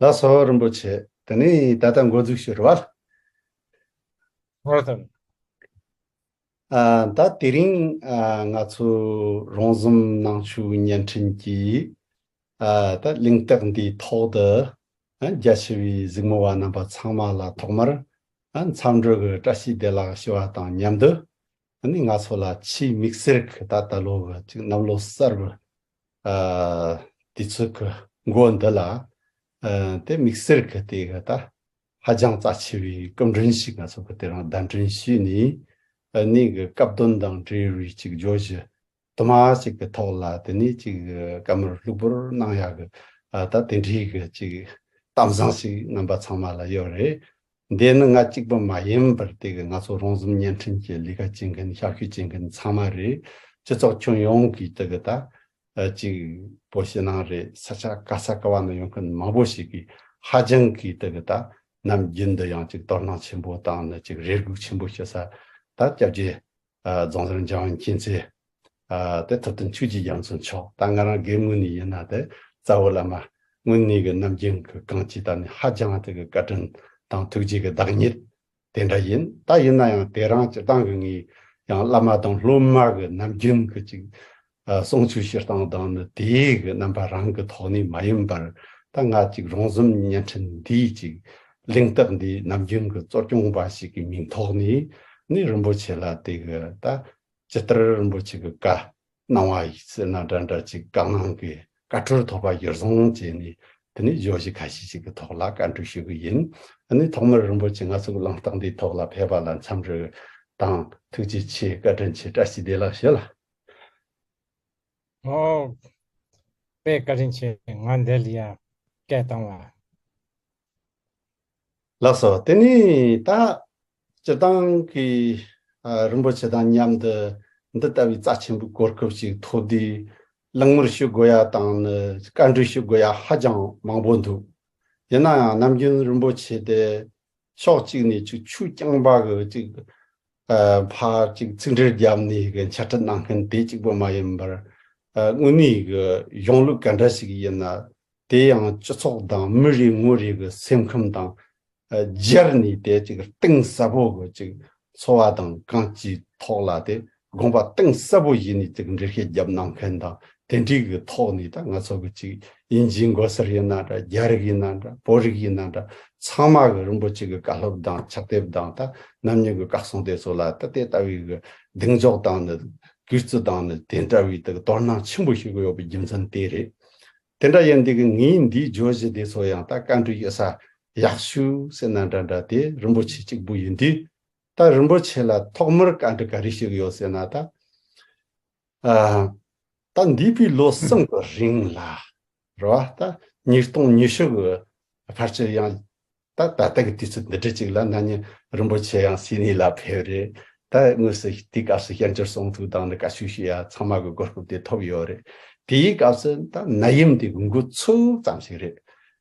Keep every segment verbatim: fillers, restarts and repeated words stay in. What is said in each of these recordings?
ལགས་སོ་རིན་པོ་ཆེ། དེ་ནས་ད་ལྟ་འགོ་འཛུགས་ཞུ་རོགས། ངོ་ཐང་། ཨ། ད་དེ་རིང་ཨ་ང་ཚོ་རོང་ཟོམ་ནང་ཆོས་བརྙན་འཕྲིན་གྱི་ཨ་ད་གླེང་སྟེགས་འདིའི་ཐོག་ཏུ་ཨ་རྒྱ་ཆེ་བའི་གཟིགས་མོ་བ་རྣམ་པ་ཚང་མ་ལ་ཐོག་མར་ཨ་འཚམས་འདྲི་གི་བཀྲ་ཤིས་བདེ་ལེགས་ཞུ་བ་དང་མཉམ་དུ། ཨ་ནི་ང་ཚོ་ལ་ཆེས་དམིགས་བསལ་གྱི་ད་ད་ལོ་གི་ཅིག་གནམ་ལོ་གསར་བུ་ཨ་དུས་ཚོད་ཀྱི་འགོ་འདི་ལ་ཨ་དེ་དམིགས་བསལ་གྱི་དེ་གི་ད་ཧ་ཅང་རྩ་ཆེ་བའི་སྐུ་མགྲོན་ཞིག་ང་ཚོ་གི་དེ་རིང་གདན་འདྲེན་ཞུས་ནས། ཨ་ནི་གི་སྐབས་དོན་དང་འབྲེལ་བའི་ཅིག་བརྗོད་གཞི་དུ་མ་ཞིག་གི་ཐོག་ལ་དེ་ནས་ཅིག་བཀའ་མོལ་ལྷུག་པོར་གནང་ཡག་གི་ཨ་ད་དེ་འདྲའི་གི་ཅིག་གཏམ་བཟང་ཞིག་རྣམ་པ་ཚང་མ་ལ་ཡོད་རེད། འདི་ནི་ང་གཅིག་པུ་མ་ཡིན་པར་དེ་གི་ང་ཚོ་རོང་ཟོམ་བརྙན་འཕྲིན་གྱི་ལས་ཀ་བྱེད་མཁན་ཤག་ཤོས་བྱེད་མཁན་ཚང་མ་རེད། སྤྱི་ཚོགས་ཁྱོན་ཡོངས་ཀྱི་དེ་གི་ད་ཨ་ཅིག་བོད་ཕྱི་ནང་རེད། ས་ཆ་ག་ས་ག་བ་ན་ཡོང་མཁན་མང་པོ་ཞིག་གིས་ཧ་ཅང་གིས་དེ་གི་ད་ནམ་རྒྱུན་དུ་ཡང་ཅིག་དོ་སྣང་ཆེན་པོ་བཏང་ནས་ཅིག་རེ་སྒུག་ཆེན་པོ་བྱེད་ས་ད་སྐྱབས་རྗེ་ཨ་རྫོང་གསར་འཇམ་དབྱངས་མཁྱེན་བརྩེ་ཨ་དེ་ཐུབ་བསྟན་ཆོས་ཀྱི་རྒྱ་མཚོ་མཆོག་ད་ང་རང་སྒེར་ངོས་ནས་ཡིན་ན་དེ་རྩ་བོ་བླ་མ་དངོས་གནས་ཀྱི་ནམ་རྒྱུན་གྱི་གང་ཅི་ད་ནི་ཧ་ཅང་དེ་གི་བཀའ་དྲིན་དང་ཐུགས་རྗེ་གི་བདག་ཉིད་དེ་འདྲ་ཡིན། ད་ཡིན་ན་ཡང་དེ་རང་སྤྱིར་བཏང་གི་ངས་ཡང་བླ་མ་དང་སློབ་མ་གི་ནམ་རྒྱུན་གྱི་ཅིག་ཨ་གསུང་ཆོས་བཤད་སྟངས་དང་ནི་དེའི་གི་རྣམ་པ་རང་གི་ཐོག་ནས་མ་ཡིན་པར། ད་ང་ཅིག་རོང་ཟོམ་བརྙན་འཕྲིན་འདིའི་ཅིག་གླེང་སྟེགས་འདིའི་ནམ་རྒྱུན་གྱི་གཙོ་སྐྱོང་པ་ཞིག་གི་མིང་ཐོག་ནས་ནི་རིན་པོ་ཆེ་ལ་དེ་གི་ད་ཇི་ལྟར་རིན་པོ་ཆེ་གི་བཀའ་གནང་བ་ཡིན་ཟེར་ན་འདྲ་འདྲ་ཅིག་བཀའ་གནང་གི་བཀའ་འཁྲོལ་ཐོབ་པ་གཞིར་བཟུང་བྱས་ནས་དེ་ནས་བརྗོད་གཞི་ཁ་ཤས་ཤིག་གི་ཐོག་ལ་བཀའ་འདྲི་ཞུ་གི་ཡིན། ཨ་ནི་ཐོག་མར་རིན་པོ་ཆེ་ང་ཚོ་གི་གླེང་སྟེགས་འདིའི་ཐོག་ལ་ཕེབས་པ་ལ་འཚམས་འདྲི་དང་ཐུགས་རྗེ་ཆེ། བཀའ་དྲིན་ཆེ། བཀྲ་ཤིས་བདེ་ལེགས་ཞུ་ལ། ཨོ། དཔེ་བཀའ་དྲིན་ཆེ། ང་འདི་ལ་ཡ་སྐད་བཏང་བ། ལགས་སོ། དེ་ནས་ད་སྤྱིར་བཏང་གི་ཨ་རིན་པོ་ཆེ་དང་མཉམ་དུ་འདི་ལྟ་བུའི་རྩ་ཆེན་པོའི་གོ་སྐབས་ཤིག་ཐོབ་དུས་གླེང་མོལ་ཞུ་དགོས་ཡ་དང་ནི་བཀའ་འདྲི་ཞུ་དགོས་ཡ་ཧ་ཅང་མང་པོ་འདུག་ཡིན་ན་ཡང་ནམ་རྒྱུན་རིན་པོ་ཆེ་དེ་ཕྱོགས་གཅིག་ནས་ཅིག་ཆོས་རྐྱང་པ་གི་ཅིག་ཨ་ཕར་ཅིག་ཚིག་འགྲེལ་བརྒྱབ་ནས་གི་འཆད་ཁྲིད་གནང་མཁན་དེ་གཅིག་པུ་མ་ཡིན་པར། ཨ་དངོས་གནས་གི་གཞུང་ལུགས་ག་འདྲ་ཞིག་ཡིན་ན་དེ་ཡང་སྤྱི་ཚོགས་དང་མི་རེ་ངོ་རེ་གི་སེམས་ཁམས་དང་ཨ་སྦྱར་ནས་དེ་ཅིག་གཏིང་ཟབ་པོ་གི་ཅིག་འཚོ་བ་དང་གང་ཅིའི་ཐོག་ལ་དེ་དགོངས་པ་གཏིང་ཟབ་པོ་བཞེས་ནས་ཅིག་འགྲེལ་བཤད་བརྒྱབ་གནང་མཁན་དང་། དེ་འདྲའི་གི་ཐོག་ནས་ད་ང་ཚོ་གི་ཅིག་དབྱིན་ཇིའི་མགོ་སེར་ཡིན་ན་འདྲ། རྒྱ་རིགས་ཡིན་ན་འདྲ། བོད་རིགས་ཡིན་ན་འདྲ། ཚང་མ་གི་རིན་པོ་ཆེ་གི་བཀའ་སློབ་དང་ཕྱག་དེབ་དང་ད་ནམ་རྒྱུན་གི་བཀའ་གསུང་དེ་ཚོ་ལ་ད་དེ་ལྟ་བུའི་གི་གདེང་འཇོག་དང་ནི་གུས་བརྩི་དང་ནི་དེ་འདྲ་བའི་ད་དོ་སྣང་ཆེན་པོ་ཞིག་ཡོད་པའི་རྒྱུ་མཚན་དེ་རེད། དེ་འདྲ་ཡིན་དུས་གི་ངའི་འདིའི་བརྗོད་གཞི་དེ་ཚོ་ཡང་ད་བཀའ་འདྲི་ཡོད་ས་ཡག་ཤོས་ཟེར་ན་འདྲ་འདྲ་དེ་རིན་པོ་ཆེ་གཅིག་པུ་ཡིན་དུས། ད་རིན་པོ་ཆེ་ལ་ཐོག་མར་བཀའ་འདྲི་ག་རེ་ཞིག་ཡོད་ཟེར་ན་ད། ཨ། ད་འདས་པའི་ལོ་གསུམ་གྱི་རིང་ལ་རེད་བ། ད་ཉིས་སྟོང་ཉི་ཤུ་གི་ཕལ་ཆེར་ཡང་ད་ད་ལྟ་གི་དུས་ཚོད་འདི་འདྲ་ཅིག་ལ་ན་ནིང་རིན་པོ་ཆེ་ཡང་སིད་ནི་ལ་ཕེབས་རེད། ད་དངོས་སུ་དེའི་སྐབས་སུ་བཤད་འགྱུར་གསུང་ཐུག་དང་ནི་བཀའ་ཆོས་ཞུ་ཡ་ཚང་མ་གི་གོ་སྐབས་དེ་ཐོབ་ཡོད་རེད། དེའི་སྐབས་སུ་ད་ནད་ཡམས་དེ་གི་འགོ་ཚུགས་ཙམ་ཞིག་རེད།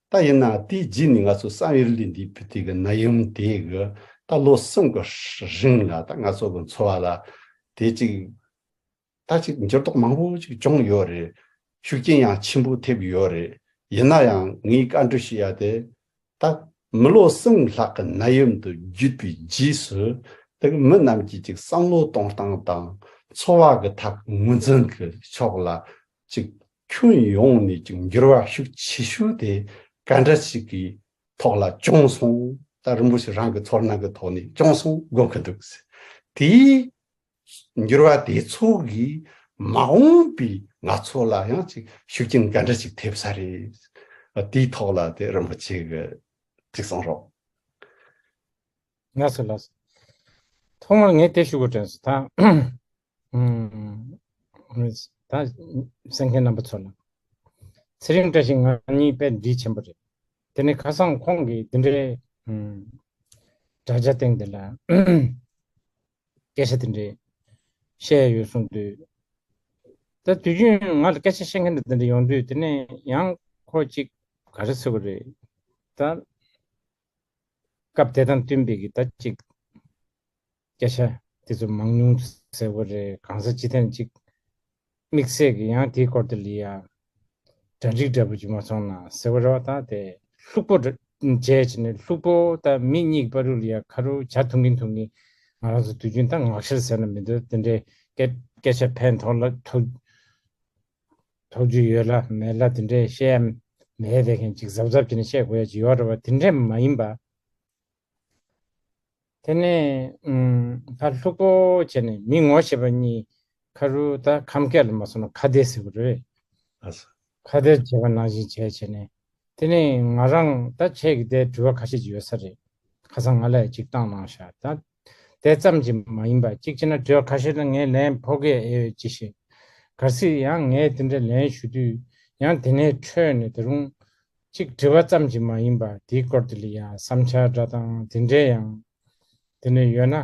ད་ཡིན་ན་དེའི་རྗེས་ནས་ང་ཚོ་བསམ་ཡུལ་ལས་འདས་པའི་དེ་གི་ནད་ཡམས་དེ་གི་ད་ལོ་གསུམ་གི་རིང་ལ་ད་ང་ཚོ་གི་འཚོ་བ་ལ་དེ་ཅིག་ད་ཅིག་འགྱུར་ལྡོག་མང་པོ་ཅིག་བྱུང་ཡོད་རེད། ཤུགས་རྐྱེན་ཡང་ཆེན་པོ་ཐེབས་ཡོད་རེད། ཡིན་ན་ཡང་ངས་བཀའ་འདྲི་ཞུ་ཡ་དེ། ད་མི་ལོ་གསུམ་ལྷག་གི་ནད་ཡམས་དེ་བརྒྱུད་པའི་རྗེས་སུ་དེ་མི་རྣམས་ཀྱི་ཅིག་བསམ་བློ་གཏོང་སྟངས་དང་འཚོ་བ་གི་ཐད་ངོས་འཛིན་གི་ཕྱོགས་ལ་ཅིག་ཁྱོན་ཡོངས་ནས་ཅིག་འགྱུར་བ་ཤུགས་ཆེ་ཤོས་དེ་ག་འདྲ་ཞིག་གི་ཐོག་ལ་བྱུང་སོང་། ད་རིན་པོ་ཆེ་རང་གི་ཚོར་སྣང་གི་ཐོག་ནས་བྱུང་སོང་དགོངས་ཀྱི་འདུག་དེའི་འགྱུར་བ་དེ་ཚོ་གིས་མ་འོངས་པའི་ང་ཚོ་ལ་ཡང་ཅིག་ཤུགས་རྐྱེན་ག་འདྲ་ཞིག་ཐེབས་ས་རེད། དེའི་ཐོག་ལ་དེ་རིན་པོ་ཆེ་གིས་ཅིག་གསུང་རོགས། ལགས་སོ་ལགས་སོ། ཐོག་མར་ངས་དེ་ཞུ་དགོས་དྲན་སོང་ད། ཨུམ། ད་གསན་མཁན་རྣམ་པ་ཚོ་ལ། ཚེ་རིང་བཀྲ་ཤིས་ང་གཉིས་དཔེ་འདྲིས་ཆེན་པོ་རེད། དེ་ནས་ཁ་སང་ཁོང་གིས་འདི་འདྲའི་ཨུམ། དྲ་རྒྱ་སྟེང་འདི་ལ་སྐད་ཆ་འདི་འདྲའི་བཤད་ཡོད་གསུངས་དུས། ད་དུས་རྒྱུན་ང་ལ་སྐད་ཆ་བཤད་མཁན་འདི་འདྲ་ཡོང་དུས་དེ་ནས་ཡང་ཁོ་ཅིག་ག་རེ་ཟེར་དགོས་རེད། ད། སྐབས་དེ་དང་བསྟུན་པའི་གི་ད་ཅིག་སྐད་ཆ་དེ་ཚོ་མང་ཉུང་ཟེར་བ་རེད། གང་ཟག་སྤྱི་ཐན་ཅིག་དམིགས་བསལ་གི་ཡང་དེའི་སྐོར་དུ་ལ་ཡ་གྲ་སྒྲིག་འདྲ་པོ་ཅིག་མ་སོང་ན་ཟེར་བ་རེད་བ། ད་དེ་ ལྷུག་པོ་འདྲ་བྱས་བྱས་ནས་ལྷུག་པོ་ད་མི་གཉིས་བར་དུ་ལ་ཡ་ཁ་རུ་ཇ་འཐུང་གིན་འཐུང་གིན་ང་རང་ཚོ་དུས་རྒྱུན་ད་ངག་བཤད་ཟེར་ན་མི་འདུག་དེ་འདྲའི་སྐད་སྐད་ཆ་ཕན་ཐོགས་ལ་ཐོགས་ཐོགས་རྒྱུ་ཡོད་ལ་མེད་ལ་དེ་འདྲའི་བཤད་ཡ་མེད་པའི་མཁན་ཅིག་གཟབ་གཟབ་བྱས་ནས་བཤད་དགོས་ཡ་ཅིག་ཡོད་རེད་བ། དེ་འདྲས་མ་ཡིན་པ། དེ་ནས་ཨུམ་ཕར་ལྷུག་པོ་བྱས་ནས་མི་ངོ་ཤེས་པ་གཉིས་ཁ་རུ་ད་ཁམས་སྐད་ལ་མ་སོང་ན་ཁ་བརྡ་ཟེར་གི་རེད། ཨ་ས། ཁ་བརྡ་བྱས་པ་ནང་བཞིན་བྱས་བྱས་ནས་དེ་ནས་ང་རང་ད་ཁྱེད་ཀྱི་དེ་དྲི་བ་ཁ་ཤས་ཅིག་ཡོད་ས་རེད། ཁ་སང་ང་ལ་ཡང་ཅིག་བཏང་གནང་ཤག་ད་དེ་ཙམ་གྱིས་མ་ཡིན་པ་གཅིག་བྱས་ན་དྲི་བ་ཁ་ཤས་ལ་ངས་ལན་ཕོག་གི་ཨེ་ཡོད་ཅི་ཤེས། གལ་སྲིད་ཡང་ངས་དེ་འདྲ་ལན་ཞུ་དུས་ཡང་དེ་ནས་འཕྲོས་ནས་ད་རུང་གཅིག་དྲི་བ་ཙམ་གྱིས་མ་ཡིན་པ་དེའི་སྐོར་དེ་ལ་ཡང་བསམ་འཆར་འདྲ་དང་དེ་འདྲས་ཡང་དེ་ནས་ཡོད་ན་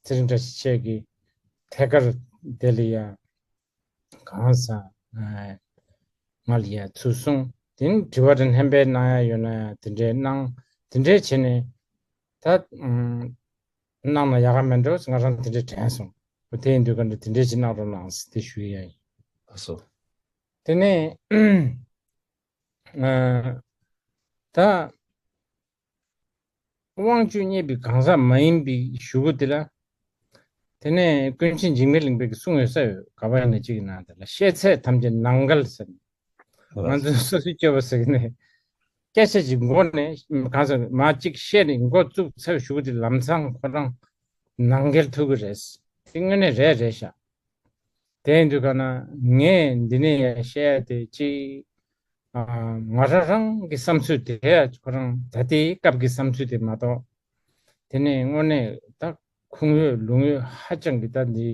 ཚེ་རིང་བཀྲ་ཤིས་འཆད་ཀྱི་ཐད་ཀར་དེ་ལ་ཡང་གང་ཟག་ང་ལ་ཡང་ཚུར་གསུངས། དེ་ནས་དྲི་བ་དང་ལྷན་པའི་གནང་ཡ་ཡོད་ན་ཡང་དེ་འདྲས་གནང་། དེ་འདྲས་བྱས་ནས་ད་གནང་ན་ཡག་ག་མེད་འགྲོ། ང་རང་དེ་འདྲས་དྲན་སོང་། དེ་ཡིན་དུས་ག་འདྲ་དེ་འདྲས་ཅིག་གནང་རོགས་གནང་ཟེར་དེ་ཞུ་ཡ་ཡིན། ལགས་སོ། དེ་ནས་ད་དབང་བཅུ་བརྙེས་པའི་གང་ཟག་མ་ཡིན་པའི་གཞུག་གུ་དེ་ལ། དེ་ནས་ཀུན་མཁྱེན་འཇིགས་མེད་གླིང་པས་གསུངས་ཡོད་ས་ཡོད། ག་པར་ཡིན་ན་གཅིག་ཡིན་ན་དེ་ལ་བཤད་ཚད་ཐམས་ཅད་ནང་འགལ་ཟེར། ང་ཚོས་སོ་སོའི་སྤྱོད་པ་ཟེར་གི་ནས་སྐད་ཆ་ཅིག་མགོ་ནས་གང་ཟེར་མ་གཅིག་བཤད་ནས་མགོ་བཙུགས་ཚར་གཞུག་གུ་དེ་ལམ་སང་ཁོ་རང་ནང་འགལ་ཐུག་གི་རེད། དེ་དངོས་གནས་རེད་རེད་ཤག་དེ་ཡིན་དུས་ག་ན་ངས་འདི་ནས་ཡང་བཤད་ཡ་དེ་ཅི། ང་རང་རང་གི་བསམ་ཚུལ་དེ་ཁོ་རང་ད་ལྟའི་སྐབས་ཀྱི་བསམ་ཚུལ་དེ་མ་གཏོགས། དེ་ནས་དངོས་གནས་ད་ཁུངས་ཡོད་ལུང་ཡོད་ཧ་ཅང་གི་ད་འདི་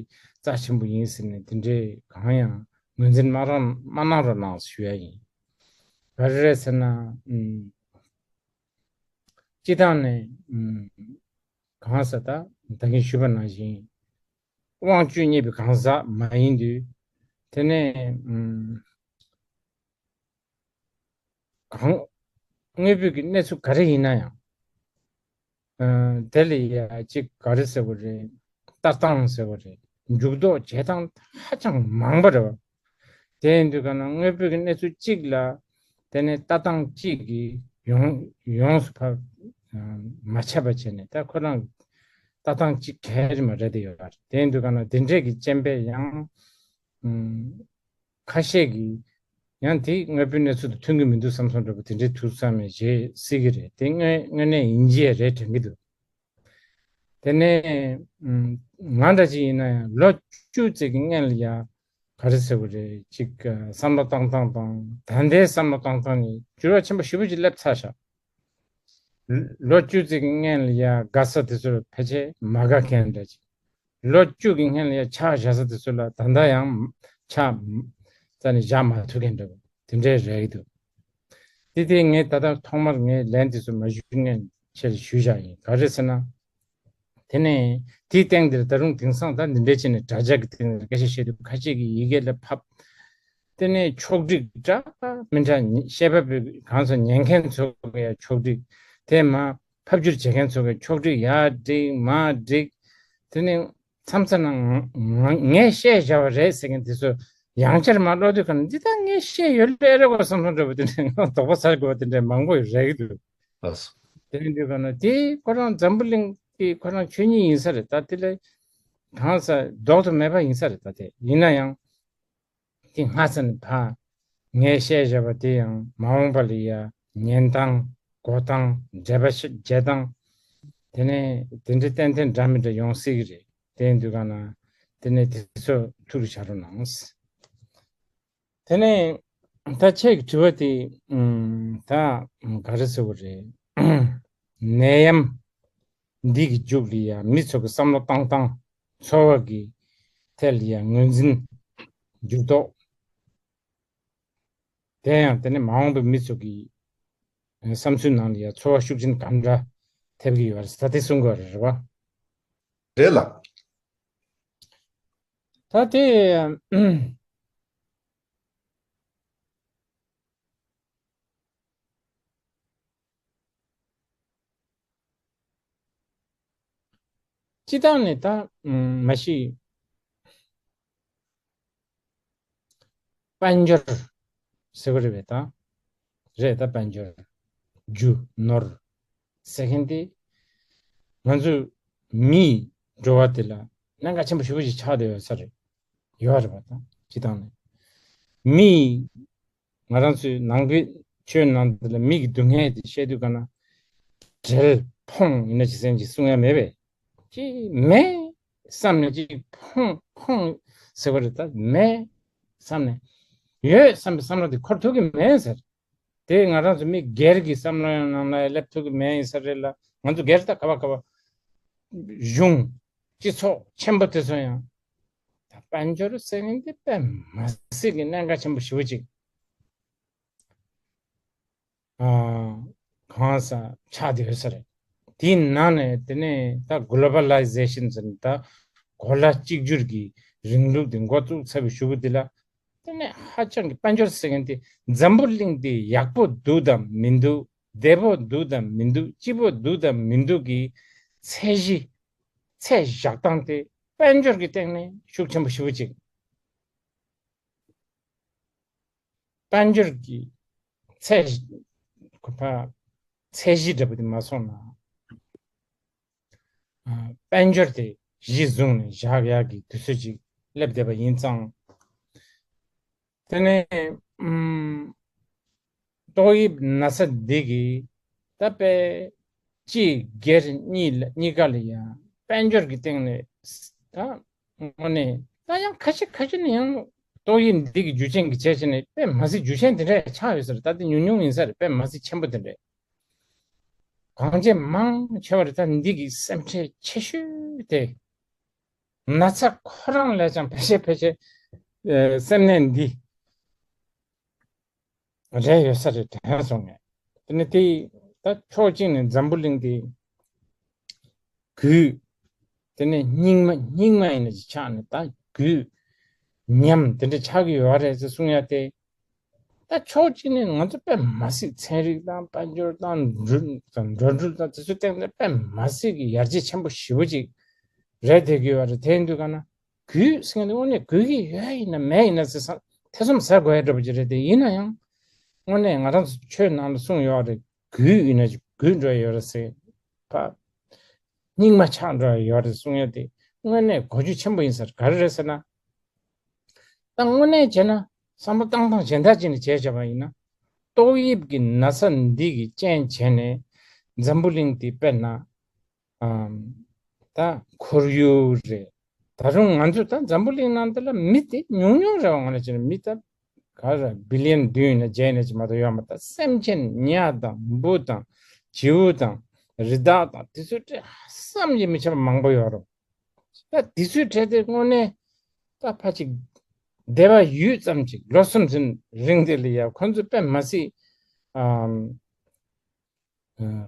རྩ་ཆེན་པོ་ཡིན་ཟེར་ནས་དེ་འདྲའི་གང་ཡང་ངོས་འཛིན་མ་རང་མ་གནང་རོགས་གནང་ཞུ་ཡ་ཡིན། ག་རེ་རེད་ཟེར་ན། སྤྱི་བཏང་ནས་གང་ཟེར་ད་ད་གིན་ཞུས་པ་ནང་བཞིན། དབང་བཅུ་བརྙེས་པའི་གང་ཟག་མ་ཡིན་དུས། དེ་ནས་ཨམ་གང་དངོས་པོའི་གི་གནས་ཚུལ་ག་རེ་ཡིན་ན་ཡང་། ཨ་དེ་ལ་ཡ་གཅིག་ག་རེ་ཟེར་དགོས་རེད། ལྟ་སྟངས་ཟེར་དགོས་རེད། འཇུག་ལྡོག་བྱེད་སྟངས་ཧ་ཅང་མང་པོ་རེད་བ། དེ་ཡིན་དུས་ག་ན་དངོས་པོའི་གི་གནས་ཚུལ་གཅིག་ལ་དེ་ནས་ལྟ་སྟངས་གཅིག་གིས་ཡོངས་ཡོངས་སུ་ཕར་མ་ཆད་པ་བྱས་ནས་ད་ཁོ་རང་ལྟ་སྟངས་གཅིག་ག་རེ་མ་རེད་དེ་ཡོད་པ་རེད། དེ་ཡིན་དུས་ག་ན་དེ་འདྲས་ཀྱི་རྐྱེན་པས་ཡང་ཁ་ཤས་ཀྱིས་ཡང་དེ་དངོས་པོའི་གནས་ཚུལ་དང་མཐུན་གྱི་མི་འདུག་བསམ་བསམ་འདྲ་པོ་དེ་འདྲའི་དུས་ཚང་མས་བྱེད་སྲིད་ཀྱི་རེད། དེ་དངོས་དངོས་གནས་ཡིན་གྱི་རེད་དྲན་གྱི་འདུག་དེ་ནས་ང་འདྲ་ཅིག་ཡིན་ན་ཡང་ལོ་བཅུ་ཙམ་གྱི་སྔོན་ལ་ཡ་ག་རེ་ཟེར་དགོས་རེད། ཅིག་བསམ་བློ་བཏང་སྟངས་དང་ད་ལྟའི་བསམ་བློ་བཏང་སྟངས་ནི་འགྱུར་བ་ཆེན་པོ་ཞེ་པོ་ཅིག་སླེབས་ཚར་ཤག་ལོ་བཅུ་ཙམ་གྱི་སྔོན་ལ་ཡ་དགའ་ས་དེ་ཚོར་ཕལ་ཆེར་མ་དགའ་མཁན་འདྲ་ཅིག་ལོ་བཅུ་གི་སྔོན་ལ་ཡ་ཕྱག་བཞག་ས་དེ་ཚོ་ལ་ད་ལྟ་ཡང་ཕྱག་རྩ་ནས་བཞག་མ་ཐུབ་མཁན་འདྲ་པོ་དེ་འདྲའི་རེད་འདུག་དེ་དེ་ངས་ད་ལྟ་ཐོག་མར་ངས་ལན་དེ་ཚོ་མ་ཞུ་སྔོན་ཆེད་ཞུས་བཞག་ཡིན། ག་རེ་ཟེར་ན། དེ་ནས་དེའི་སྟེང་དེར་ད་རུང་དེང་སང་ད་འདི་འདྲའི་ཆེད་ནས་དྲ་རྒྱ་གི་སྟེང་ནས་སྐད་ཆ་བཤད་དུས་ཁ་ཤས་ཀྱིས་ཡི་གེ་ལ་ཕབ། དེ་ནས་ཕྱོགས་སྒྲིག་འདྲ་མི་འདྲ་བཤད་པ་པོའི་གང་ཟེར་ཉན་མཁན་ཚོ་གི་ཡ་ཕྱོགས་སྒྲིག་དེ་མ་ཕབ་བསྒྱུར་བྱེད་མཁན་ཚོ་གི་ཕྱོགས་སྒྲིག་ཡར་སྒྲིག་མར་སྒྲིག་དེ་ནས་མཚམས་མཚམས་ན་ང་ང་ངས་བཤད་བཞག་པ་རེད་ཟེར་མཁན་དེ་ཚོ་ཡང་བསྐྱར་མ་ཀློག་དུས་ག་ན་འདི་ད་ངས་བཤད་ཡོད་ལེ་རེད་བ་བསམ་བསམ་འདྲ་པོ་དེ་འདྲའི་ང་དོགས་པ་ཟ་དགོས་པ་དེ་འདྲའི་མང་པོ་རེད་འདུག་ལགས་སོ། དེ་འདྲའི་དུས་ག་ན་དེ་ཁོ་རང་འཛམ་བུ་གླིང་གི་ཁོ་རང་ཆོས་ཉིད་ཡིན་ས་རེད། ད་དེ་ལས་གང་ཟག་ལྡོག་ཏུ་མེད་པ་ཡིན་ས་རེད། ད་དེ་ཡིན་ན་ཡང་དེ་སྔ་ས་ནས་ཕ་ངས་བཤད་བཞག་པ་དེ་ཡང་མ་འོངས་པ་ལ་ཡ་ཉན་སྟངས་གོ་སྟངས་འགྲེལ་པ་བྱེད་སྟངས་དེ་ནས་དེ་འདྲའི་ཏན་ཏན་འདྲ་མི་འདྲ་ཡོང་སྲིད་ཀྱི་རེད། དེ་ཡིན་དུས་ག་ན་དེ་ནས་དེ་ཚོ་ཐུགས་རུ་བཞག་རོགས་གནང་། དེ་ནས་ད་ཁྱེད་ཀྱི་དྲི་བ་དེ་ད་ག་རེ་ཟེར་དགོས་རེད། ནད་ཡམས་འདི་གི་མཇུག་ལ་ཡ་མི་ཚོ་གི་བསམ་བློ་བཏང་སྟངས་འཚོ་བ་གི་ཐད་ལ་ཡ་ངོས་འཛིན་འགྱུར་ལྡོག་དེ་ཡང་དེ་ནས་མ་འོངས་པའི་མི་ཚོ་གི་བསམ་ཚུལ་ནང་ལ་ཡ་ཚོར་བ་ཤུགས་ཆེན་གང་འདྲ་ཐེབས་ཀྱི་ཡོད་རེད། ད་དེ་གསུང་དགོས་རེད་བ། རེད་ལགས། ད་དེ་སྤྱི་བཏང་ནས་ད་མ་གཞི་དཔལ་འབྱོར་ཟེར་བ་རེད་པས་ད། རེད་ད་དཔལ་འབྱོར། རྒྱུ་ནོར་ཟེར་མཁན་དེ་ང་ཚོ་མིའི་འགྲོ་བ་དེ་ལ་གནད་འགག་ཆེན་པོ་ཞེ་པོ་ཞིག་ཆགས་བསྡད་ཡོད་ས་རེད། ཡོད་རེད་པ། ད་སྤྱིར་བཏང་ནས་མིའི། ང་རང་ཚོའི་ནང་པའི་ཆོས་ནང་དུ་ལ་མི་གི་སྡུག་བསྔལ་དེ་བཤད་དུས་ག་ན། བྲེལ་ཕོངས་ཡིན་ན་ཅི་ཟེར་ཅིག་གསུང་ཡ་མེད་པས། ཅི་མེད་བསམ་ནས་ཅིག་ཕོངས་ཕོངས་ཟེར་བ་རེད། ད་མེད་བསམ་ནས་ཡོད་བསམ་པའི་བསམ་བློ་དེ་འཁོར་ཐུབ་ཀྱི་མེད་ཟེར། དེ་ང་རང་ཚོ་མི་སྒེར་གྱི་བསམ་བློ་ཡང་ནང་ལ་སླེབས་ཐུབ་ཀྱི་མེད་ཡིན་ས་རེད་ལ། ང་ཚོ་སྒེར་ད་ག་བ་ག་བ་གཞུང་སྤྱི་ཚོགས་ཆེན་པོ་དེ་ཚོ་ཡང་། ད་དཔལ་འབྱོར་ཟེར་མཁན་དེ་དཔེ་མ་སྲིད་ཀྱི་གནད་འགག་ཆེན་པོ་ཞེ་པོ་ཅིག་ཨ། གང་ས་ཆགས་བསྡད་ཡོད་ས་རེད། དེའི་ནང་ནས་དེ་ནས་ད་གོ་ལོ་བ་ལའི་ཟེ་ཤན་ཟེར་ནས་ད་གོ་ལ་གཅིག་གྱུར་གྱི་རིང་ལུགས་དེ་འགོ་བཙུགས་ཚར་བའི་གཞུག་གུ་དེ་ལ། དེ་ནས་ཧ་ཅང་གི་དཔལ་འབྱོར་ཟེར་མཁན་དེ་འཛམ་བུ་གླིང་དེ་ཡག་པོ་འདུག་དང་མི་འདུག་བདེ་པོ་འདུག་དང་མི་འདུག་སྐྱིད་པོ་འདུག་དང་མི་འདུག་གི་ཚད་གཞི། ཚད་བཞག་སྟངས་དེ་དཔལ་འབྱོར་གྱི་སྟེང་ནས་ཤུགས་ཆེན་པོ་ཞེ་པོ་ཅིག་དཔལ་འབྱོར་གྱི་ཚད་གཞི། ཁོ་པ། ཚད་གཞི་འདྲ་པོ་དེ་མ་སོང་ན། ཨ། དཔལ་འབྱོར་དེ་གཞི་བཟུང་ནས་བཞག་ཡག་གི་དུས་ཚོད་ཅིག་སླེབས་བསྡད་པ་ཡིན་ཙང་། དེ་ནས་ཨུམ། ཏོག་དབྱིབས་ན་ཚ་འདི་གིས་ད་དཔེ་གཅིག་སྒེར་གཉིས་ལ་གཉིས་ཀ་ལ་ཡང་དཔལ་འབྱོར་གྱི་སྟེང་ནས་ད་དངོས་གནས་ད་ཡང་ཁ་ཤས་ཁ་ཤས་ནས་ཡང་ཏོག་དབྱིབས་འདི་གི་རྒྱུ་རྐྱེན་གྱི་བྱས་བྱས་ནས་དཔེ་མ་སྲིད་རྒྱུ་རྐྱེན་དེ་འདྲ་ཆགས་ཡོད་ས་རེད། ད་དེ་ཉུང་ཉུང་ཡིན་ས་རེད། དཔེ་མ་སྲིད་ཆེན་པོ་དེ་འདྲ་གང་ཅི་མང་ཆེ་བ་རེད། ད་འདི་གི་སེམས་ཁྲལ་ཆེ་ཤོས་དེ་ན་ཚ་ཁོ་རང་ལས་ཀྱང་ཕལ་ཆེར་ཕལ་ཆེར་ཨ་སེམས་ནད་འདི་རེད་ཡོད་ས་རེད་དྲན་སོང་ངས། དེ་ནས་དེ་ད་ཕྱོགས་གཅིག་ནས་འཛམ་བུ་གླིང་དེ་རྒུད། དེ་ནས་སྙིགས་མ་སྙིགས་མ་ཡིན་ན་ཅིག་ཆགས་ནས་ད་རྒུད། ཉམས་དེ་འདྲ་ཆགས་ཀྱི་ཡོད་རེད་ཟེར་གསུང་ཡ་དེ། ད་ཕྱོགས་གཅིག་ནས་ང་ཚོ་དཔེ་མ་སྲིད་ཚན་རིག་དང་དཔལ་འབྱོར་དང་འགྲོ་དང་འགྲོ་འགྲུལ་དང་དེ་ཚོའི་སྟེང་ནས་དཔེ་མ་སྲིད་ཀྱི་ཡར་རྒྱས་ཆེན་པོ་ཞེ་པོ་ཅིག་རེད་བསྡད་ཀྱི་ཡོད་རེད། དེ་ཡིན་དུས་ག་ན་རྒུད་ཟེར་མཁན་དེ་དངོས་གནས་རྒུད་ཀྱི་ཡོད་ཡིན་ན་མེད་ཡིན་ན་ཟེར་ས་ཐེ་ཚོམ་ཟ་དགོས་ཡ་འདྲ་པོ་ཅིག་རེད། དེ་ཡིན་ན་ཡང་དངོས་གནས་ང་རང་ཚོ་ཆོས་ནང་ལ་གསུངས་ཡོད་རེད། རྒུད་ཡིན་ན་རྒུད་འགྲོ་ཡ་ཡོད་རེད་ཟེར། ཕ། སྙིགས་མ་ཆགས་འགྲོ་ཡ་ཡོད་རེད་གསུང་ཡ་དེ་དངོས་གནས་གོ་རྒྱུ་ཆེན་པོ་ཡིན་ས་རེད། ག་རེ་རེད་ཟེར་ན། ད་དངོས་གནས་བྱས་ན་བསམ་བློ་བཏང་སྟངས་གཞན་དག་ཅིག་ནས་བྱས་བྱས་པ་ཡིན་ན། ཏོག་དབྱིབས་ཀྱི་ན་ཚ་འདི་གི་རྐྱེན་བྱས་ནས་འཛམ་བུ་གླིང་འདི་དཔེར་ན་ཨམ། ད་ཁོར་ཡུག་རེད། ད་རུང་ང་ཚོ་ད་འཛམ་བུ་གླིང་ནང་འདི་ལ་མི་དེ་ཉུང་ཉུང་རེད་བ། ང་ལ་བྱས་ན་མི་ད་ག་རེ་བི་ལི་ཡན་བདུན་ཡིན་ན་བརྒྱད་ཡིན་ན་ཅིག་མ་གཏོགས་ཡོད་མ་རེད། ད་སེམས་ཅན་ཉ་དང་འབུ་དང་བྱིའུ་དང་རི་དྭགས་དང་དེ་ཚོ་བྲེལ་བསམ་གྱིས་མི་ཁྱབ་པ་མང་པོ་ཡོད་རེད། ད་དེ་ཚོའི་གྲས་དེ་དངོས་གནས་ད་ཕ་ཅིག་བདེ་བ་ཡོད་ཙམ་ཅིག་ལོ་གསུམ་ཙམ་རིང་དེ་ལ་ཡ་ཁོ་ཚོ་དཔེ་མ་སྲིད་ཨམ།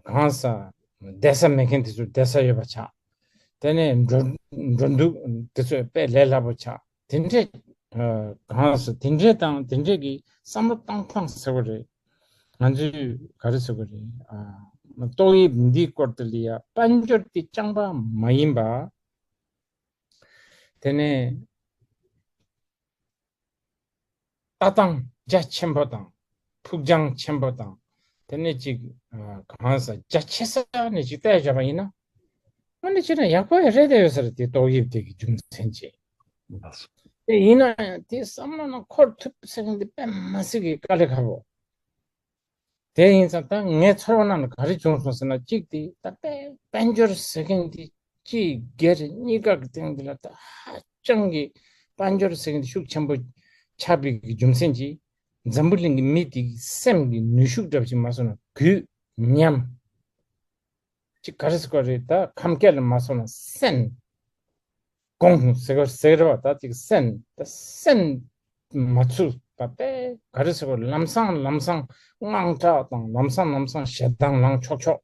གང་ས་བསྡད་ས་མེད་མཁན་དེ་ཚོ་བསྡད་ས་ཡོད་པ་ཆགས། དེ་ནས་འགྲོ་འགྲོ་འདུག་དེ་ཚོ་དཔེ་ལས་སླ་པོ་ཆགས། དེ་འདྲས་གང་ས་དེ་འདྲས་དང་དེ་འདྲས་ཀྱི་བསམ་བློ་བཏང་སྟངས་ཟེར་བ་རེད། ང་ཚོས་ག་རེ་ཟེར་བ་རེད། ཨ། ཏོག་དབྱིབས་འདིའི་སྐོར་དེ་ལ་ཡ་དཔལ་འབྱོར་དེ་རྐྱང་པ་མ་ཡིན་པ། དེ་ནས་ལྟ་སྟངས་རྒྱ་ཆེན་པོ་དང་ཕུགས་རྒྱང་ཆེན་པོ་དང་དེ་ནས་ཅིག་ཨ། གང་ཟག་རྒྱ་ཆེ་ས་ནས་ཅིག་བལྟས་བཞག་པ་ཡིན་ན། དངོས་གནས་བྱས་ན་ཡག་པོ་ཡང་རེད་བསྡད་ཡོད་ས་རེད། དེ་ཏོག་དབྱིབས་དེ་གི་རྒྱུ་མཚན་ཅིག་དེ་ཡིན་ན་ཡང་དེ་བསམ་བློ་ནང་འཁོར་ཐུབ་ཟེར་མཁན་དེ་དཔེ་མ་སྲིད་ཀྱི་དཀའ་ལས་ཁག་པོ། དེ་ཡིན་ཙང་ད་ངའི་ཚོར་བ་ནང་ལ་ག་རེ་བྱུང་སོང་ཟེར་ན། གཅིག་དེ་ད་དཔལ་དཔལ་འབྱོར་ཟེར་མཁན་དེ་གཅིག་སྒེར་གཉིས་ཀ་གི་སྟེང་དེ་ལ་ད་ཧ་ཅང་གི་དཔལ་འབྱོར་ཟེར་མཁན་དེ་ཤུགས་ཆེན་པོ་ཆགས་པའི་གི་རྒྱུ་མཚན་གྱིས་འཛམ་བུ་གླིང་གི་མི་དེ་གི་སེམས་ཀྱི་ནུས་ཤུགས་འདྲ་པོ་ཞིག་མ་སོང་ན་རྒུད་ཉམས། ཅིག་ག་རེ་ཟེར་དགོས་རེད། ད་ཁམས་སྐད་ལ་མ་སོང་ན་སེམས་གོང་ཟེར་དགོས་ཟེར་བ། ད་ཅིག་སེམས་ད་སེམས་མ་ཚུགས་པ་དཔེ་ག་རེ་ཟེར་དགོས། ལམ་སང་ལམ་སང་དངངས་སྐྲག་དང་ལམ་སང་ལམ་སང་ཞེ་སྡང་ལངས་ཆོག་ཆོག་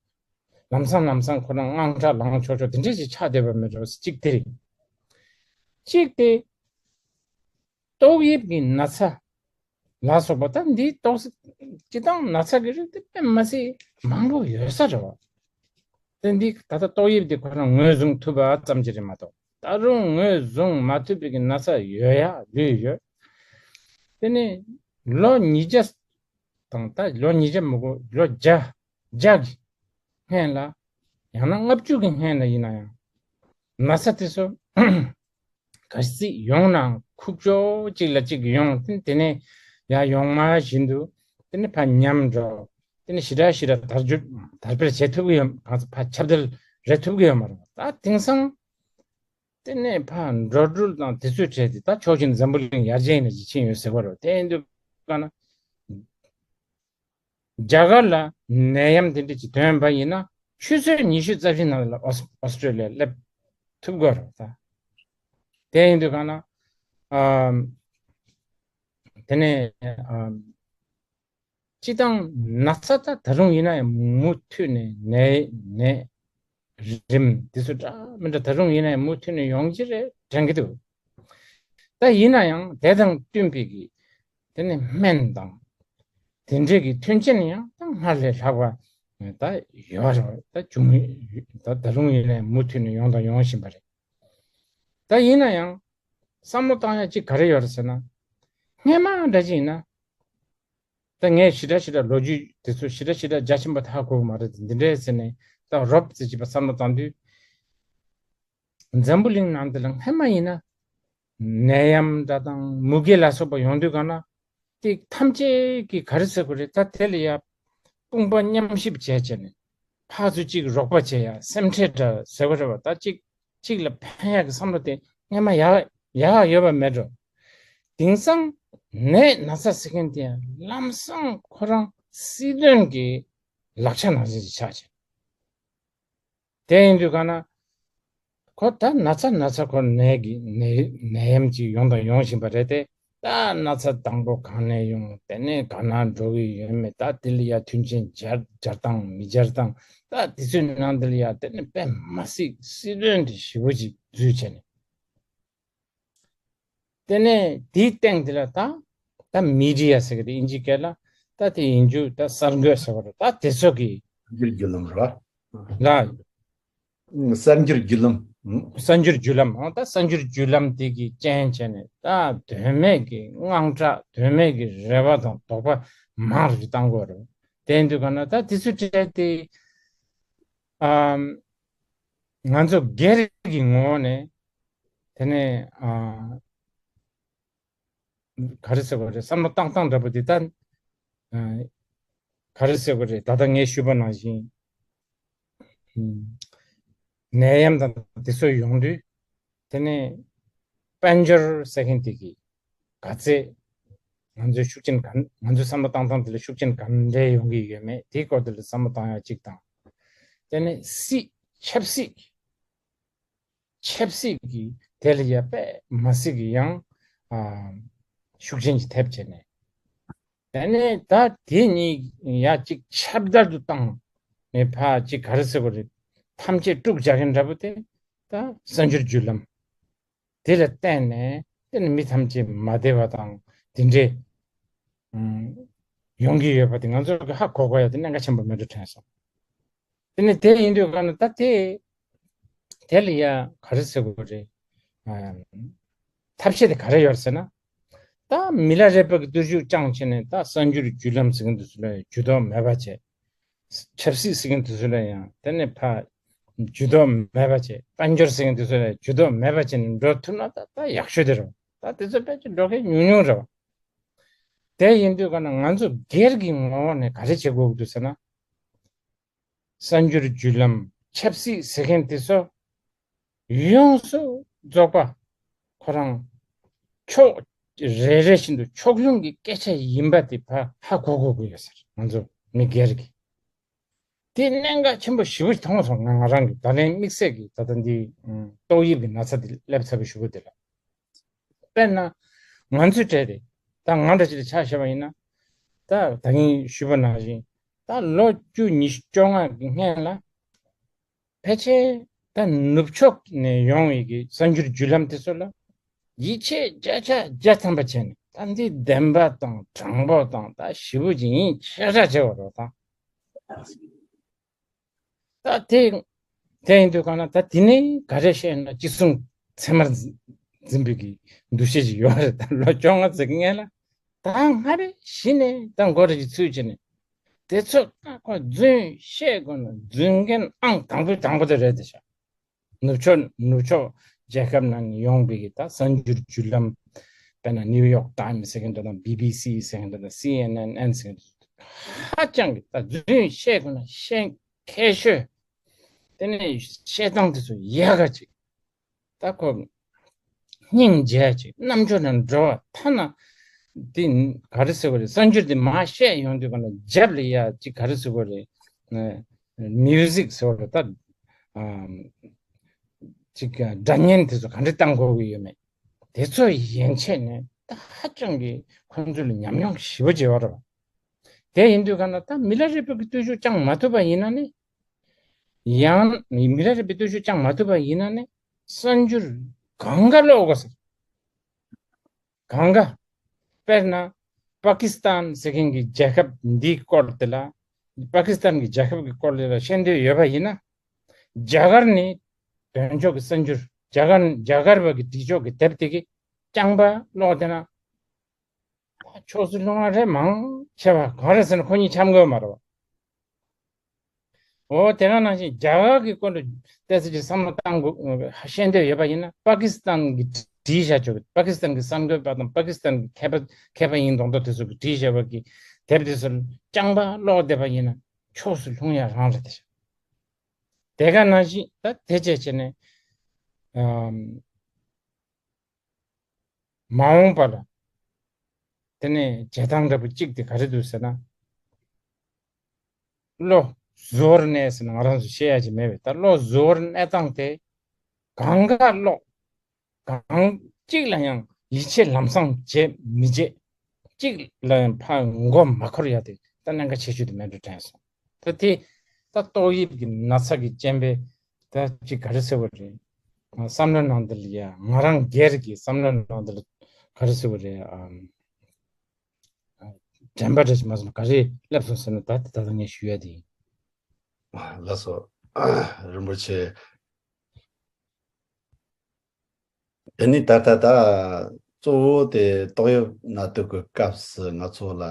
ལམ་སང་ལམ་སང་ཁོ་རང་དངངས་སྐྲག་ལངས་ཆོག་ཆོག་དེ་འདྲས་ཅིག་ཆགས་བསྡད་པ་མེད་འགྲོ། གཅིག་དེ་རེད། གཅིག་དེ་ཏོག་དབྱིབས་ཀྱི་ན་ཚ་ལ་སོགས་པ། ད་འདི་ཏོག་ཙམ་སྤྱིར་བཏང་ན་ཚ་གི་རིགས་དེ་དཔེ་མ་སྲིད་མང་པོ་ཡོད་ས་རེད་བ། དེ་འདི་ད་ལྟ་ཏོག་དབྱིབས་དེ་ཁོ་རང་ངོས་བཟུང་ཐུབ་པ་ཙམ་ཅིག་རེད་མ་གཏོགས། ད་རུང་ངོས་བཟུང་མ་ཐུབ་པའི་གི་ན་ཚ་ཡོད་ཡ་ལོས་ཡོད། དེ་ནས་ལོ་ཉིས་བརྒྱ་དང་ད་ལོ་ཉིས་བརྒྱ་མི་དགོས། ལོ་བརྒྱ། བརྒྱ་གི་སྔན་ལ། ཡང་ན་ལྔ་བཅུ་གི་སྔན་ལ་ཡིན་ན་ཡང་། ན་ཚ་དེ་ཚོ་ག་ཚོད་ཡོང་ནའང་ཁུག་ཀྱོག་གཅིག་ལ་གཅིག་ཡོང་། དེ་དེ་ནས་ཡར་ཡོང་མ་བཞིན་དུ་དེ་ནས་ཕར་ཉམས་འགྲོ། དེ་ནས་ཞེ་དྲག་ཞེ་དྲག་དར་རྒྱས་དར་སྤེལ་བྱེད་ཐུབ་ཀྱི་ཡོད། གང་ཚེ་ཕར་ཁྱབ་གདལ་རེད་ཐུབ་ཀྱི་ཡོད་མ་རེད། ད་དེང་སང་དེ་ནས་ཕར་འགྲོ་འགྲུལ་དང་དེ་ཚོའི་གྲས་དེ་ད་ཕྱོགས་གཅིག་འཛམ་བུ་གླིང་ཡར་རྒྱས་ཡིན་ན་ཅིག་ཕྱིན་ཡོད་ཟེར་བ་རེད། དེ་ཡིན་དུས་ག་ན། རྒྱ་གར་ལ་ནད་ཡམས་དེ་འདྲ་ཅིག་ཐོན་པ་ཡིན་ན། ཆུ་ཚོད་ཉི་ཤུ་རྩ་བཞི་ནང་ལ་ཨོ་སི་ཨོ་སི་ཀྲོ་ལི་ཡ་སླེབས་ཐུབ་དགོས་རེད་ད། དེ་ཡིན་དུས་ག་ན། ཨམ། དེ་ནས་ཨམ། སྤྱི་བཏང་ན་ཚ་ད་ད་རུང་ཡིན་ན་ཡང་མུ་མཐུད་ནས་ནད་ནད་རིམས་དེ་ཚོ་འདྲ་མི་འདྲ་ད་རུང་ཡིན་ན་ཡང་མུ་མཐུད་ནས་ཡོང་གི་རེད་དྲན་གྱི་འདུག། ད་ཡིན་ན་ཡང་དེ་དང་བསྟུན་པའི་གི་དེ་ནི་སྨན་དང་དེ་འདྲའི་གི་མཐུན་རྐྱེན་ཡང་ད་སྔར་ལས་ལྷག་པ་ད་ཡོད་རེད། ད་བྱུང་ད་ད་རུང་ཡིན་ན་ཡང་མུ་མཐུད་ནས་ཡོང་དང་ཡོང་བཞིན་པ་རེད། ད་ཡིན་ན་ཡང་བསམ་བློ་བཏང་ཡ་གཅིག་ག་རེ་ཡོད་རེད་ཟེར་ན། སྔན་མ་འདྲ་ཅིག་ཡིན་ན། ད་ངས་ཞེ་དྲག་ཞེ་དྲག་ལོ་རྒྱུས་དེ་ཚོ་ཞེ་དྲག་ཞེ་དྲག་རྒྱ་ཆེན་པོ་ཧ་གོ་གི་མ་རེད། འདི་འདྲས་ཟེར་ནས་ད་རོབ་ཙམ་ཅིག་བསམ་བློ་བཏང་དུས། འཛམ་བུ་གླིང་ནང་འདི་ལ་སྔན་མ་ཡིན་ན་ནད་ཡམས་འདྲ་དང་མུ་གེ་ལ་སོགས་པ་ཡོང་དུས་ག་ན་དེ་ཐམས་ཅད་ཀྱིས་ག་རེ་ཟེར་དགོས་རེད། ད་དེ་ལ་ཡ་དཔུང་པ་མཉམ་གཤིབ་བྱས་བྱས་ནས་ཕར་ཚུར་གཅིག་རོགས་པ་བྱེད་ཡ་སེམས་ཁྲལ་འདྲ་ཟེར་དགོས་རེད་བ། ད་གཅིག་གཅིག་ལ་ཕན་ཡག་གི་བསམ་བློ་དེ་སྔན་མ་ཡག་ཡག་ཡོད་པ་མེད་འགྲོ། དེང་སང་ནད་ན་ཚ་ཟེར་མཁན་དེ་ཡང་ལམ་སང་ཁོ་རང་སྲིད་དོན་གྱི་ལག་ཆ་ནང་བཞིན་ཞིག་ཆགས་བྱས། དེ་ཡིན་དུས་ག་ན། ཁོ་ད་ན་ཚ་ན་ཚ་ཁོ་ནད་ཀྱི་ནད་ནད་ཡམས་ཅིག་ཡོང་དང་ཡོང་བཞིན་པ་རེད་དེ། ད་ན་ཚ་དང་པོ་གང་ནས་ཡོང་། དེ་ནས་ག་ན་འགྲོ་གི་ཡོད་མེད། ད་དེ་ལ་ཡ་མཐུན་རྐྱེན་སྦྱར་སྦྱར་སྟངས་མི་སྦྱར་སྟངས། ད་དེ་ཚོའི་ནང་དེ་ལ་ཡ་དེ་ནས་དཔེ་མ་སྲིད་སྲིད་དོན་དེ་ཞེ་པོ་ཅིག་འཛུལ་བྱས་ནས། དེ་ནས་དེའི་སྟེང་དེ་ལ་ད། ད་མི་ཌི་ཡ་ཟེར་གི་དེ་དབྱིན་ཇིའི་སྐད་ལ། ད་དེ་ཡིན་རྒྱུ་ད་གསར་འགོད་ཟེར་བ་རེད། ད་དེ་ཚོ་གི་གསར་འགྱུར་བརྒྱུད་ལམ་རེད་བ། ལ། གསར་འགྱུར་བརྒྱུད་ལམ། གསར་འགྱུར་བརྒྱུད་ལམ། ཨང་། ད་གསར་འགྱུར་བརྒྱུད་ལམ་དེ་གི་རྐྱེན་བྱས་ནས་ད་དོན་མེད་ཀྱི་དངངས་སྐྲག་དོན་མེད་ཀྱི་རེ་བ་དང་དོགས་པ་མང་རུ་བཏང་དགོས་རེད། དེ་ཡིན་དུས་ག་ན་ད་དེ་ཚོ་བྲལ་ཏེ། ཨམ། ང་ཚོ་སྒེར་གྱི་ངོ་བོ་ནས་དེ་ནས་ཨ། ག་རེ་ཟེར་དགོས་རེད། བསམ་བློ་བཏང་སྟངས་འདྲ་པོ་དེ་ལྟར། ཨ། ག་རེ་ཟེར་དགོས་རེད། ད་ལྟ་ངས་ཞུས་པ་ནང་བཞིན། ཨ། ནད་ཡམས་དང་དེ་ཚོ་ཡོང་དུས། དེ་ནས་དཔལ་འབྱོར་ཟེར་མཁན་དེ་གི་ག་ཚད་ང་ཚོའི་ཤུགས་རྐྱེན་ག་ང་ཚོའི་བསམ་བློ་བཏང་སྟངས་དེ་ལ་ཤུགས་རྐྱེན་ག་འདྲས་ཡོང་གི་ཡོད་མེད་དེའི་སྐོར་དེ་ལ་བསམ་བློ་བཏང་ཡ་གཅིག་དང་། དེ་ནས་སྲིད་ཆབ་སྲིད། ཆབ་སྲིད་ཀྱི་དེ་ལ་ཡ་དཔེ་མ་སྲིད་ཀྱི་ཡང་ཨ། ཤུགས་རྐྱེན་གྱིས་ཐེབས་བྱས་ནས། དེ་ནས་ད་དེ་གཉིས་ཡ་གཅིག་ཁྱབ་བརྡལ་དུ་བཏང་ནས་ཕར་གཅིག་ག་རེ་ཟེར་དགོས་རེད། ཐམས་ཅད་དཀྲུག་རྒྱག་མཁན་འདྲ་པོ་དེ་ད་གསར་འགྱུར་བརྒྱུད་ལམ་དེ་ལ་བརྟེན་ནས་དེ་ནི་མི་ཐམས་ཅད་མ་བདེ་བ་དང་དེ་འདྲས་ཨ། ཡོང་གི་ཡོད་པ་དེ་ང་ཚོ་གི་ཧ་གོ་དགོས་ཡ་དེ་གནད་འགག་ཆེན་པོ་མེད་འགྲོ་དྲན་སོང་། དེ་ནས་དེ་ཡིན་དུས་ག་ན་ད་དེ། དེ་ལ་ཡ་ག་རེ་ཟེར་དགོས་རེད། ཨམ། ཐབས་ཤེས་དེ་ག་རེ་ཡོད་ཟེར་ན། ད་མི་ལ་རས་པ་གི་བརྟུལ་ཞུགས་བཅངས་བྱས་ནས་ད་གསར་འགྱུར་བརྒྱུད་ལམ་ཟེར་མཁན་དེ་ཚོ་ལ་ཇུས་གཏོགས་མེད་པ་བྱས། ཆབ་སྲིད་ཟེར་མཁན་དེ་ཚོ་ལ་ཡང་དེ་ནས་ཕར་ཇུས་གཏོགས་མེད་པ་བྱས། དཔལ་འབྱོར་ཟེར་མཁན་དེ་ཚོ་ལ་ཇུས་གཏོགས་མེད་པ་བྱས་ནས་འགྲོ་ཐུབ་ན་ད་ད་ཡག་ཤོས་དེ་རེད། ད་དེ་ཚོ་ཕལ་ཆེར་འགྲོ་མཁན་ཉུང་ཉུང་རེད། དེ་ཡིན་དུས་ག་ན་ང་ཚོ་སྒེར་གྱི་ངོ་བོ་ནས་ག་རེ་བྱེད་དགོས་ཀྱི་འདུག་ཟེར་ན། གསར་འགྱུར་བརྒྱུད་ལམ་ཆབ་སྲིད་ཟེར་མཁན་དེ་ཚོ་ཡོངས་སུ་རྫོགས་པ་ཁོ་རང་ཕྱོགས་རེ་རེ་བཞིན་དུ་ཕྱོགས་ལྷུང་གི་སྐད་ཆ་ཡིན་པ་དེ་ཕར་ཧ་གོ་དགོས་ཀྱི་ཡོད་ཟེར། ང་ཚོ་མི་སྒེར་གྱི་དེ་གནད་འགག་ཆེན་པོ་ཞེ་པོ་ཞིག་མཐོང་སོང་། ང་ང་རང་གི་ད་ལན་དམིགས་བསལ་གྱི་ད་ལྟ་འདི་ཨ། ཏོག་དབྱིབས་ཀྱི་ན་ཚ་འདི་སླེབས་ཚར་བའི་གཞུག་གུ་དེ་ལ། དཔེར་ན། ང་ཚོའི་གྲས་དེ། ད་ང་འདྲ་ཅིག་ལ་ཆ་བཞག་པ་ཡིན་ན། ད་ད་གིན་ཞུས་པ་ནང་བཞིན། ད་ལོ་བཅུ་ཉི་ཤུ་བཅོ་ལྔ་གི་སྔན་ལ། ཕལ་ཆེར་ད་ནུབ་ཕྱོགས་ནས་ཡོང་བའི་གི་གསར་འགྱུར་བརྒྱུད་ལམ་དེ་ཚོ་ལ། ཡིད་ཆེས་བརྒྱ་ཆ་བརྒྱ་ཐམ་པ་བྱས་ནས། ད་འདི་བདེན་པ་དང་དྲང་པོ་དང་ད་ཞེ་པོ་ཅིག་ཡིན་ཤ་ཤ་བྱས་པ་རེད་ད། ད་དེ་དེ་ཡིན་དུས་གང་ན་ད་དེ་ནས་ག་རེ་བཤད་ན་ཅི་གསུང་ཚད་མར་འཛིན་འཛིན་པའི་གི་འདུ་ཤེས་ཅིག་ཡོད་རེད། ད་ལོ་བཅོ་ལྔ་ཙམ་གྱི་སྔན་ལ་ད་སྔ་རེ་གཞི་ནས་ད་མགོ་རེ་ཅིག་ཚུད་བྱས་ནས་ དེ་ཚོ་ད་ཁོ་རྫུན་བཤད་དགོས་ན་རྫུན་རྒན་ཨང་དང་པོའི་དང་པོ་དེ་རེད་དེ་ཤག་ནུབ་ཕྱོགས་ནུབ་ཕྱོགས་རྒྱལ་ཁབ་ནང་ནས་ཡོང་པའི་གི་ད་གསར་འགྱུར་བརྒྱུད་ལམ། དཔེར་ན་ནིའུ་ཡོག་ཏཱིམ་ཟེར་མཁན་དེ་དང་བི་བི་སི་ཟེར་མཁན་དེ་དང་སི་ཨེན་ཨེན་ཟེར་མཁན་དེ་ཧ་ཅང་གི་ད་རྫུན་བཤད་དགོས་ན་བཤད་མཁས་ཤོས། དེ་ནས་བཤད་སྟངས་དེ་ཚོ་ཡག་ག་ཅིག་ད་ཁོ་སྙིང་རྗེ་ཅིག་རྣམ་དཔྱོད་ནང་འགྲོ་བ་ཐ་ན་དེ་ག་རེ་ཟེར་བ་རེད། གསར་འགྱུར་དེ་མ་བཤད་ཡོང་དུས་ག་ན་རྒྱབ་ལ་ཡ་ཅིག་ག་རེ་ཟེར་བ་རེད། མིའུ་ཟིག་ཟེར་བ་རེད་ད། ཅིག་སྒྲ་སྙན་དེ་ཚོ་ག་འདྲ་བཏང་དགོས་ཀྱི་ཡོད་མེད། དེ་ཚོ་ཡན་ཆད་ནས་ད་ཧ་ཅང་གི་ཁོང་ཚོ་ལ་ཉམས་མྱོང་ཞེ་པོ་བྱེད་པ་རེད་པ། དེ་ཡིན་དུས་ག་ན་ད་མི་ལ་རས་པའི་གི་སྟོབས་ཤུགས་བཅངས་མ་ཐུབ་པ་ཡིན་ན་ནི། ཡང་མི་ལ་རས་པའི་སྟོབས་ཤུགས་བཅངས་མ་ཐུབ་པ་ཡིན་ན་ནི་གསར་འགྱུར་གང་ག་ཀློག་དགོས་ཟེར། གང་ག་དཔེར་ན་པ་ཀི་སི་ཐན་ཟེར་མཁན་གྱི་རྒྱལ་ཁབ་འདིའི་སྐོར་དེ་ལ། པ་ཀི་སི་ཐན་གྱི་རྒྱལ་ཁབ་ཀྱི་སྐོར་དེ་ལ་བཤད་འདོད་ཡོད་པ་ཡིན་ན། རྒྱ་གར་ནས་བཏོན་ཆོག་གི་གསར་འགྱུར། རྒྱ་གར་རྒྱ་གར་བ་གིས་བྲིས་ཆོག་གི་དེབ་དེ་གི་རྐྱང་པ་ཀློག་བསྡད་ན། ཕྱོགས་སུ་ལྷུང་བ་རེད་མང་ཆེ་བ། གང་རེད་ཟེར་ན་ཁོ་གཉིས་འཆམ་དགོས་མ་རེད་པ། འོ་དེ་ག་ནང་བཞིན་རྒྱ་གར་གྱི་སྐོར་ལ་ཏོག་ཙམ་ཅིག་བསམ་བློ་བཏང་དགོས་ཤེས་འདོད་ཡོད་པ་ཡིན་ན། པ་ཀི་སི་ཐན་གྱིས་བྲིས་བཞག་ཆོག་པ་ཀི་སི་ཐན་གྱི་གསར་འགོད་པ་དང་པ་ཀི་སི་ཐན་གྱི་མཁས་པ་མཁས་པ་ཡིན་མདོག་མདོག་དེ་ཚོ་གིས་བྲིས་བཞག་པ་གི་དེབ་དེ་ཚོ་རྐྱང་པ་ཀློག་བསྡད་པ་ཡིན་ན་ཕྱོགས་སུ་ལྷུང་ཡ་རང་རེད་དེ། དེ་ག་ནང་བཞིན་ད་དེ་བྱས་བྱས་ནས་ཨམ། མ་འོངས་པ་ལ། དེ་ནས་བྱེད་སྟངས་འདྲ་པོ་གཅིག་དེ་ག་རེ་འདུག་ཟེར་ན། བློ་གཟུ་བོར་གནས་ཟེར་ན་ང་རང་ཚོ་བཤད་ཡ་ཅིག་མེད་པས། ད་བློ་གཟུ་བོར་གནས་སྟངས་དེ་གང་ག་ཀློག་གང་གཅིག་ལ་ཡང་ཡིད་ཆེས་ལམ་སང་བྱེད་མི་བྱེད། གཅིག་ལ་ཡང་ཕར་མགོ་མ་འཁོར་ཡ་དེ་ད་གནད་འགག་ཆེ་ཤོས་དེ་མེད་འགྲོ་དྲན་སོང་། ད་དེ་ད་ཏོག་དབྱིབས་ཀྱི་ན་ཚ་གི་རྐྱེན་པས། ད་ཅིག་ག་རེ་ཟེར་བ་རེད། བསམ་བློ་ནང་དུ་ལ་ཡ་ང་རང་སྒེར་གྱི་བསམ་བློ་ནང་དུ་ལ་ག་རེ་ཟེར་བ་རེད། ཨམ། དྲན་པ་འདྲ་ཞིག་མ་སོང་། ག་རེ་སླེབས་སོང་ཟེར་ན་ད་ད་ལྟ་ངས་ཞུ་ཡ་དེ་ཡིན། ལགས་སོ། རིན་པོ་ཆེ། དེ་ནི་ད་ལྟ་ད་གཙོ་བོ་དེ་ཏོག་དབྱིབས་ནད་དུག་གི་སྐབས་སུ་ང་ཚོ་ལ་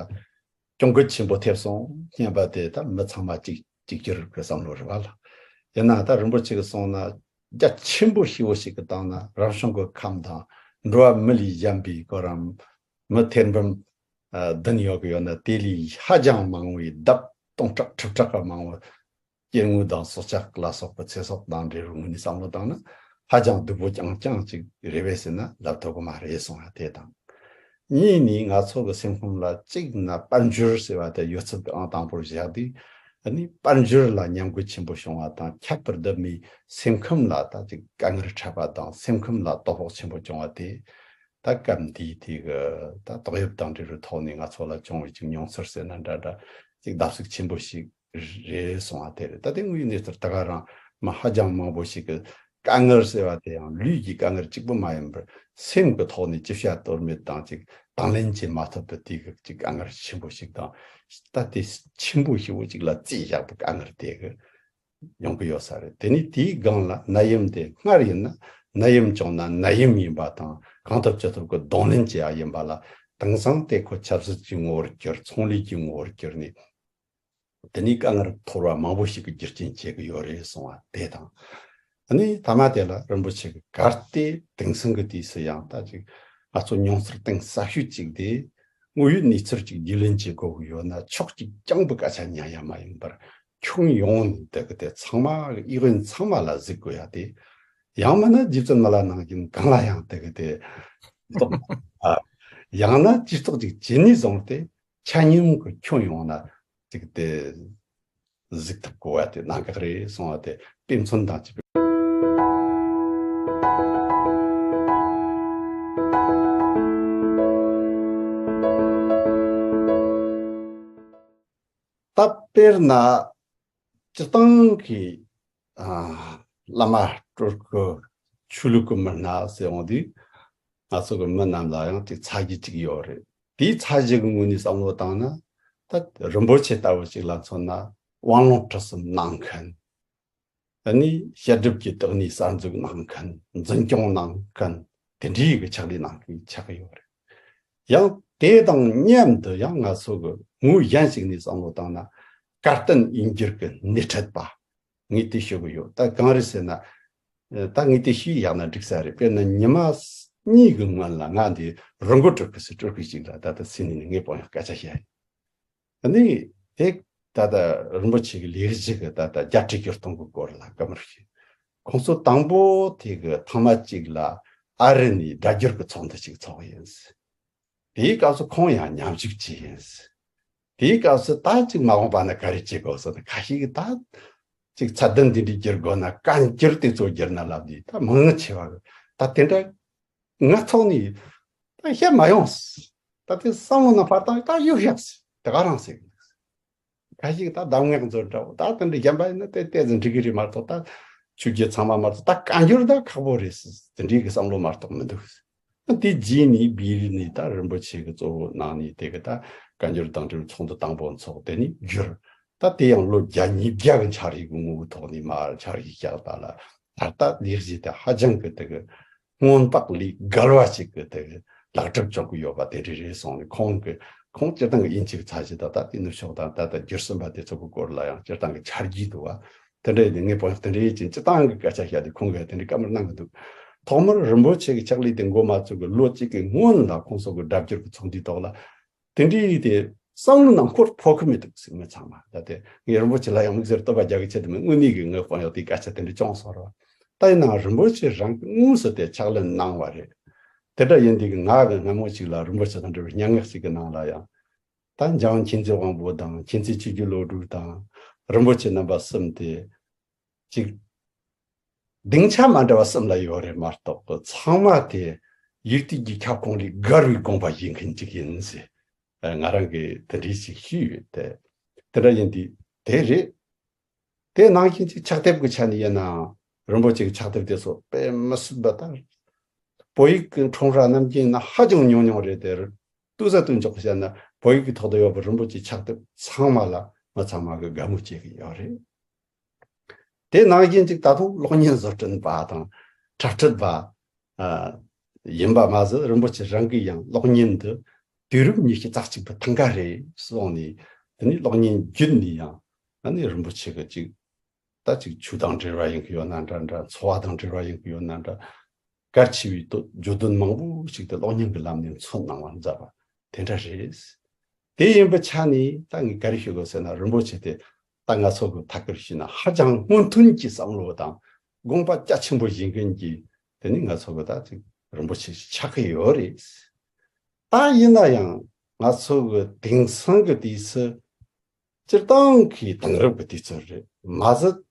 གྱོང་གུད་ཆེན་པོ་ཐེབས་སོང་སྙམ་པ་དེ་ད་མི་ཚང་མ་གཅིག་གཅིག་གྱུར་གྱི་བསམ་བློ་རེད་བ་ལ། ཡིན་ན་ད་རིན་པོ་ཆེ་གིས་གསུངས་ན་རྒྱ་ཆེན་པོ་ཞེ་བོ་ཞིག་གི་སྟེང་ན་རང་བྱུང་གི་ཁམས་དང་འགྲོ་བ་མི་ལས་གཞན་པའི་གོ་རམ་མི་ཐེར་འབུམ་ཨ་བདུན་ཡོད་གི་ཡོད་ན་དེ་ལས་ཧ་ཅང་མང་བའི་ལྡབ་སྟོང་ཕྲག་ཁྲི་ཕྲག་གི་མང་བ། སྐྱེ་དངོས་དང་སྲོག་ཆགས་ལ་སོགས་པའི་ཚེ་སྲོག་དང་འབྲེལ་བའི་ངོས་ནས་བསམ་བློ་བཏང་ན་ཧ་ཅང་སྡུག་པོ་རྐྱང་རྐྱང་ཅིག་རེད་པས་ཟེར་ན་ལབ་ཐུབ་ཀྱི་མ་རེད་གསུང་ཡ་དེ་དང་། གཉིས་ནི་ང་ཚོ་གི་སེམས་ཁམས་ལ་གཅིག་ན་དཔལ་འབྱོར་ཟེར་བ་དེ་ཡོད་ཚད་ཀྱི་ཨང་དང་པོར་བཞག་དུས། ཨ་ནི་དཔལ་འབྱོར་ལ་ཉམས་རྒུད་ཆེན་པོ་བྱུང་བ་དང་ཁྱད་པར་དུ་མིའི་སེམས་ཁམས་ལ་ད་ཅིག་དཀའ་ངལ་འཕྲད་པ་དང་སེམས་ཁམས་ལ་དོ་ཕོག་ཆེན་པོ་བྱུང་བ་དེ། ད་སྐབས་འདིའི་དེ་གི་ད་ཏོག་དབྱིབས་དང་འབྲེལ་བའི་ཐོག་ནས་ང་ཚོ་ལ་བྱུང་བའི་ཅིག་མྱོང་ཚོར་ཟེར་ན་འདྲ་འདྲ་ཅིག་བརྡབ་གསིག་ཆེན་པོ་ཞིག་རེད་སོང་བ་དེ་རེད། ད་དེ་དངོས་ཡོད་གནས་ཚུལ་ད་ག་རང་མི་ཧ་ཅང་མང་པོ་ཞིག་གི་དཀའ་ངལ་ཟེར་བ་དེ་ཡང་ལུས་ཀྱི་དཀའ་ངལ་གཅིག་པུ་མ་ཡིན་པར་སེམས་ཀྱི་ཐོག་ནས་ཅི་བྱ་གཏོལ་མེད་དང་ཅིག་དང་ལེན་བྱེད་མ་ཐུབ་པའི་དེ་གི་ཅིག་དཀའ་ངལ་ཆེན་པོ་ཞིག་དང་། ད་དེ་ཆེན་པོ་ཞེ་བོ་ཅིག་ལ་རྩིས་བཞག་པའི་དཀའ་ངལ་དེ་གི་ཡོང་གི་ཡོད་ས་རེད། དེ་ནས་དེའི་སྒང་ལ་ནད་ཡམས་དེ་སྔར་ཡིན་ན་ནད་ཡམས་བྱུང་ན་ནད་ཡམས་ཡིན་པ་དང་གང་ཐུབ་ཅི་ཐུབ་ཀྱི་གདོང་ལེན་བྱེད་ཡ་ཡིན་པ་ལ། དེང་སང་དེ་ཁོ་ཆབ་སྲིད་ཀྱི་ངོ་བོར་གྱུར། ཚོང་ལས་ཀྱི་ངོ་བོར་གྱུར་ནས་དེ་ནས་དཀའ་ངལ་ཐོར་བ་མང་པོ་ཞིག་གི་རྒྱུ་རྐྱེན་བྱེད་ཀྱི་ཡོད་རེད་གསུང་བ་དེ་དང་། ཨ་ནི་མཐའ་མ་དེ་ལ་རིན་པོ་ཆེ་གིས་གལ་ཏེ་དེང་སང་གི་དུས་སུ་ཡང་ད་ཅིག་ང་ཚོ་མྱོང་ཚོར་གཏིང་ཟབ་ཤོས་ཅིག་དེ་དངོས་ཡོད་གནས་ཚུལ་ཅིག་རྒྱུས་ལོན་བྱེད་དགོས་ཀྱི་ཡོད་ན་ཕྱོགས་གཅིག་རྐྱང་པའི་སྐད་ཆ་ཉན་ཡ་མ་ཡིན་པར། ཁྱོན་ཡོངས་ནས་དེ་གི་དེ་ཚང་མ་གི་ཨི་ཝན་ཚང་མ་ལ་གཟིགས་དགོས་ཡ་དེ། ཡང་མིན་ན་རྗེ་བཙུན་མི་ལ་ནང་བཞིན་གང་ལ་ཡང་དེ་གི་དེ་ཏོག་ཨ། ཡང་ན་ཇུས་གཏོགས་ཅིག་བྱེད་ནས་བཟུང་སྟེ་ཆ་སྙོམས་ཀྱི་ཁྱོན་ཡོངས་ན་ཅིག་དེ་གཟིགས་ཐུབ་དགོས་པ་དེ་གནད་འགག་རེད་གསུང་བ་དེ་དཔེ་མཚོན་དང་བཅས་པའི། ད་དཔེར་ན་སྤྱིར་བཏང་གི་ཨ་བླ་མ་སྤྲུལ་སྐུ་ཆོས་ལུགས་ཀྱི་མི་སྣ་ཟེར་འོང་དུས་ང་ཚོ་གི་མི་རྣམས་ལ་ཡང་ཅིག་ཚ་གྱུར་ཅིག་ཡོད་རེད། དེའི་ཚ་གྱུར་གྱི་ངོས་ནས་བསམ་བློ་བཏང་ན་ད་རིན་པོ་ཆེ་ལྟ་བུ་ཅིག་ལ་མཚོན་ན་དབང་ལུང་ཁྲིད་གསུམ་གནང་མཁན། ཨ་ནི་བཤད་སྒྲུབ་ཀྱི་བདག་ཉིད་གསར་འཛུགས་གནང་མཁན། འཛིན་སྐྱོང་གནང་མཁན། དེ་འདྲའི་གི་ཕྱག་ལས་གནང་མཁན་ཆགས་ཀྱི་ཡོད་རེད། ཡང་དེ་དང་མཉམ་དུ་ཡང་ང་ཚོ་གི་ངོས་གཞན་ཞིག་ནས་བསམ་བློ་བཏང་ན། དཀར་བསྟན་དབྱིན་འགྱུར་གྱི་སྣེ་ཁྲིད་པ། ངས་དེ་ཞུ་གི་ཡོད། ད་གང་རེད་ཟེར་ན། ཨ། ད་ངས་དེ་ཞུས་ཡག་ན་འགྲིག་ས་རེད། དཔེར་ན་ཉི་མ་གཉིས་ཀྱི་སྔོན་ལ་ང་འདི་རི་མགོ་སྤྲུལ་སྐུ་ཟེར་སྤྲུལ་སྐུ་ཞིག་ལ་ད་ལྟ་སིད་ནི་ནས་ངས་དཔང་ཡག་སྐད་ཆ་བཤད་ཡིན། ཨ་ནི་དེ་ད་ལྟ་རིན་པོ་ཆེ་གི་ལས་གཞི་གི་ད་ལྟ་རྒྱ་བསྒྱུར་གཏོང་གི་སྐོར་ལ་བཀའ་མོལ་ཞུས། ཁོང་ཚོ་དང་པོ་དེ་གི་ཐེངས་མ་གཅིག་ལ་ཨ་རི་ནས་སྒྲ་བསྒྱུར་གྱི་ཚོགས་འདུ་ཅིག་ཚོགས་ཡིན། དེའི་སྐབས་སུ་ཁོང་ཡང་མཉམ་ཞུགས་བྱས་ཡིན། དེའི་སྐབས་སུ་ད་ཅིག་མ་འོངས་པ་ན་ག་རེ་བྱེད་དགོས་ཟེར་ན། ཁ་ཤས་ཀྱིས་ད་ཅིག་ཚད་ལྡན་འདི་འདྲའི་བསྒྱུར་དགོས་ན་བཀའ་འགྱུར་དེ་ཚོ་བསྒྱུར་ན་ལབ་དུས། ད་མང་ཆེ་བ་གིས་ད་དེ་འདྲ་ང་ཚོ་ནས་ད་བཤད་མ་ཡོང་། ད་དེ་བསམ་བློ་ནང་ཕར་བཏང་། ད་གཡུག་བཞག་ཟེར། དེ་ག་རང་ཟེར་གི་འདུག་ཁ་ཤས་ཀྱིས་ད་གདམས་ངག་མཛོད་འདྲ་བོ་ད་དེ་འདྲ་གཞན་པ་ཡིན་ན་དེ་ཏོག་ཙམ་འགྲིག་གི་རེད་མ་གཏོགས། ད་ཆོས་བརྒྱུད་ཚང་མ་མ་གཏོགས་ད་བཀའ་འགྱུར་ད་ཁག་པོ་རེད་ཟེར། དེ་འདྲའི་གི་བསམ་བློ་མ་གཏོགས་མི་འདུག་དེ་རྗེས་ནས་བིར་ནས་ད་རིན་པོ་ཆེ་གི་གཙོ་བོ་གནང་ནས་དེ་གི་ད་བཀའ་འགྱུར་དང་འབྲེལ་བའི་ཚོགས་འདུ་དང་པོ་འཚོགས། དེ་ནས་བསྒྱུར། ད་དེ་ཡང་ལོ་བརྒྱ་ཉིས་བརྒྱ་གི་འཆར་གཞི་གི་ངོ་བོའི་ཐོག་ནས་མར་འཆར་གཞི་བཞག་པ་ལ། ད་ལྟ་ལས་གཞི་དེ་ཧ་ཅང་གི་དེ་གི་སྔོན་དཔག་ལས་བརྒལ་བ་ཞིག་གི་དེ་གི་ལག་གྲུབ་བྱུང་གི་ཡོད་པ་དེ་འདྲ་རེད་གསུངས་ནས། ཁོང་གི་ཁོང་སྤྱིར་བཏང་གི་དབྱིན་ཇིའི་ཚད་གཞི་དང་ད་ལྟའི་ནུབ་ཕྱོགས་དང་ད་ལྟ་བསྒྱུར་ཟིན་པ་དེ་ཚོ་གི་སྐོར་ལ་ཡང་སྤྱིར་བཏང་གི་འཆར་གཞི་འདུག་བ། དེ་འདྲ་ཡིན་ནས་ངས་བོད་དེ་འདྲ་ཡིན་ཅིང་སྤྱིར་བཏང་གི་སྐད་ཆ་བཤད་དུས་ཁོང་གིས་དེ་འདྲའི་བཀའ་མོལ་གནང་གི་འདུག་ཐོག་མར་རིན་པོ་ཆེ་གི་ཕྱག་ལས་དེ་འགོ་མ་བཙུགས་གི་ལོ་གཅིག་གི་སྔོན་ལ་ཁོང་ཚོ་གི་སྒྲ་བསྒྱུར་གི་ཚོགས་འདུའི་ཐོག་ལ་དེ་འདྲའི་དེ་བསམ་བློ་ནང་འཁོར་ཕོད་གི་མི་འདུག་ཟེར། མི་ཚང་མ་ད་དེ་ངས་རིན་པོ་ཆེ་ལ་ཡང་དམིགས་བསལ་བསྟོད་པ་རྒྱག་གི་ཆེད་དུ་མིན། དངོས་གནས་ཀྱི་ངས་དཔང་ཡག་དེ་སྐད་ཆ་དེ་འདྲ་བྱུང་སོང་ར། ད་ཡིན་ནའང་རིན་པོ་ཆེ་རང་གིས་དངོས་སུ་དེ་ཕྱག་ལས་གནང་བ་རེད། དེ་འདྲ་ཡིན་དུས་ང་གི་སྔ་མོ་ཞིག་ལ་རིན་པོ་ཆེ་དང་འབྲེལ་བའི་སྙན་ངག་ཞིག་གི་ནང་ལ་ཡང་། ད་འཇམ་དབྱངས་མཁྱེན་བརྩེ་དབང་པོ་དང་། མཁྱེན་བརྩེ་ཆོས་ཀྱི་བློ་གྲོས་དང་། རིན་པོ་ཆེ་རྣམ་པ་གསུམ་དེ་ཅིག་སྡིངས་ཆ་མ་འདྲ་བ་གསུམ་ལ་ཡོད་རེད་མ་གཏོགས། ཚང་མ་དེ་ཡུལ་དུས་ཀྱི་ཁྱབ་ཁོངས་ལས་བརྒལ་བའི་དགོངས་པ་བཞེས་མཁན་ཅིག་ཡིན་ཟེར། ང་རང་གིས་དེ་འདྲའི་ཞིག་ཞུས་ཡོད་དེ། དེ་འདྲ་ཡིན་དུས་དེ་རེད། དེ་ནང་བཞིན་གྱི་ཕྱག་དེབ་ཀྱི་ཆ་ནས་ཡིན་ནའང་རིན་པོ་ཆེ་གི་ཕྱག་དེབ་དེ་ཚོ་དཔེ་མི་སྲིད་པ་དང་། བོད་ཡིག་གི་ཁྲོམ་ར་ནམ་རྒྱུན་ན་ཧ་ཅང་ཉུང་ཉུང་རེད་དེ། ཏོག་ཙམ་ཏུ་འཇོག་བཤད་ན་བོད་ཡིག་གི་ཐོག་ཏུ་ཡོད་པའི་རིན་པོ་ཆེའི་ཕྱག་དེབ་ཚང་མ་ལ་མི་ཚང་མ་གིས་དགའ་མོས་བྱེད་ཀྱི་ཡོད་རེད། དེ་ནང་བཞིན་གཅིག་ད་དུང་གློག་བརྙན་བཟོ་སྐྲུན་པ་དང་འཁྲབ་ཁྲིད་པ་ཡིན་པ་མ་ཟད། རིན་པོ་ཆེ་རང་གིས་ཡང་གློག་བརྙན་འདི་དུས་རབས་ཉི་ཤུ་རྩ་གཅིག་པའི་ཐང་ག་རེད་གསུངས་ནས། དེ་ནས་གློག་བརྙན་བརྒྱུད་ནས་ཡང་ཨ་ནི་རིན་པོ་ཆེ་གི་ཅིག་ད་ཅིག་ཆོས་དང་འབྲེལ་བ་ཡིན་གི་ཡོད་ན་འདྲ་འདྲ། འཚོ་བ་དང་འབྲེལ་བ་ཡིན་གི་ཡོད་ན་འདྲ། གལ་ཆེ་བའི་དོ་བརྗོད་དོན་མང་པོ་ཞིག་དེ་གློག་བརྙན་གྱི་ལམ་ནས་མཚོན་གནང་བ་མཛད་པ་དེ་འདྲ་རེད། དེ་ཡིན་པའི་ཆ་ནས་ད་ངས་ག་རེ་ཞུ་དགོས་ཟེར་ན། རིན་པོ་ཆེ་དེ་ད་ང་ཚོ་གི་ཐད་ཀར་ཞུས་ན་ཧ་ཅང་སྔོན་ཐོན་གྱི་བསམ་བློ་དང་དགོངས་པ་རྒྱ་ཆེན་པོ་བཞེས་མཁན་གྱི་དེ་ནི་ང་ཚོ་གི་ད་ཅིག་རིན་པོ་ཆེ་ཞིག་ཆགས་ཀྱི་ཡོད་རེད། ད་ཡིན་ན་ཡང་ང་ཚོ་གི་དེང་སང་གི་དུས་སུ་སྤྱིར་བཏང་གི་དེང་རབས་ཀྱི་དུས་ཚོད་རེད་མ་ཟད།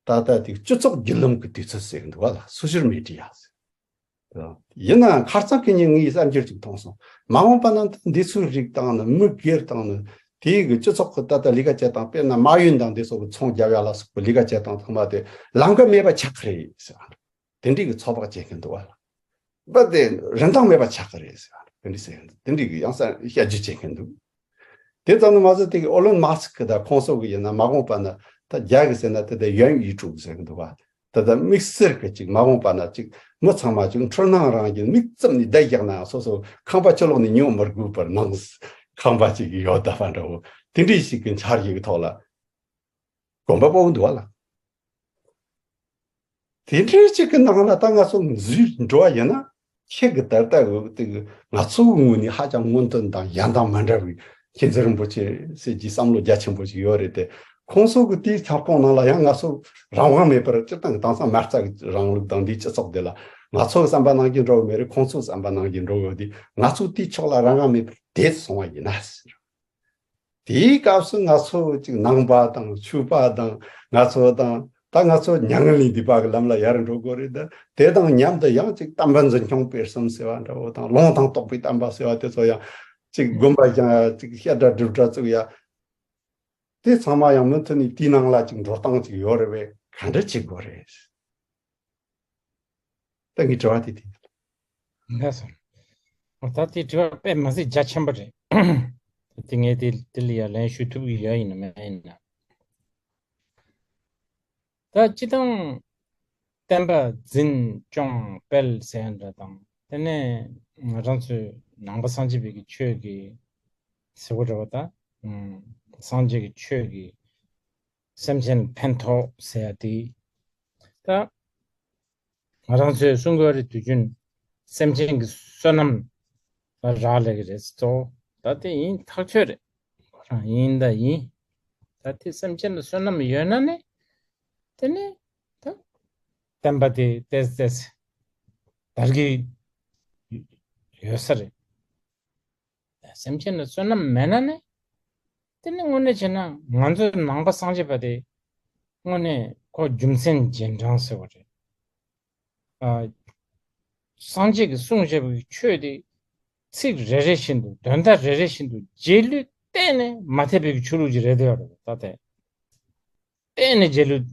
ད་ལྟ་དེ་སྤྱི་ཚོགས་བརྒྱུད་ལམ་གྱི་དུས་ཚོད་ཟེར་གི་འདུག་བ་ལ། སོ་ཤལ་མི་ཌི་ཡ་ཟེར། ཡིན་ནའང་ཁ་རྩང་གི་ཉིན་ངས་གསར་འགྱུར་ཅིག་མཐོང་སོང་། མ་འོངས་པ་ན་འདི་ཚོའི་རིགས་དང་ནི་མི་སྒེར་དང་ནི་དེའི་གི་སྤྱི་ཚོགས་ཀྱི་ད་ལྟ་ལས་ཀ་བྱེད་སྟངས། དཔེར་ན་མ་ཡུན་དང་འདི་ཚོ་གི་ཚོང་རྒྱབ་ཡ་ལ་སོགས་པའི་ལས་ཀ་བྱེད་སྟངས་ཚང་མ་དེ་ལམ་ཀ་མེད་པ་ཆགས་ཀྱི་རེད་ཟེར་བ། དེ་འདྲའི་གི་ཚོད་དཔག་བྱེད་མཁན་འདུག་བ་ལ། པ་དེ་རིན་ཐང་མེད་པ་ཆགས་ཀྱི་རེད་ཟེར་བ། དེ་འདྲའི་ཟེར་མཁན་འདུག་དེ་འདྲའི་གི་ཡང་སར་བཤད་རྒྱུ་བྱེད་མཁན་འདུག་དེ་ཙམ་དུ་མ་ཟད། དེ་གི་ཨོ་ལོན་མཱ་སྐ་དང་ཁོང་ཚོ་གི་ཡིན་ན་མ་འོངས་པ་ན་ད་རྒྱ་གི་ཟེར་ན་དེ་དེ་ཡོན་ཡི་ཀྲུག་ཟེར་གི་འདུག་བ། དེ་ད་དམིགས་བསལ་གི་ཅིག་མ་འོངས་པ་ན་ཅིག་མི་ཚང་མ་ཅིག་འཁྲུལ་སྣང་རང་གི་མིག་བཙུམ་ནས་བསྡད་བཞག་ན་ཡང་སོ་སོ་ཁང་པ་ཕྱི་ལོགས་ནས་ཉོ་མི་དགོས་པར་ནང་ཁང་པ་ཅིག་ཡོད་བསྡད་པ་འདྲ་བོ། དེ་འདྲའི་ཞིག་གི་འཆར་གཞི་གི་ཐོག་ལ་གོམ་པ་སྤོ་གི་འདུག་བ་ལ། དེ་འདྲའི་ཅིག་གི་ནང་ལ་ད་ང་ཚོ་འཛུལ་འགྲོ་བ་ཡིན་ན། ཁྱེད་ཀྱི་ད་ལྟ་འོས་དེ་གི་ང་ཚོའི་ངོས་ནས་ཧ་ཅང་སྔོན་ཐོན་དང་གཞན་དང་མ་འདྲ་བའི་མཁྱེན་བརྩེ་རིན་པོ་ཆེ་ཟེར་གྱི་བསམ་བློ་རྒྱ་ཆེན་པོ་ཞིག་ཡོད་རེད་དེ། ཁོང་ཚོ་གི་དེའི་ཁྱབ་ཁོངས་ནང་ལ་ཡང་ང་ཚོ་རང་དབང་མེད་པར་སྤྱིར་བཏང་གི་དེང་སང་མ་རྩ་གི་རིང་ལུགས་དང་འདིའི་སྤྱི་ཚོགས་དེ་ལ་ང་ཚོ་གི་བསམ་པ་ནང་བཞིན་འགྲོ་གི་མེད་རེད། ཁོང་ཚོ་གི་བསམ་པ་ནང་བཞིན་འགྲོ་གི་ཡོད་དེ། ང་ཚོ་དེའི་ཕྱོགས་ལ་རང་དབང་མེད་པར་བསྡད་སོང་བ་ཡིན་ན་ཟེར། དེའི་སྐབས་སུ་ང་ཚོ་ཅིག་ནང་པ་དང་ཆོས་པ་དང་ང་ཚོ་དང་། ད་ང་ཚོ་མྱ་ངན་ལས་འདས་པ་གི་ལམ་ལ་ཡར་འགྲོ་དགོས་རེད། ད་དེ་དང་མཉམ་དུ་ཡང་ཅིག་དམ་པ་འཛིན་སྐྱོང་སྤེལ་གསུམ་ཟེར་བ་འདྲ་བོ་དང་། ལུང་དང་རྟོགས་པའི་བསྟན་པ་ཟེར་བ་དེ་ཚོ་ཡང་ཅིག་དགོན་པ་བཞེངས་ཡ། ཅིག་བཤད་གྲྭ་སྒྲུབ་གྲྭ་བཙུགས་ཡ། དེ་ཚང་མ་ཡང་མུ་མཐུད་ནས་དེའི་ནང་ལ་ཅིག་འགྲོ་སྟངས་ཅིག་ཡོད་རེད་པས། ག་འདྲ་བྱེད་དགོས་རེད། ད་ངའི་དྲི་བ་དེ་དེ་ཡིན། ལགས་སོ། འོ། ད་དེ་དྲི་བ་དཔེ་མི་སྲིད་རྒྱ་ཆེན་པོ་རེད། དེ་ངས་དེ་དེ་ལ་ཡ་ལན་ཞུ་ཐུབ་ཀྱི་ཡོད་ཡིན་ན་མེད་ཡིན་ན། ད་སྤྱིར་བཏང་བསྟན་པ་འཛིན་སྐྱོང་སྤེལ་ཟེར་ཡ་འདྲ་དང་། དེ་ནས་ང་རང་ཚོའི་ནང་པ་སངས་རྒྱས་པའི་གི་ཆོས་ཀྱི་ཟེར་བ་འདྲ་བ་ད། ཨུམ། སངས་རྒྱས་ཀྱི་ཆོས་ཀྱིས་སེམས་ཅན་ལ་ཕན་ཐོགས་ཟེར་ཡ་དེ། ད་ང་རང་ཚོས་གསུང་གི་ཡོད་རེད། དུས་རྒྱུན་སེམས་ཅན་གྱི་བསོད་ནམས་ལ་རག་ལས་ཀྱི་རེད་གཙོ་བོ། ད་དེ་ཡིན་ཐག་ཆོད་རེད། ཁོ་རང་ཡིན་ད་ཡིན། ད་དེ་སེམས་ཅན་ལ་བསོད་ནམས་ཡོད་ན་ནི། དེ་ནི་ད་བསྟན་པ་དེ་ཏོག་ཙམ་དར་གྱི་ཡོད་ས་རེད། སེམས་ཅན་ལ་བསོད་ནམས་མེད་ན་ནི། དེ་ནི་དངོས་གནས་བྱས་ན་ང་ཚོ་ནང་པ་སངས་རྒྱས་པ་དེ་དངོས་གནས་ཁོ་རྒྱུ་མཚན་རྗེས་འབྲང་ཟེར་བ་རེད། ཨ། སངས་རྒྱས་ཀྱིས་གསུངས་བཞག་པའི་ཆོས་དེ་ཚིག་རེ་རེ་བཞིན་དུ་དོན་དག་རེ་རེ་བཞིན་དུ་རྗེས་ལུས་གཏན་ནས་མ་ཐེབས་པའི་ཆོས་ལུགས་ཅིག་རེད་འདུག་ད་དེ། གཏན་ནས་རྗེས་ལུས་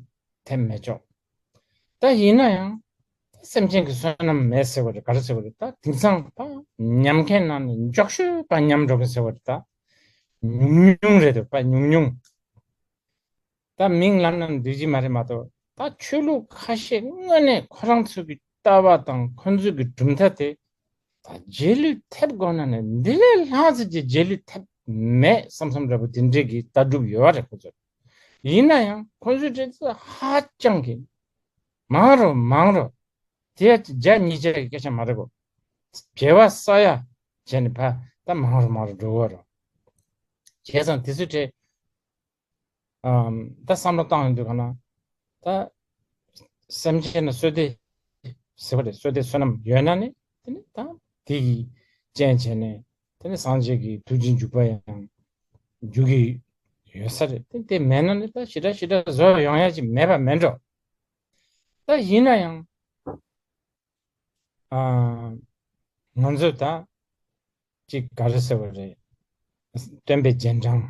ཐེབས་མེད་ཅོག་ད་ཡིན་ན་ཡང་། ད་སེམས་ཅན་གྱི་བསོད་ནམས་མེད་ཟེར་བ་རེད། ག་རེ་ཟེར་བ་རེད། ད་དེང་སང་ད་ཉམས་མཁན་ནང་ནས་མགྱོགས་ཤོས་པ་ཉམས་འགྲོ་མཁན་ཟེར་བ་རེད། ད་ཉུང་ཉུང་རེད་འདུག་པ་ཉུང་ཉུང་། ད་མིང་ལབ་ན་འདོད་ཀྱི་མ་རེད་མ་གཏོགས། ད་ཆོས་ལུགས་ཁ་ཤས་དངོས་གནས་ཁོ་རང་ཚོ་གི་ལྟ་བ་དང་ཁོ་ཚོ་གི་གྲུབ་མཐའ་དེ། ད་རྗེས་ལུས་ཐེབས་དགོས་ན་ནི་འདི་ལས་ལྷག་ཙམ་གྱི་རྗེས་ལུས་ཐེབས་མེད་བསམ་བསམ་འདྲ་པོ་དེ་འདྲས་ཀྱི་ལྟ་གྲུབ་ཡོད་རེད་ཁོ་ཚོར། ཡིན་ན་ཡང་ཁོ་ཚོའི་འདྲ་ཚོ་ཧ་ཅང་གི་མང་རུ་མང་རུ། དེ་ཡ་བརྒྱ་ཉིས་བརྒྱ་གི་སྐད་ཆ་མ་རེད་གོ། བྱེ་བ་ས་ཡ་བྱས་ནས་ཕ་ད་མང་རུ་མང་རུ་འགྲོ་གི་རེད། བྱས་ཙང་དེ་ཚོའི་གྲས། ཨམ། ད་བསམ་བློ་བཏང་ཡོང་དུས་ག་ན། ད་སེམས་ཅན་ལ་བསོད་བདེ་ཟེར་བ་རེད། བསོད་བདེ་བསོད་ནམས་ཡོད་ན་ནི་དེ་ནི་ད་དེ་གི་རྐྱེན་བྱས་ནས་དེ་ནི་སངས་རྒྱས་ཀྱི་ཐུགས་རྗེ་འཇུག་པ་ཡང་འཇུག་གི་ཡོད་ས་རེད། དེ་དེ་མེད་ན་ནི་ད་ཞེ་དྲག་ཞེ་དྲག་བཟོ་ཡོང་ཡ་ཅིག་མེད་པ་མེད་འགྲོ། ད་ཡིན་ན་ཡང་། ཨ། ང་ཚོས་ད་ཅིག་ག་རེ་ཟེར་བ་རེད། སྟོན་པའི་རྗེས་འབྲང་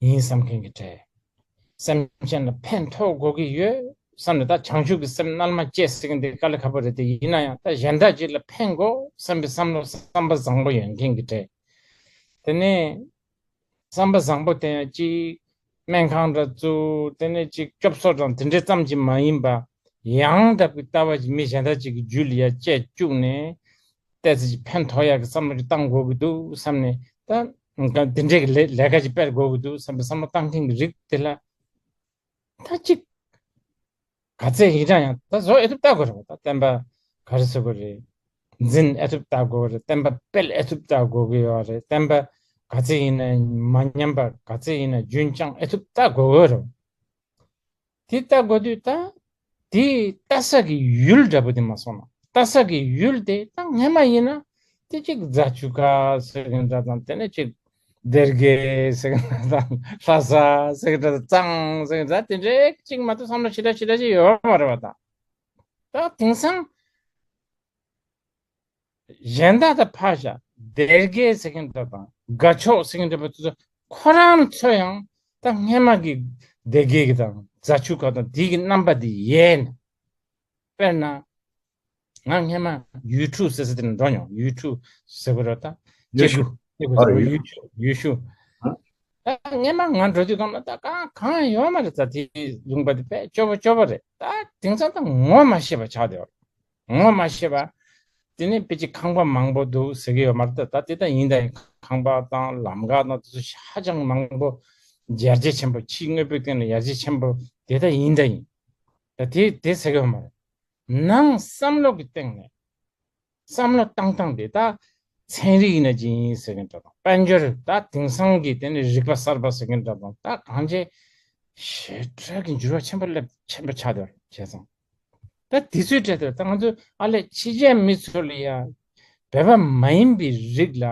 ཡིན་བསམ་མཁན་གྱི་གྲས། སེམས་ཅན་ལ་ཕན་ཐོགས་དགོས་ཀྱི་ཡོད་བསམ་ནས། ད་བྱང་ཆུབ་ཀྱི་སེམས་རྣལ་མ་སྐྱེས་ཟེར་མཁན་དེ་དཀའ་ལས་ཁག་པོ་རེད་དེ། ཡིན་ན་ཡང་ད་གཞན་དག་ཅིག་ལ་ཕན་དགོས་བསམ་པའི་བསམ་བློ་བསམ་པ་བཟང་པོ་ཡོད་མཁན་གྱི་གྲས། དེ་ནས། བསམ་པ་བཟང་པོ་དེ་ཡང་གཅིག་སྨན་ཁང་འདྲ་བཙུགས། དེ་ནས་གཅིག་སྐྱོབ་གསོ་དང་དེ་འདྲའི་ཙམ་གྱིས་མ་ཡིན་པ། ཡང་དག་པའི་ལྟ་བ་ཅིག་མི་གཞན་དག་ཅིག་གི་རྒྱུད་ལ་ཡ་བཅས་བཅུག་ནས། ཏོག་ཙམ་ཅིག་ཕན་ཐོགས་ཡག་གི་བསམ་བློ་ཅིག་བཏང་དགོས་ཀྱི་འདུག་བསམ་ནས། ད་དེ་འདྲའི་གི་ལས་ལས་ཀ་ཅིག་སྤེལ་དགོས་ཀྱི་འདུག་བསམ་པའི་བསམ་བློ་བཏང་མཁན་གྱི་རིགས་དེ་ལ། ད་གཅིག་ག་ཚད་ཡིན་ཀྱང་ཡང་ད་བཟོ་ཨེ་ཐུབ་ལྟ་དགོས་རེད་པ། ད་བསྟན་པ་ག་རེ་ཟེར་དགོས་རེད། འཛིན་ཨེ་ཐུབ་ལྟ་དགོས་རེད། བསྟན་པ་སྤེལ་ཨེ་ཐུབ་ལྟ་དགོས་ཀྱི་ཡོད་རེད། བསྟན་པ་ག་ཚད་ཡིན་ན་མ་ཉམས་པ། ག་ཚད་ཡིན་ན་རྒྱུན་བསྐྱངས་ཨེ་ཐུབ་ལྟ་དགོས་ཀྱི་རེད། དེ་ལྟ་དགོས་དུས་ད་དེ་ལྟ་ས་གི་ཡུལ་འདྲ་པོ་དེ་མ་སོང་ན། ལྟ་ས་གི་ཡུལ་དེ་ད་སྔན་མ་ཡིན་ན་དེ་གཅིག་རྫ་ཆུ་ཁ་ཟེར་མཁན་འདྲ་དང་། དེ་ནས་གཅིག་སྡེ་དགེ་ཟེར་མཁན་འདྲ་དང་། ལྷ་ས་ཟེར་མཁན་འདྲ་དང་། གཙང་ཟེར་མཁན་འདྲ། དེ་འདྲའི་གཅིག་མ་གཏོགས་བསམ་བློ་ཞེ་དྲག་ཞེ་དྲག་ཅིག་ཡོད་མ་རེད་པ། ད་ད་དེང་སང་གཞན་དག་ད་ཕར་བཞག་སྡེ་དགེ་ཟེར་མཁན་འདྲ་དང་དགའ་ཕྱོགས་ཟེར་མཁན་འདྲ་པོ་དེ་ཚོ་ཁོ་རང་ཚོ་ཡང་ད་སྔན་མ་གི་སྡེ་དགེ་གི་དང་རྫ་ཆུ་ཁ་དང་དེ་གི་རྣམ་པ་དེ་ཡལ་ནས། དཔེར་ན། ང་སྔན་མ་ཡུལ་གྲུ་ཟེར་ས་དེ་ནས་འགྲོ་མྱོང་། ཡུལ་གྲུ་ཟེར་དགོས་རེད་ད། ཡུལ་ཤུལ། ཡུལ་ཤུལ། ཨ་རེ། ཡུལ་ཤུལ། ཡུལ་ཤུལ། ཨ། ད་སྔན་མ་ང་འགྲོ་དུས་སྒང་ལ་ད་གང་གང་ཡོད་མ་རེད། ད་དེ་ལུང་པ་དེ་དཔེ་སྐྱོ་པོ་སྐྱོ་པོ་རེད། ད་དེང་སང་ད་ངོ་མ་ཤེས་པ་ཆགས་བསྡད་ཡོད་རེད། ངོ་མ་ཤེས་པ། དེ་ནས་དཔེ་ཅིག་ཁང་པ་མང་པོ་འདུག་ཟེར་གྱི་ཡོད་མ་རེད། ད་ད་དེ་ད་ཡིན་ད་ཡིན། ཁང་པ་དང་ལམ་ཁ་དང་དེ་ཚོ་ཧ་ཅང་མང་པོ། ཡར་རྒྱས་ཆེན་པོ། ཕྱིའི་དངོས་པོའི་སྟེང་ལ་ཡར་རྒྱས་ཆེན་པོ་དེ་ད་ཡིན་ད་ཡིན། ད་དེ་དེ་ཟེར་གྱི་ཡོད་མ་རེད། ནང་བསམ་བློ་གི་སྟེང་ནས། བསམ་བློ་བཏང་སྟངས་དེ་ད་ཚན་རིག་ཡིན་ན་ཅི་ཡིན་ཟེར་མཁན་འདྲ་དང་། དཔལ་འབྱོར་ད་དེང་སང་གི་དེ་ནི་རིག་པ་གསར་པ་ཟེར་མཁན་འདྲ་དང་། ད་གང་ཅི་ཞེ་དྲག་གི་འགྱུར་བ་ཆེན་པོ་སླེབས། ཆེན་པོ་ཆགས་བསྡད་པ་བྱས་ཙང་། ད་དེ་ཚོའི་གྲས་དེ་ད་ང་ཚོ་ཨ་ལས་ཕྱི་རྒྱལ་མི་ཚོ་ལ་ཡ་བོད་པ་མ་ཡིན་པའི་རིགས་ལ་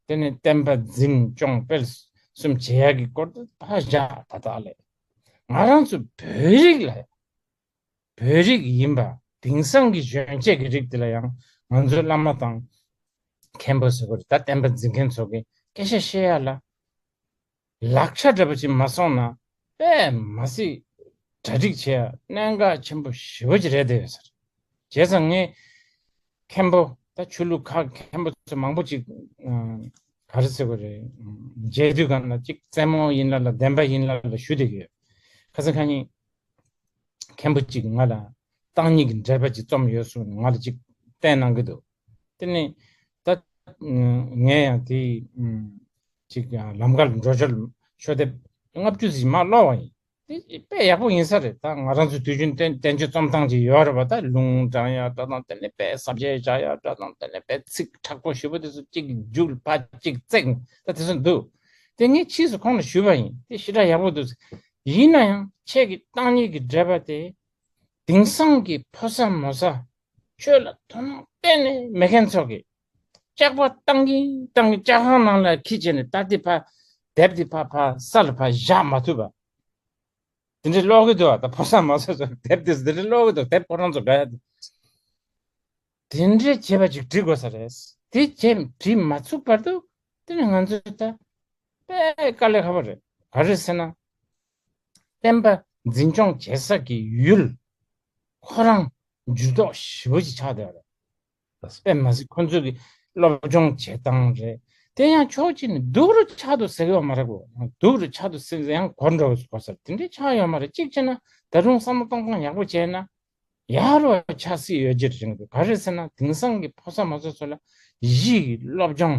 དེ་ནི་བསྟན་པ་འཛིན་སྐྱོང་སྤེལ་གསུམ་བྱེད་ཡག་གི་སྐོར་དུ་ཕར་བཞག་ད་ད་ཨ་ལས་ང་རང་ཚོ་བོད་རིགས་ལ་ཡ། བོད་རིགས་ཡིན་པ། དེང་སང་གི་གཞོན་སྐྱེས་ཀྱི་རིགས་དེ་ལ་ཡང་ང་ཚོའི་བླ་མ་དང་མཁན་པོ་ཟེར་དགོས་རེད། ད་བསྟན་པ་འཛིན་མཁན་ཚོ་གིས་སྐད་ཆ་བཤད་ཡ་ལ་ལག་ཆ་འདྲ་པོ་ཅིག་མ་སོང་ན་དཔེ་མ་སྲིད་གྲ་སྒྲིག་བྱེད་ཡ་གནད་འགག་ཆེན་པོ་ཞེ་པོ་ཅིག་རེད་བསྡད་ཡོད་ཟེར། བྱས་ཙང་ངས་མཁན་པོ་ད་ཆོས་ལུགས་ཁག་མཁན་པོ་ཚོ་མང་པོ་ཅིག་ཨ། ག་རེ་ཟེར་དགོས་རེད། མཇལ་དུས་གང་ལ་ཅིག་རྩེད་མོ་ཡིན་ལ་ལ་བདེན་པ་ཡིན་ལ་ལ་ཞུ་བསྡད་ཀྱི་ཡོད། ཁ་སང་ཁ་ཉིན་མཁན་པོ་ཅིག་ང་ལ་བརྟག་གཉིས་ཀྱི་འགྲེལ་པ་ཅིག་རྩོམ་ཡོད་གསུངས་ནས་ང་ལ་ཅིག་བསྟན་གནང་གི་འདུག་དེ་ནས་ད་ངས་ཡང་དེ་ཅིག་ལམ་ཁར་འགྲོ་ཆོག་ ཤོག་ལྡེབ་ལྔ་བཅུ་ཟིན་མ་ཀློག་པ་ཡིན། དེ་དཔེ་ཡག་པོ་ཡིན་ས་རེད། ད་ང་རང་ཚོ་དུས་རྒྱུན་བསྟན་བསྟན་བཅོས་རྩོམ་སྟངས་ཅིག་ཡོད་རེད་པ། ད་ལུང་དྲངས་ཡ་འདྲ་དང་། དེ་ནས་དཔེ་ས་བཅད་བཞག་ཡ་འདྲ་དང་། དེ་ནས་དཔེ་ཚིག་མཁྲེགས་པོ་ཞེ་པོ་དེ་ཚོ་གཅིག་མཇུག་ལ་ཕར་གཅིག་བརྩེགས། ད་དེ་ཚོ་འདུག་དེ་ངས་ཕྱིས་སུ་ཁོང་ལ་ཞུས་པ་ཡིན། དེ་ཞེ་དྲག་ཡག་པོ་འདུག་ཡིན་ན་ཡང་ཁྱེད་ཀྱི་བཏང་སྙིང་གི་འགྲེལ་པ་དེ་དེང་སང་གི་ཕོ་གསར་མོ་གསར་ཆོས་ལ་དོ་སྣང་གཏན་ནས་མེད་མཁན་ཚོ་གིས་ལྕགས་པ་བཏང་གིན་བཏང་གིན་ལྕགས་ཁང་ནང་ལ་འཁྱེར་བྱས་ནས་ད་དེ་ཕར་དེབ་དེ་ཕར་ཕར་ས་ལ་ཕར་བཞག་མ་ཐུབ་པ། དེ་འདྲའི་ཀློག་གི་འདུག་ཨ། ད་ཕོ་གསར་མོ་གསར་ཚོ་དེབ་དེ་དེ་འདྲའི་ཀློག་གི་འདུག་དེབ་ཁོ་རང་ཚོ་དགའ་ཡ་དེ། དེ་འདྲའི་བྱས་པ་ཅིག་འབྲི་དགོས་ས་རེད། དེ་བྱས་འབྲི་མ་ཚུགས་བར་དུ་དེ་ནི་ང་ཚོས་ད་དཔེ་དཀའ་ལས་ཁག་པོ་རེད། ག་རེ་ཟེར་ན། བསྟན་པ་འཛིན་སྐྱོང་བྱེད་ས་ཀྱི་ཡུལ་ཁོ་རང་འགྱུར་ལྡོག་ཞེ་པོ་ཅིག་ཆགས་བསྡད་ཡོད་རེད། དཔེ་མ་སྲིད་ཁོ་ཚོས་ཀྱི་སློབ་སྦྱོང་བྱེད་སྟངས་རེད། དེ་ཡང་ཕྱོགས་གཅིག་ནས་སྡུག་རུ་ཆགས་འདུག་ཟེར་གི་ཡོད་མ་རེད་གོ། སྡུག་རུ་ཆགས་འདུག་ཟེར་ཡང་གོ་འགྲོ་གོ་ས་རེད། དེ་འདྲའི་ཆགས་ཡོད་མ་རེད། གཅིག་བྱས་ན་ད་རུང་བསམ་བློ་གཏོང་སྟངས་ཡག་པོ་བྱས་ན་ཡག་རུ་ཆགས་སྲིད་ཡོད་ཀྱི་རེད་འདུག་ག་རེ་ཟེར་ན་དེང་སང་གི་ཕོ་གསར་མོ་གསར་ཚོ་ལ་གཞི་ཡི་སློབ་སྦྱོང་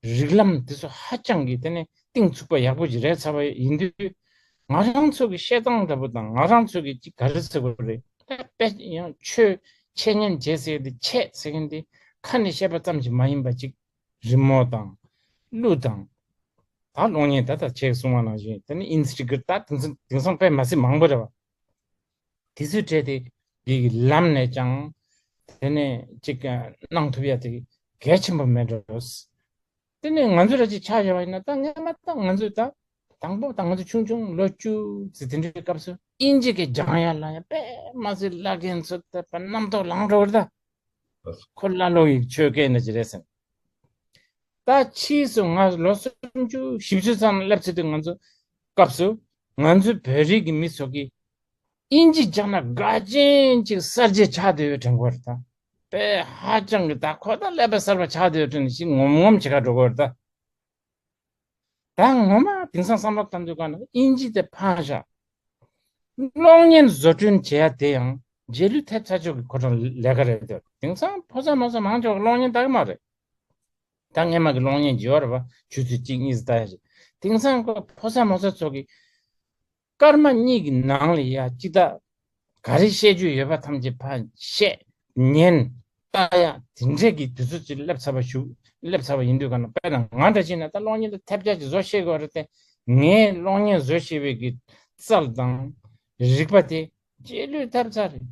རིགས་ལམ་དེ་ཚོ་ཧ་ཅང་གི་དེ་ནས་གཏིང་ཚུགས་པ་ཡག་པོ་ཅིག་རེད་ཚར་བ་ཡིན་དུས། ང་རང་ཚོ་གི་བཤད་སྟངས་འདྲ་པོ་དང་ང་རང་ཚོ་གི་ཅིག་ག་རེ་ཟེར་དགོས་རེད། ད་དཔེ་ཡང་ཆོས་འཆད་ཉན་བྱེད་ཟེར་དེ་འཆད་ཟེར་མཁན་དེ་ཁ་ནས་བཤད་པ་ཙམ་ཞིག་མ་ཡིན་པ་ཅིག་རི་མོ་དང་གླུ་དང་། ད་གློག་བརྙན་ད་ལྟ་ཁྱེད་གསུངས་པ་ནང་བཞིན་དེ་ནི་ཨིན་སི་ཊི་གི་ད་དེང་སང་དེང་སང་དཔེ་མ་སྲིད་མང་པོ་རེད་བ། དེ་ཚོའི་གྲས་དེ་གི་ལམ་ནས་ཀྱང་དེ་ནས་ཅིག་གནང་ཐུབ་ཡ་དེ་གལ་ཆེན་པོ་མེད་འགྲོ། དེ་ནས་ང་ཚོ་ར་ཅིག་ཆགས་བཞག་པ་ཡིན་ན་ད་སྔན་མ་ད་ང་ཚོས་ད་དང་པོ་ད་ང་ཚོ་ཆུང་ཆུང་ལོ་བཅུ་ཙམ་དེ་འདྲའི་སྐབས་སུ་དབྱིན་ཇི་གི་སྦྱང་ཡ་ལ་ཡ་དཔེ་མ་སྲིད་བསླབ་མཁན་ཚོ་ད་དཔེ་རྣམ་རྟོག་ལངས་འགྲོ་གི་རེད་ད། ཁོ་ཀླ་ཀློ་ཡི་ཆོས་སྐད་ནི་ཅི་རེད་ཟེར། ད་ཕྱིས་སུ་ང་ལོ་སུམ་ཅུ་བཞི་བཅུ་ཙམ་སླེབས་ཚེ་དུས་ང་ཚོ་སྐབས་སུ་ང་ཚོའི་བོད་རིགས་ཀྱི་མི་ཚོ་གིས་དབྱིན་ཇི་སྦྱང་ན་དགའ་ཅན་ཅིག་གསར་བརྗེ་ཆགས་བསྡད་ཡོད་དྲན་གོ་རེད་ད། དཔེ་ཧ་ཅང་གི་ད་ཁོ་ད་ཀླད་པ་གསར་པ་ཆགས་བསྡད་ཡོད་དྲན་ཞིག་ངོམ་ངོམ་བྱེད་ག་འགྲོ་གོ་རེད་ད། ད་ངོ་མ་དེང་སང་བསམ་བློ་བཏང་དུས་ག་ན་དབྱིན་ཇི་དེ་ཕངས་ཤག་གློག་བརྙན་བཟོ་སྐྲུན་བྱེད་ཡ་དེ་ཡང་རྗེས་ལུས་ཐེབས་ཚར་ཆོག་གི་ཁོ་རང་ལས་ཀ་རེད་དེ། དེང་སང་ཕོ་གསར་མོ་གསར་མང་ཆེ་བ་གློག་བརྙན་ལྟ་གི་མ་རེད། ད་སྔན་མ་གི་གློག་བརྙན་བརྗེ་བ་རེད་པ། ཆུ་ཚོད་གཅིག་གཉིས་ལྟ་ཡ་ཞིག་དེང་སང་ཁོ་ཕོ་གསར་མོ་གསར་ཚོ་གི་སྐར་མ་གཉིས་ཀྱི་ནང་ལ་ཡ་ཅི་ད་ག་རེ་བཤད་རྒྱུ་ཡོད་པ་ཐམས་ཅད་ཕར་བཤད། ཉན། ལྟ་ཡ་དེ་འདྲས་ཀྱི་དུས་ཚོད་ཅིག་སླེབས་ཚར་བ་ཞུ། སླེབས་ཚར་བ་ཡིན་དུས་ག་ན་དཔེར་ན་ང་འདྲ་ཅིག་ན་ད་གློག་བརྙན་དེ་ཐེབས་ཆག་ཅིག་བཟོ་ཤེས་དགོས་རེད་དེ། ངས་གློག་བརྙན་བཟོ་ཤེས་པའི་གི་རྩལ་དང་རིག་པ་དེ་རྗེས་ལུས་ཐེབས་ཚར་རེད།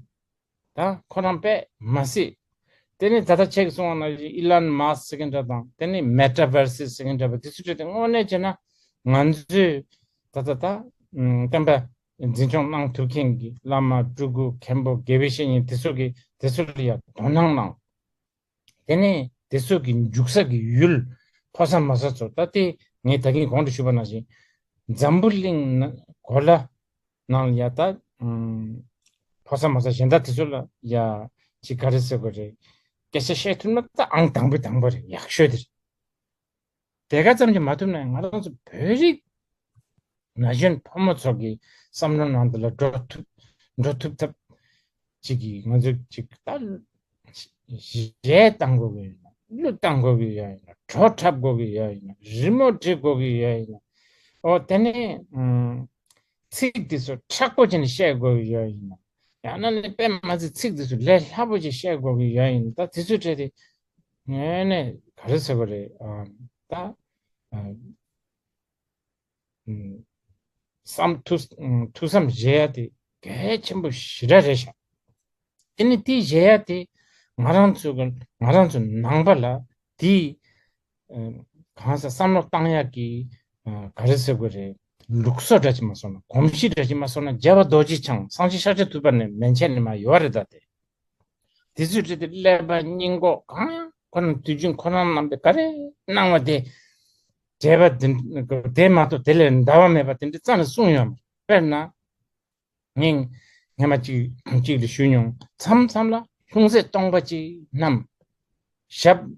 ད་ཁོ་རང་དཔེ་མ་སྲིད། དེ་ནི་ད་ལྟ་ཁྱེད་ཀྱིས་གསུངས་པ་ནང་བཞིན་ཨི་ལན་མཱ་སི་ཟེར་མཁན་འདྲ་དང་དེ་ནི་མེ་ཊ་བར་སི་ཟེར་མཁན་འདྲ་པོ་དེ་ཚོ་འདྲ་དེ་དངོས་གནས་བྱས་ན་ང་ཚོས་ད་ལྟ་ད་བསྟན་པ་འཛིན་སྐྱོང་གནང་ཐུབ་མཁན་གྱི་བླ་མ་སྤྲུལ་སྐུ་མཁན་པོ་དགེ་བའི་བཤེས་གཉེན་དེ་ཚོ་གི་དེ་ཚོ་ལ་ཡང་དོ་སྣང་གནང་། དེ་ནས་དེ་ཚོ་གི་འཇུག་ས་གི་ཡུལ་ཕོ་གསར་མོ་གསར་ཚོ་ད་ལྟའི་ངས་ད་གིན་གོང་དུ་ཞུས་པ་ནང་བཞིན་འཛམ་བུ་གླིང་ན་གོ་ལ་ནང་ལ་ཡ་ད་ཨམ་ཕོ་གསར་མོ་གསར་གཞན་དག་དེ་ཚོ་ལ་ཡ་ཅིག་ག་རེ་ཟེར་དགོས་རེད། སྐད་ཆ་བཤད་ཐུབ་ན་ད་ཨང་དང་པོའི་དང་པོ་རེད། ཡག་ཤོས་དེ་རེད། དེ་ག་ཙམ་གྱིས་མ་ཐུབ་ན་ང་རང་ཚོ་བོད་རིགས་ན་གཞོན་ཕོ་མོ་ཚོ་གི་བསམ་བློ་ནང་དུ་ལ་འགྲོ་ཐུབ་འགྲོ་ཐུབ་ཐབས་ཅིག་གིས་ང་ཚོ་ཅིག་ད་གཞས་བཏང་དགོས་ཀྱི་ཡོད་ན། གླུ་བཏང་དགོས་ཀྱི་ཡོད་ཡིན་ན། བྲོ་འཁྲབ་དགོས་ཀྱི་ཡོད་ཡིན་ན། རི་མོ་འབྲི་དགོས་ཀྱི་ཡོད་ཡིན་ན། ཨོ་དེ་ནས་ཨམ་ཚིག་དེ་ཚོ་མཁྲེགས་པོ་བྱས་ནས་བཤད་དགོས་ཀྱི་ཡོད་ཡིན་ན། ཡང་ན་ནི་དཔེ་མ་ཚིག་ཚིག་དེ་ཚོ་ལས་སླ་པོ་ཅིག་བཤད་དགོས་ཀྱི་ཡོད་ཡིན་ན། ད་དེ་ཚོའི་གྲས་དེ་ངས་ནས་ག་རེ་ཟེར་དགོས་རེད། ཨ་ད་ཨ་ཨམ་བསམ་ཐུགས་ཨམ་ཐུགས་བསམ་བཞེས་ཡ་དེ་གལ་ཆེན་པོ་ཞེ་དྲག་རེད་ཤག་དེ་ནི་དེ་བཞེས་ཡ་དེ་ང་རང་ཚོ་གི་ང་རང་ཚོ་ནང་པ་ལ་དེ་ཨམ་གང་ཟག་བསམ་བློ་བཏང་ཡག་གི་ཨ་ག་རེ་ཟེར་དགོས་རེད། ལུགས་སྲོལ་འདྲ་ཅིག་མ་སོང་ན། གོམས་གཤིས་འདྲ་ཅིག་མ་སོང་ན། རྒྱལ་བ་རྡོ་རྗེ་འཆང་སངས་རྒྱས་ཤཱཀྱ་ཐུབ་པ་ནས་མན་ཆད་ནས་མར་ཡོད་རེད། ད་དེ་དེ་ཚོའི་གྲས་དེ་ཀླད་པ་སྙིང་ཁོག་གང་ཡང་ཁོ་རང་དུས་རྒྱུན་ཁོ་རང་རྣམ་པས་ག་རེ་གནང་བ་དེ་བྱས་པ་དེ་དེ་མ་གཏོགས་དེ་ལས་འདའ་བ་མེད་པ་དེ་འདྲ་རྩ་ནས་གསུངས་ཡོད་མ་རེད། དཔེར་ན། ངས་སྔན་མ་གཅིག་གཅིག་ལ་ཞུས་མྱོང་། མཚམས་མཚམས་ལ་ལྷུང་བཟེད་སྟོང་པ་ཅིག་བསྣམས། ཞབས་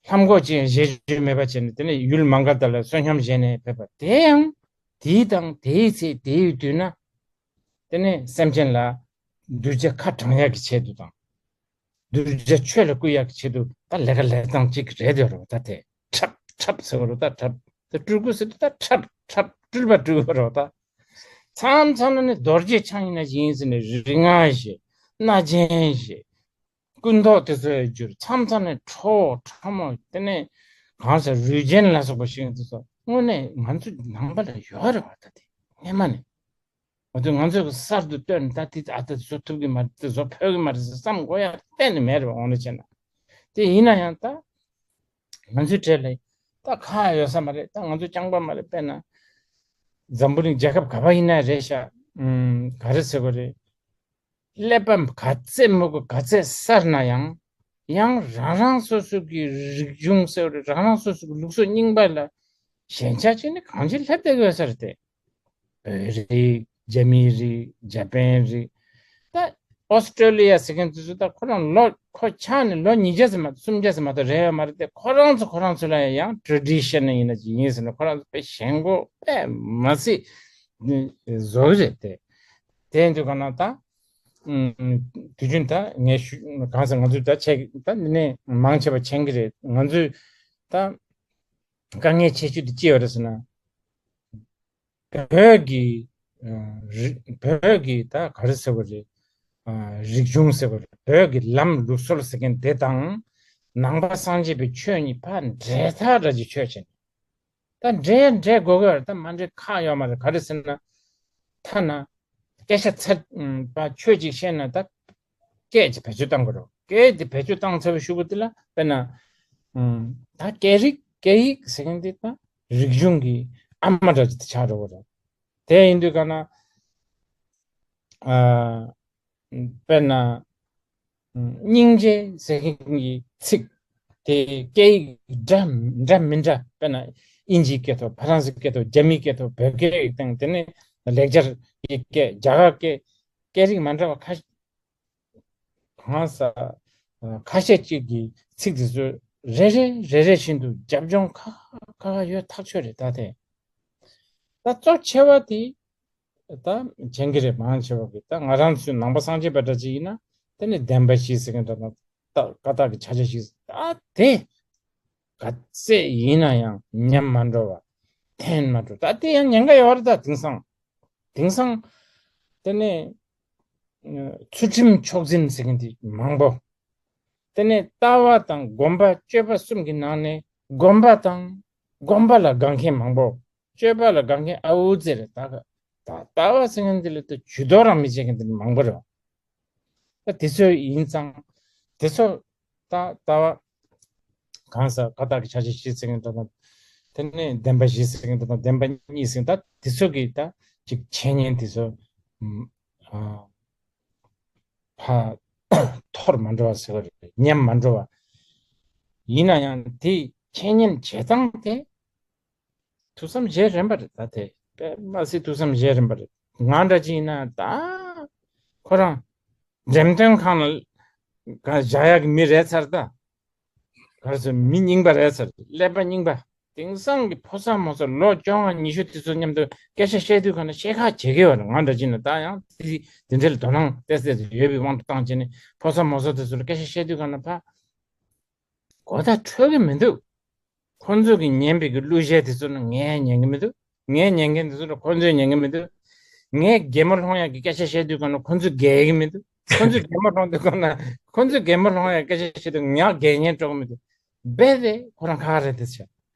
ལྷམ་གོག་ཅིག་བཞེས་རྒྱུ་མེད་པ་བྱས་ནས་དེ་ནས་ཡུལ་མ་འགལ་དག་ལ་བསོད་སྙོམས་བཞེས་ནས་ཕེབས་པ་དེ་ཡང་དེའི་དང་དེའི་ཚེ་དེའི་དུས་ན་དེ་ནས་སེམས་ཅན་ལ་གདུལ་བྱ་ཁ་དྲང་ཡག་གི་ཆེད་དུ་དང་། གདུལ་བྱ་ཆོས་ལ་བསྐུལ་ཡག་གི་ཆེད་དུ་ད་ལས་ཀ་ལས་སྟངས་གཅིག་རེད་དེ་རོ། ད་དེ་འཁྲབ་འཁྲབ་ཟེར་བ་རོ། ད་འཁྲབ་དེ་སྤྲུལ་སྐུ་ཟེར་དུས་ད་འཁྲབ། འཁྲབ་སྤྲུལ་པ་སྤྲུལ་པ་རོ་ད། མཚམས་མཚམས་ལ་ནི་རྡོ་རྗེ་འཆང་ཡིན་ན་ཡིན་ཟེར་ནས་རིགས་ལྔ་ཞེས་རྣ་ཅན་ཞེས་སྐུ་མདོག་དེ་ཚོ་ཡང་བསྒྱུར། མཚམས་མཚམས་ནས་ཁྲོ་བོ་ཁྲོ་མོ་དེ་ནས་གང་ཟེར་རུས་ཆེན་ལ་སོགས་པ་ཞིག་དེ་ཚོ་དངོས་གནས་ང་ཚོ་ནང་པ་ལ་ཡོད་རེད་བ། ད་དེ་སྔས་མ་ནས་འོ་དེ་ང་ཚོས་གསར་དུ་བཏོན་ད་དེ་ཨ་ད་བཟོ་ཐུབ་ཀྱི་མ་རེད། དེ་བཟོ་ཕོད་ཀྱི་མ་རེད་ཟེར་བསམ་དགོས་ཡ་གཏན་ནས་མེད་རེད་བ། འོ་ན་བྱས་ན་དེ་ཡིན་ན་ཡང་ད་ང་ཚོའི་གྲས་ལ་ད་ཁག་ཡོད་ས་མ་རེད། ད་ང་ཚོ་རྐྱང་པ་མ་རེད། དཔེར་ན་འཛམ་བུ་གླིང་རྒྱལ་ཁབ་ག་པ་ཡིན་ན་རེད་ཤག་ཨུམ། ག་རེ་ཟེར་དགོས་རེད། ཀླད་པ་ག་ཚད་མི་དགོས་ག་ཚད་གསར་ན་ཡང་། ཡང་རང་རང་སོ་སོ་གི་རིག་གཞུང་ཟེར་བ་རེད། རང་རང་སོ་སོ་གི་ལུགས་སྲོལ་རྙིང་པ་ལ་ཞེན་ཆགས་བྱས་ནས་གང་ཅི་སླེབས་བསྡད་ཡོད་ས་རེད་དེ། བོད་རིགས། རྒྱ་མིའི་རིགས། འཇར་པན་རིགས། ད་ཨོ་སི་ཀྲོ་ལི་ཡ་ཟེར་མཁན་དེ་ཚོ་ད་ཁོ་རང་ལོ་ཁོ་ཆགས་ནས་ལོ་ཉིས་བརྒྱ་ཙམ་མ་གཏོགས་སུམ་བརྒྱ་ཙམ་མ་གཏོགས་རེད་ཡོད་མ་རེད་དེ། ཁོ་རང་ཚོ་ཁོ་རང་ཚོ་ལ་ཡང་ཊ་རེ་ཌི་ཤན་ཡིན་ན་ཅི་ཡིན་ཟེར་ན་ཁོ་རང་ཚོ་དཔེ་ཞེན་ཁོག་དཔེ་མ་སྲིད་བཟོ་གི་རེད་དེ། དེ་ཡིན་དུས་ག་ན་ད། ཨུམ། དུས་རྒྱུན་ད་ངས་ཞུ་གང་ཟེར་ང་ཚོས་ད་ཆེ་ད་འདི་ནས་མང་ཆེ་བ་མཁྱེན་གྱི་རེད། ང་ཚོས་ད་དཀའ་ངལ་ཆེ་ཤོས་དེ་ཅི་ཡོད་རེད་ཟེར་ན། བོད་ཀྱི་ཨ་རི་བོད་ཀྱི་ད་ག་རེ་ཟེར་བ་རེད། ཨ་རིག་གཞུང་ཟེར་བ་རེད། བོད་ཀྱི་ལམ་ལུགས་སྲོལ་ཟེར་མཁན་དེ་དང་ནང་པ་སངས་རྒྱས་པའི་ཆོས་གཉིས་ཕར་འབྲེལ་ཐག་འདྲ་ཅིག་ཆོད་བྱས་ནས། ད་འདྲེ་འདྲེ་དགོས་ཀྱི་ཡོད་རེད། ད་མ་འདྲེ་ཁག་ཡོད་མ་རེད། ག་རེ་ཟེར་ན། ཐ་ན་སྐད་ཆ་ཚར་པ་ཆོས་ཅིག་བཤད་ན་ད་སྐད་ཅིག་བེད་སྤྱོད་བཏང་དགོས་རེད། སྐད་དེ་བེད་སྤྱོད་བཏང་ཚར་བའི་གཞུག་གུ་དེ་ལ་དཔེར་ན་ད་སྐད་རིགས་སྐད་ཡིག་ཟེར་མཁན་དེ་ད་རིག་གཞུང་གི་ཨ་མ་འདྲ་ཅིག་ཆགས་འགྲོ་གི་རེད། དེ་ཡིན་དུས་ག་ན་ཨ། དཔེར་ན། སྙིང་རྗེ་ཟེར་མཁན་གྱི་ཚིག་དེ་སྐད་ཡིག་འདྲ་འདྲ་མི་འདྲ། དཔེར་ན་དབྱིན་ཇིའི་སྐད་ཐོག་ཕ་རན་སིའི་སྐད་ཐོག་རྒྱ་མིའི་སྐད་ཐོག་བོད་སྐད་དང་དེ་ནས་ལེགས་སྦྱར་གྱི་སྐད། རྒྱ་གར་སྐད། སྐད་རིགས་མ་འདྲ་བ་ཁ་གང་ས་ཁ་ཤས་ཅིག་གི་ཚིག་དེ་ཚོ་རེ་རེ་རེ་རེ་བཞིན་དུ་རྒྱབ་ལྗོངས་ཁ་ཁ་ཁ་ཡོད་ཐག་ཆོད་རེད། ད་དེ་ད་གཙོ་ཆེ་བ་དེ། ད་མཁྱེན་གྱི་རེད། མང་ཆེ་བ་གིས་ད་ང་རང་ཚོའི་ནང་པ་སངས་རྒྱས་པ་འདྲ་ཅིག་ཡིན་ན་དེ་ནི་བདེན་པ་བཞི་ཟེར་མཁན་འདྲ་དང་ད་ཀ་དག་གི་ཕྱག་རྒྱ་བཞི་ཟེར། ད་དེ་ག་ཚད་ཡིན་ན་ཡང་ཉམས་མ་འགྲོ་བ། ཐོན་མ་འགྲོ། ད་དེ་ཡང་ཉེན་ཁ་ཡོད་རེད། ད་དེང་སང་དེང་སང་དེ་ནས་ཚུལ་ཁྲིམས་མཆོག་འཛིན་ཟེར་མཁན་དེ་མང་པོ། དེ་ནས་ལྟ་བ་དང་སྒོམ་པ་སྤྱོད་པ་གསུམ་གྱི་ནང་ནས་སྒོམ་པ་དང་སྒོམ་པ་ལ་དགའ་མཁན་མང་པོ། སྤྱོད་པ་ལ་དགའ་མཁན་ཨ་འུ་ཙེ་རེད། ད་ག་ད་ལྟ་བ་ཟེར་མཁན་འདི་ལ་ད་ཇུས་གཏོགས་རང་མི་བྱེད་མཁན་འདི་མང་པོ་རེད། ད་དེ་ཚོ་ཡིན་ཙང་དེ་ཚོ་ད་ལྟ་བ་གང་ཟག་ཀ་དག་གི་ཕྱག་རྒྱ་བཞི་ཟེར་མཁན་འདྲ་དང་། དེ་ནས་བདེན་པ་བཞི་ཟེར་མཁན་འདྲ་དང་། བདེན་པ་གཉིས་ཟེར་མཁན་ད་དེ་ཚོ་གི་ད་ཅིག་འཆད་ཉན་དེ་ཚོ་ཨ་ཕ་ཐོར་མ་འགྲོ་བ་ཟེར་བ་རེད། ཉམས་མ་འགྲོ་བ་ཡིན་ན་ཡང་དེ་འཆད་ཉན་བྱེད་སྟངས་དེ། ཐུགས་བསམ་བཞེས་རན་པ་རེད། ད་དེ་དཔེ་མ་སྲིད་ཐུགས་བསམ་བཞེས་རན་པ་རེད། ང་འདྲ་ཅིག་ཡིན་ན་ད་ཁོ་རང་འགྲེམས་སྟོན་ཁང་ལ་བཞག་ཡག་གི་མི་རེད་ཚར། ད་ག་རེ་ཟེར། མི་རྙིང་པ་རེད་ཚར། ཀླད་པ་རྙིང་པ། དེང་སང་གི་ཕོ་གསར་མོ་གསར་ལོ་བཅོ་ལྔ་ཉི་ཤུ་དེ་ཚོ་མཉམ་དུ་སྐད་ཆ་བཤད་དུས་ག་ན་བཤད་ཁག་བྱེད་ཀྱི་ཡོད་རེད། ང་འདྲ་ཅིག་ཡིན་ན་ད་ཡང་དེ་དེ་འདྲ་ལ་དོ་སྣང་ཏོག་ཙམ་ཡོད་པའི་དབང་དུ་བཏང་བྱས་ནས་ཕོ་གསར་མོ་གསར་དེ་ཚོ་ལ་སྐད་ཆ་བཤད་དུས་ག་ན་ཕ་གོ་བརྡ་འཕྲོད་ཀྱི་མི་འདུག་ཁོང་ཚོ་གིས་ཉན་པའི་གི་གླུ་གཞས་དེ་ཚོ་ནི་ངས་ཉན་གི་མི་འདུག་ངས་ཉན་མཁན་དེ་ཚོ་ལ་ཁོང་ཚོས་ཉན་གི་མི་འདུག་ངས་གད་མོ་སློང་ཡག་གི་སྐད་ཆ་བཤད་དུས་གང་ན་ཁོང་ཚོས་གད་གི་མི་འདུག་ཁོང་ཚོས་གད་མོ་སློང་དུས་གང་ན་ཁོང་ཚོས་གད་མོ་སློང་ཡག་སྐད་ཆ་བཤད་དུས་ངས་གད་སྙན་སྤྲོ་གི་མི་འདུག་རྦད་དེ་ཁོ་རང་ཁག་རེད་དེ་བྱས།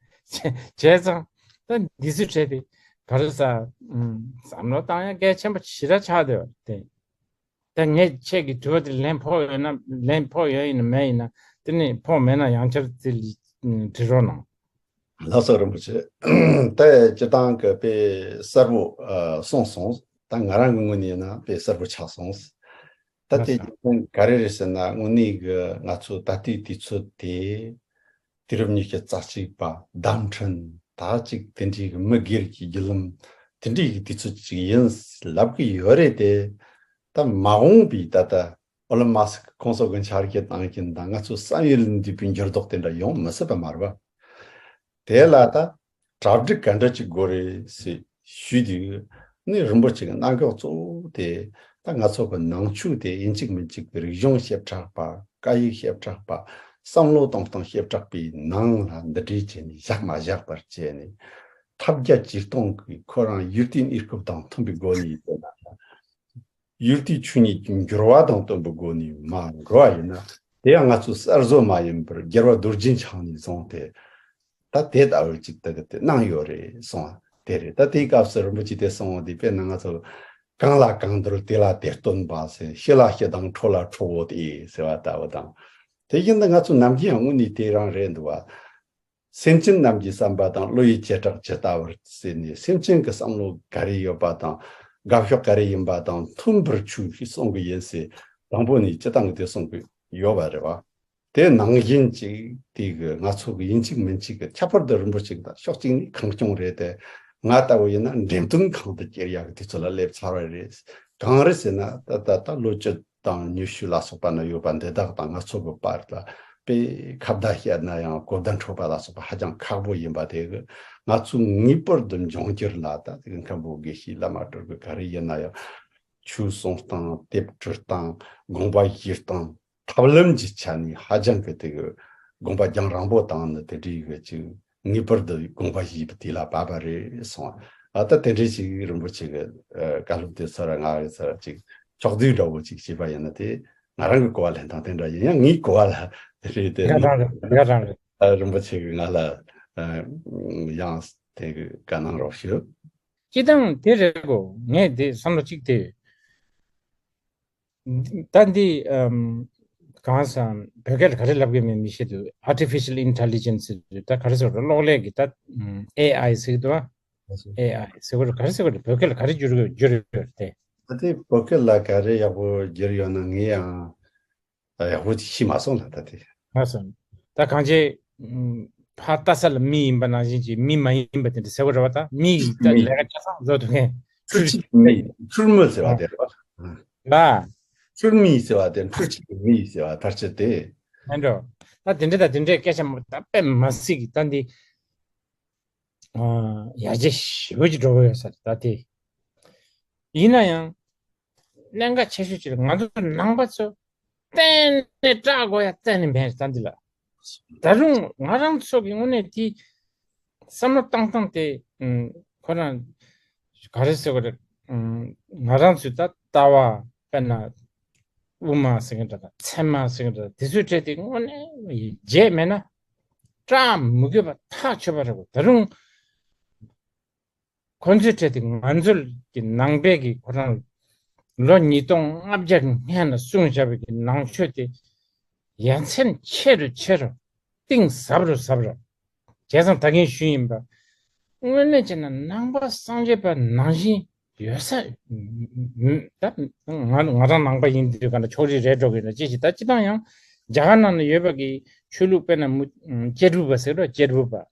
བྱས་ཙང་ད་འདི་ཚོའི་གྲས་དེ་ག་རེ་ཟ། ཨུམ། བསམ་བློ་བཏང་ཡག་གལ་ཆེན་པོ་ཞེ་དྲག་ཆགས་བསྡད་པ་རེད་དེ། ད་ངས་ཁྱེད་ཀྱི་དྲི་བ་དེ་ལན་ཕོག་ཡོད་ན་ལན་ཕོག་ཡོད་ཡིན་ན་མེད་ཡིན་ན། དེ་ནི་ཕོག་མེད་ན་ཡང་བསྐྱར་དེ་ལ་དྲི་རོགས་གནང་། ལགས་སོ་རིན་པོ་ཆེ། ད་སྤྱིར་བཏང་གི་དཔེ་གསལ་པོ་ཨ་གསུངས་སོང་། ད་ང་རང་གི་ངོས་ནས་ཡིན་ན་དཔེ་གསལ་པོ་ཆགས་སོང་། ད་དེ་ལགས་སོ། ག་རེ་རེད་ཟེར་ན་དངོས་གནས་གི་ང་ཚོ་ད་ལྟའི་དུས་ཚོད་དེ། དུས་རབས་ཉི་ཤུ་རྩ་གཅིག་པ་བརྡ་འཕྲིན་ད་ཅིག་དེ་འདྲའི་གི་མི་སྒེར་གྱི་བརྒྱུད་ལམ་དེ་འདྲའི་གི་དུས་ཚོད་ཅིག་ཡིན་ལབ་གི་ཡོད་རེད་དེ། ད་མ་འོངས་པའི་ད་ལྟ་ཨོ་ལོན་མཱ་སི་ཀི་ཁོང་ཚོ་གི་འཆར་གཞི་བཏང་གིན་ད་ང་ཚོ་བསམ་ཡུལ་ལས་འདས་པའི་འགྱུར་ལྡོག་དེ་འདྲ་ཡོང་མི་སྲིད་པ་མ་རེད་པ། དེ་ལ་ད་གྲ་སྒྲིག་ག་འདྲ་ཅིག་དགོས་རེད་ཟེར་ཞུས་དུས་ནི་རིན་པོ་ཆེ་གི་གནད་འགག་གཙོ་བོ་དེ་ད་ང་ཚོ་གི་ནང་ཆོས་དེ་ཡིན་གཅིག་མིན་གཅིག་རིག་གཞུང་བྱེ་བྲག་པ། སྐད་ཡིག་བྱེ་བྲག་པ། བསམ་བློ་གཏོང་སྟངས་བྱེ་བྲག་པའི་ནང་ལ་འདུ་འབྲེལ་བྱས་ནས་བཞག་མ་བཞག་པར་བྱས་ནས། ཐབས་བརྒྱ་ཇུས་སྟོང་གིས་ཁོ་རང་ཡུལ་དེའི་གནས་སྐབས་དང་མཐུན་པའི་སྒོ་ནས་ཡིན་ན། ཡུལ་དེའི་ཆོས་ཉིད་ཀྱི་འགྱུར་བ་དང་བསྟུན་པའི་སྒོ་ནས་མ་འགྲོ་བ་ཡིན་ན། དེ་ཡང་ང་ཚོ་གསར་བཟོ་མ་ཡིན་པར་རྒྱལ་བ་རྡོ་རྗེ་འཆང་ནས་བཟུང་སྟེ། ད་དེ་ལྟ་བུར་ཅིག་ད་གི་དེ་གནང་ཡོད་རེད་གསུང་བ་དེ་རེད། ད་དེའི་སྐབས་སུ་རིན་པོ་ཆེ་དེ་གསུང་བ་དེ་དཔེར་ན་ང་ཚོ་གང་ལ་གང་འདུལ་དེ་ལ་དེ་སྟོན་པ་ཟེར། ཞི་ལ་ཞི་དང་ཁྲོ་ལ་ཁྲོ་བོ་དེ་ཟེར་བ་ལྟ་བུ་དང་། དེ་བཞིན་དུ་ང་ཚོ་ནམ་རྒྱུན་ཡང་དངོས་གནས་དེ་རང་རེད་འདུག་བ། སེམས་ཅན་རྣམས་ཀྱི་བསམ་པ་དང་བློ་ཡི་བྱེ་བྲག་ཇི་ལྟ་བར་ཟེར་ནས། སེམས་ཅན་གྱི་བསམ་བློ་ག་རེ་ཡོད་པ་དང་དགའ་ཕྱོགས་ག་རེ་ཡིན་པ་དང་མཐུན་པར་ཆོས་ཤིག་གསུང་གི་ཡིན་ཟེར། དང་པོ་ནས་སྤྱི་བཏང་གི་དེ་གསུང་གི་ཡོད་པ་རེད་བ། དེ་ནང་བཞིན་ཅིག་དེ་གི་ང་ཚོ་གི་ཡིན་གཅིག་མིན་གཅིག་གི། ཁྱད་པར་དུ་རིན་པོ་ཆེ་གི་ད་ཕྱོགས་གཅིག་ནས་གངས་ལྗོངས་རེད་དེ། ང་ལྟ་བུ་ཡིན་ན་འགྲེམས་སྟོན་ཁང་དུ་སྐྱེལ་ཡག་གི་དུས་ཚོད་ལ་སླེབས་ཚར་བ་རེད། གང་རེད་ཟེར་ན་ད་ད་ད་ལོ་བཅུ་དང་ཉི་ཤུ་ལ་སོགས་པ་ན་ཡོད་པ་འདི་དག་དང་ང་ཚོ་གི་བར་ལ་དཔེ་ཁ་བརྡ་བཤད་ན་ཡང་གོ་བརྡ་འཕྲོད་པ་ལ་སོགས་པ་ཧ་ཅང་ཁག་པོ་ཡིན་པ་དེ་གི། ང་ཚོ་ངེས་པར་དུ་འབྱུང་འགྱུར་ལ་ད་དེ་གི་མཁན་པོ་དགེ་བཤེས་བླ་མ་སྤྲུལ་སྐུ་ག་རེ་ཡིན་ན་ཡང་ཆོས་གསུང་སྟངས། དེབ་འབྲི་སྟངས། དགོངས་པ་བཞེས་སྟངས། ཐབས་ལམ་གྱི་ཆ་ནས་ཧ་ཅང་གི་དེ་གི་དགོངས་པ་རྒྱང་རིང་པོ་བཏང་ནི་དེ་འདྲའི་གི་ཅིག་ངེས་པར་དུ་དགོངས་པ་བཞེས་པ་དེ་ལ་བབ་པ་རེད་གསུང་བ། ཨ་ད་དེ་འདྲའི་ཅིག་རིན་པོ་ཆེ་གི་ཨ་བཀའ་སློབ་དེ་ཚོ་ར་ང་རེ་ཚོ་ར་ཅིག་ཕྱོགས་བསྡུས་འདྲ་བོ་ཅིག་བྱས་པ་ཡིན་ན། དེ་ང་རང་གི་གོ་བ་ལེན་སྟངས་དེ་འདྲ་ཡིན། ཡང་ངའི་གོ་བ་ལ་དེ་རེད་དེ། ཡ་རང་རེད། ཡ་རང་རེད། ཨ་རིན་པོ་ཆེ་གི་ང་ལ་ཨ་ཡང་དེ་གི་བཀའ་གནང་རོགས་ཞུ། སྤྱི་བཏང་དེ་རེད་གོ། ངས་དེ་བསམ་བློ་གཅིག་དེ། ད་འདི་ཨམ་གང་ཟག་བོད་སྐད་ལ་ག་རེ་ལབ་གི་མེད་མི་ཤེས་འདུག། Artificial Intelligence ཟེར་དུས་ད་ག་རེ་ཟེར་དགོས་རེད། གློག་ཀླད་ཀྱི་ད་ཨེ་ཨའི་ཟེར་གི་འདུག་ཨ། ཨེ་ཨའི་ཟེར་དགོས་རེད། ག་རེ་ཟེར་དགོས་རེད། བོད་སྐད་ལ་ག་རེ་བསྒྱུར་དགོས་བསྒྱུར་ཡོད་རེད་དེ། ད་དེ་བོད་སྐད་ལ་ག་རེ་ཡག་པོ་བསྒྱུར་ཡོད་ན་ངས་ཡང་ཡག་པོ་ཅིག་ཤེས་མ་སོང་ལ་ད་དེ། ལགས་སོ། ད་གང་ཅི་ཕར་ལྟ་ས་ལ་མི་ཡིན་པ་ནང་བཞིན་གྱི་མི་མ་ཡིན་པ་དེ་འདྲ་ཟེར་བ་རེད་བ། ད་མི་ཡི་ད་མི། ལས་ཀ་ཆ་ཚང་བཟོ་ཐུབ་མཁན། འཕྲུལ་ཆས་ཀྱི་མི། འཕྲུལ་མི་ཟེར་བ་དེ་རེད་བ། ལ། འཕྲུལ་མི་ཟེར་བ་དེ་འཕྲུལ་ཆས་ཀྱི་མི་ཟེར་བ་ཕལ་ཆེར་དེ། ཨེ་འགྲོ། ད་དེ་འདྲ་ད་དེ་འདྲའི་སྐད་ཆ་མ་ད་དཔེ་མ་སྲིད་ཀྱི་ད་འདི། ཨ་ཡར་རྒྱས་ཞེ་པོ་ཅིག་འགྲོ་གི་ཡོད་ས་རེད་ད་དེ། ཡིན་ན་ཡང་གནད་འགག་ཆེ་ཤོས་ཅིག་ལ་ང་ཚོ་ནང་པ་ཚོ་གཏན་ནས་སྐྲག་དགོས་ཡ་གཏན་ནས་མེད་ད་འདི་ལ། ད་རུང་ང་རང་ཚོ་གི་དངོས་གནས་དེ་བསམ་བློ་བཏང་སྟངས་དེ་ཁོ་རང་ག་རེ་ཟེར་དགོས་རེད། ང་རང་ཚོའི་ད་ལྟ་བ་དཔེར་ན་དབུ་མ་ཟེར་གི་འདྲ་དང་ཚད་མ་ཟེར་གི་འདྲ་དེ་ཚོའི་གྲས་དེ་དངོས་གནས་བརྗེད་མེད་ན་སྐྲག་མི་དགོས་པ་ཐག་ཆོད་པ་རེད་གོ། ད་རུང་ཁོ་ཚོའི་གྲས་དེ་ང་ཚོ་གི་ནང་པའི་གི་ཁོ་རང་ལོ་ཉིས་སྟོང་ལྔ་བརྒྱ་གི་སྔན་ལ་གསུངས་བཞག་པའི་གི་ནང་ཆོས་དེ་ཡ་མཚན་ཆེ་རུ་ཆེ་རུ་གཏིང་ཟབ་རུ་ཟབ་རུ། བྱས་ཙང་ད་གིན་ཞུས་ཡིན་པ། དངོས་གནས་བྱས་ན་ནང་པ་སངས་རྒྱས་པ་ནང་བཞིན་ཡོད་ས། ད་ང་ང་རང་ནང་པ་ཡིན་དུས་ག་འདྲ་ཕྱོགས་རིས་རེད་འགྲོ་གི་ཡོད་ན་ཅི་ཞིག་ད་སྤྱི་བཏང་ཡང་རྒྱ་གར་ནང་ན་ཡོད་པ་གི་ཆོས་ལུགས་དཔེར་ན་མུ་གཅེར་བུ་པ་ཟེར་རོ། གཅེར་བུ་པ།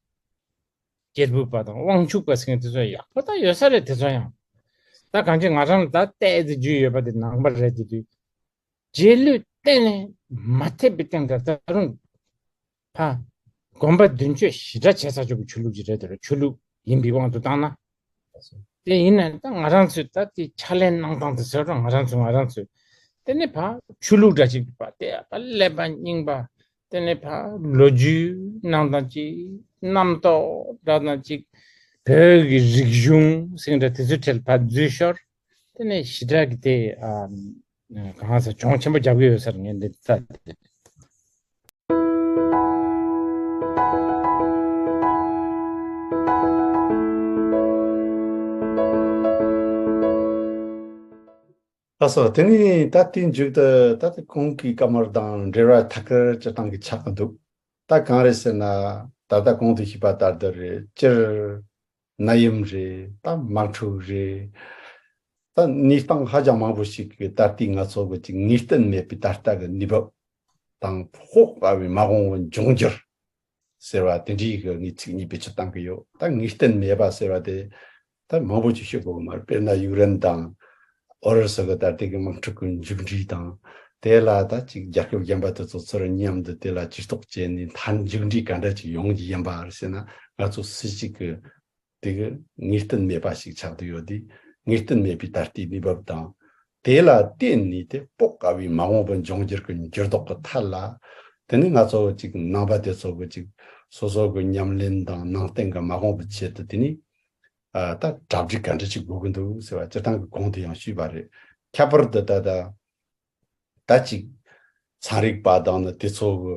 གཅེར་བུ་པ་དང་དབང་ཕྱུག་པ་ཟེར་མཁན་དེ་ཚོ་ཡག་པོ་ད་ཡོད་ས་རེད། དེ་ཚོ་ཡང་ད་གང་ཅི་ང་རང་ལ་ད་ལྟའི་དེ་རྒྱུས་ཡོད་པ་དེ་ནང་པ་རེད། དེ་དུས་རྗེས་ལུས་གཏན་ནས་མ་ཐེབས་པའི་སྟེང་དུ་ད་རུང་ཕ་དགོན་པ་མདུན་སྐྱོད་ཞེ་དྲག་བྱས་ཚར་ཆོག་པའི་ཆོས་ལུགས་ཅིག་རེད། དེ་རུ་ཆོས་ལུགས་ཡིན་པའི་དབང་དུ་བཏང་ན། དེ་ཡིན་ན་ད་ང་རང་ཚོས་ད་དེ་ཕྱག་ལེན་གནང་སྟངས་དེ་ཟེར་རོ། ང་རང་ཚོ་ང་རང་ཚོས་དེ་ནས་ཕ་ཆོས་ལུགས་འདྲ་ཅིག་པ་དེ་ཕ་ཀླད་པ་རྙིང་པ། དེ་ནས་ཕ་ལོ་རྒྱུས་གནང་སྟངས་ཅིག་རྣམ་རྟོག་འདྲ་སྟངས་ཅིག་བོད་ཀྱི་རིག་གཞུང་ཟེར་འདྲ་དེ་ཚོའི་གྲས་ལ་ཕ་འཛུལ་ཞོར། དེ་ནས་ཞེ་དྲག་གི་དེ་ཨ་གང་ཟེར་གྱོང་ཆེན་པོ་རྒྱབ་ཀྱི་ཡོད་ས་རེད། ངས་འདི་ལྟ་དེ། ལགས་སོ། དེ་ནས་ད་ལྟའི་མཇུག་ཏུ་ད་ལྟ་གོང་གི་བཀའ་མོལ་དང་འབྲེལ་བ་ཐད་ཀར་སྤྱིར་བཏང་གི་ཆགས་ཀྱི་འདུག། ད་གང་རེད་ཟེར་ན་ད་ལྟ་གོང་དུ་ཞུས་པ་ལྟར་དུ་རེད། སྤྱིར་ནད་ཡམས་རེད། ད་དམག་འཁྲུག་རེད། ད་གནས་སྟངས་ཧ་ཅང་མང་པོ་ཞིག་གི་ད་ལྟའི་ང་ཚོ་གི་ཅིག་ངེས་གཏན་མེད་པའི་ད་ལྟ་གི་གནས་བབ་དང་། དཔོག་དཀའ་བའི་མ་འོངས་པ་འབྱུང་འགྱུར་ཟེར་བ་དེ་འདྲའི་གི་ངས་ཚིག་གཉིས་བེད་སྤྱོད་བཏང་གི་ཡོད། ད་ངེས་གཏན་མེད་པ་ཟེར་བ་དེ་ད་མང་པོ་ཅིག་ཤོད་དགོས་མ་རེད། དཔེར་ན་ཡུཀ་རེན་དང་ཨུ་རུ་སུ་གི་ད་ལྟའི་གི་དམག་འཁྲུག་གི་མཇུག་འབྲས་དང་། དེ་ལ་ད་ཅིག་རྒྱལ་ཁབ་གཞན་པ་དེ་ཚོ་ཚུར་མཉམ་དུ་དེ་ལ་ཇུས་གཏོགས་བྱས་ནས་མཐར་མཇུག་འབྲས་ག་འདྲ་ཅིག་ཡོང་གི་ཡིན་པ་རེད་ཟེར་ན། ང་ཚོ་སུ་ཞིག་གི་དེ་གི་ངེས་གཏན་མེད་པ་ཞིག་ཆགས་བསྡད་ཡོད་དེ། ངེས་གཏན་མེད་པའི་ད་ལྟའི་གནས་བབ་དང་། དེ་ལ་བརྟེན་ནས་དེ་དཔོག་དཀའ་བའི་མ་འོངས་པ་འབྱུང་འགྱུར་གྱི་འགྱུར་ལྡོག་གི་ཐད་ལ། དེ་ནི་ང་ཚོ་ཅིག་ནང་པ་དེ་ཚོ་གི་ཅིག་སོ་སོ་གི་ཉམས་ལེན་དང་ནང་བསྟན་གྱི་མ་འོངས་པའི་ཆེད་དུ་དེ་ནི་ ཨ་ད་གྲ་སྒྲིག་ག་འདྲ་ཅིག་དགོས་ཀྱི་འདུག་ཟེར་བ་སྤྱིར་བཏང་གི་གོང་དུ་ཡང་ཞུས་པ་རེད། ཁྱད་པར་དུ་ད་ད་ད་ཅིག་ཚན་རིག་པ་དང་ནི་དེ་ཚོ་གི་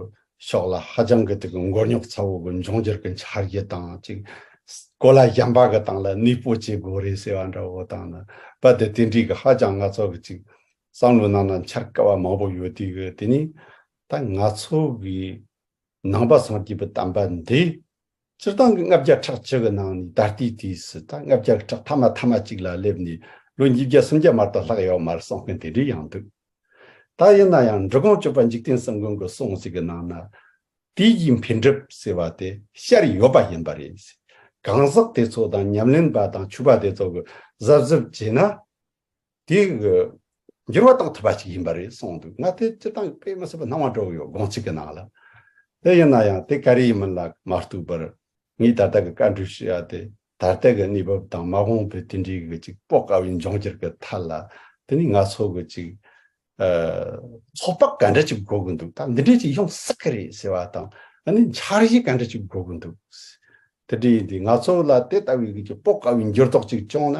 ཕྱོགས་ལ་ཧ་ཅང་གི་དེ་གི་མགོ་རྙོག་ཚ་བོ་གི་འབྱུང་འགྱུར་གི་འཆར་གཞི་དང་ཅིག་གོ་ལ་གཞན་པ་གི་སྟེང་ལ་གནས་སྤོ་བྱེད་དགོས་རེད་ཟེར་བ་འདྲ་བོ་དང་ནི་པ་དེ་དེ་འདྲའི་གི་ཧ་ཅང་ང་ཚོ་གི་ཅིག་བསམ་བློ་ནང་ན་འཆར་དཀའ་བ་མང་པོ་ཡོད་དུས་གི་དེ་ནི་ད་ང་ཚོ་གི་ནང་པ་སངས་རྒྱས་པའི་བསྟན་པ་འདི་སྤྱིར་བཏང་གི་ལྔ་བརྒྱ་ཕྲག་གཅིག་གི་ནང་ནས་ད་ལྟའི་དུས་སུ་ད་ལྔ་བརྒྱ་ཕྲག་ཐ་མ་ཐ་མ་གཅིག་ལ་སླེབས་ནས་ལོ་ཉིས་བརྒྱ་སུམ་བརྒྱ་མ་གཏོགས་ལྷག་ཡོད་མ་རེད་གསུང་མཁན་དེ་འདྲ་ཡང་འདུག་ད་ཡིན་ན་ཡང་འབྲི་གུང་སྤྱོད་པ་འཇིག་རྟེན་གསུམ་མགོན་གྱི་གསུང་ཞིག་གི་ནང་ན་དུས་ཀྱི་འཕེལ་འགྲིབ་ཟེར་བ་དེ་ཤར་ཡོད་པ་ཡིན་པ་རེད། གང་ཟག་དེ་ཚོ་དང་ཉམས་ལེན་པ་དང་ཆོས་པ་དེ་ཚོ་གི་གཟབ་གཟབ་བྱས་ན། དེ་གི་འགྱུར་བ་གཏོང་ཐུབ་པ་ཞིག་ཡིན་པ་རེད་གསུངས་འདུག་ང་དེ་སྤྱིར་བཏང་གི་དཔེ་མི་སྲིད་པ་སྣང་བ་འགྲོ་གི་ཡོད། དགོངས་གཅིག་གི་ནང་ལ། དེ་ཡིན་ན་ཡང་དེ་ག་རེ་ཡིན་མིན་ལ་མ་ལྟོས་པར་ངས་ད་ལྟ་གི་བཀའ་འདྲི་ཞུ་ཡ་དེ་ད་ལྟ་གི་གནས་བབ་དང་མ་འོངས་པའི་དེ་འདྲའི་གི་ཅིག་སྤོ་དཀའ་བའི་འབྱུང་འགྱུར་གི་ཐད་ལ་དེ་ནི་ང་ཚོ་གི་ཅིག་ཚོད་དཔག་ག་འདྲ་ཅིག་དགོས་གི་འདུག་ད་འདི་འདྲ་ཅིག་ཡོང་སྲིད་གི་རེད་ཟེར་བ་དང་ཨ་ནི་འཆར་གཞི་ག་འདྲ་ཅིག་དགོས་གི་འདུག་དེ་འདྲ་ཡིན་དུས་ང་ཚོ་ལ་དེ་ལྟ་བུའི་གི་ཅིག་སྤོ་དཀའ་བའི་འགྱུར་ལྡོག་ཅིག་བྱུང་ན་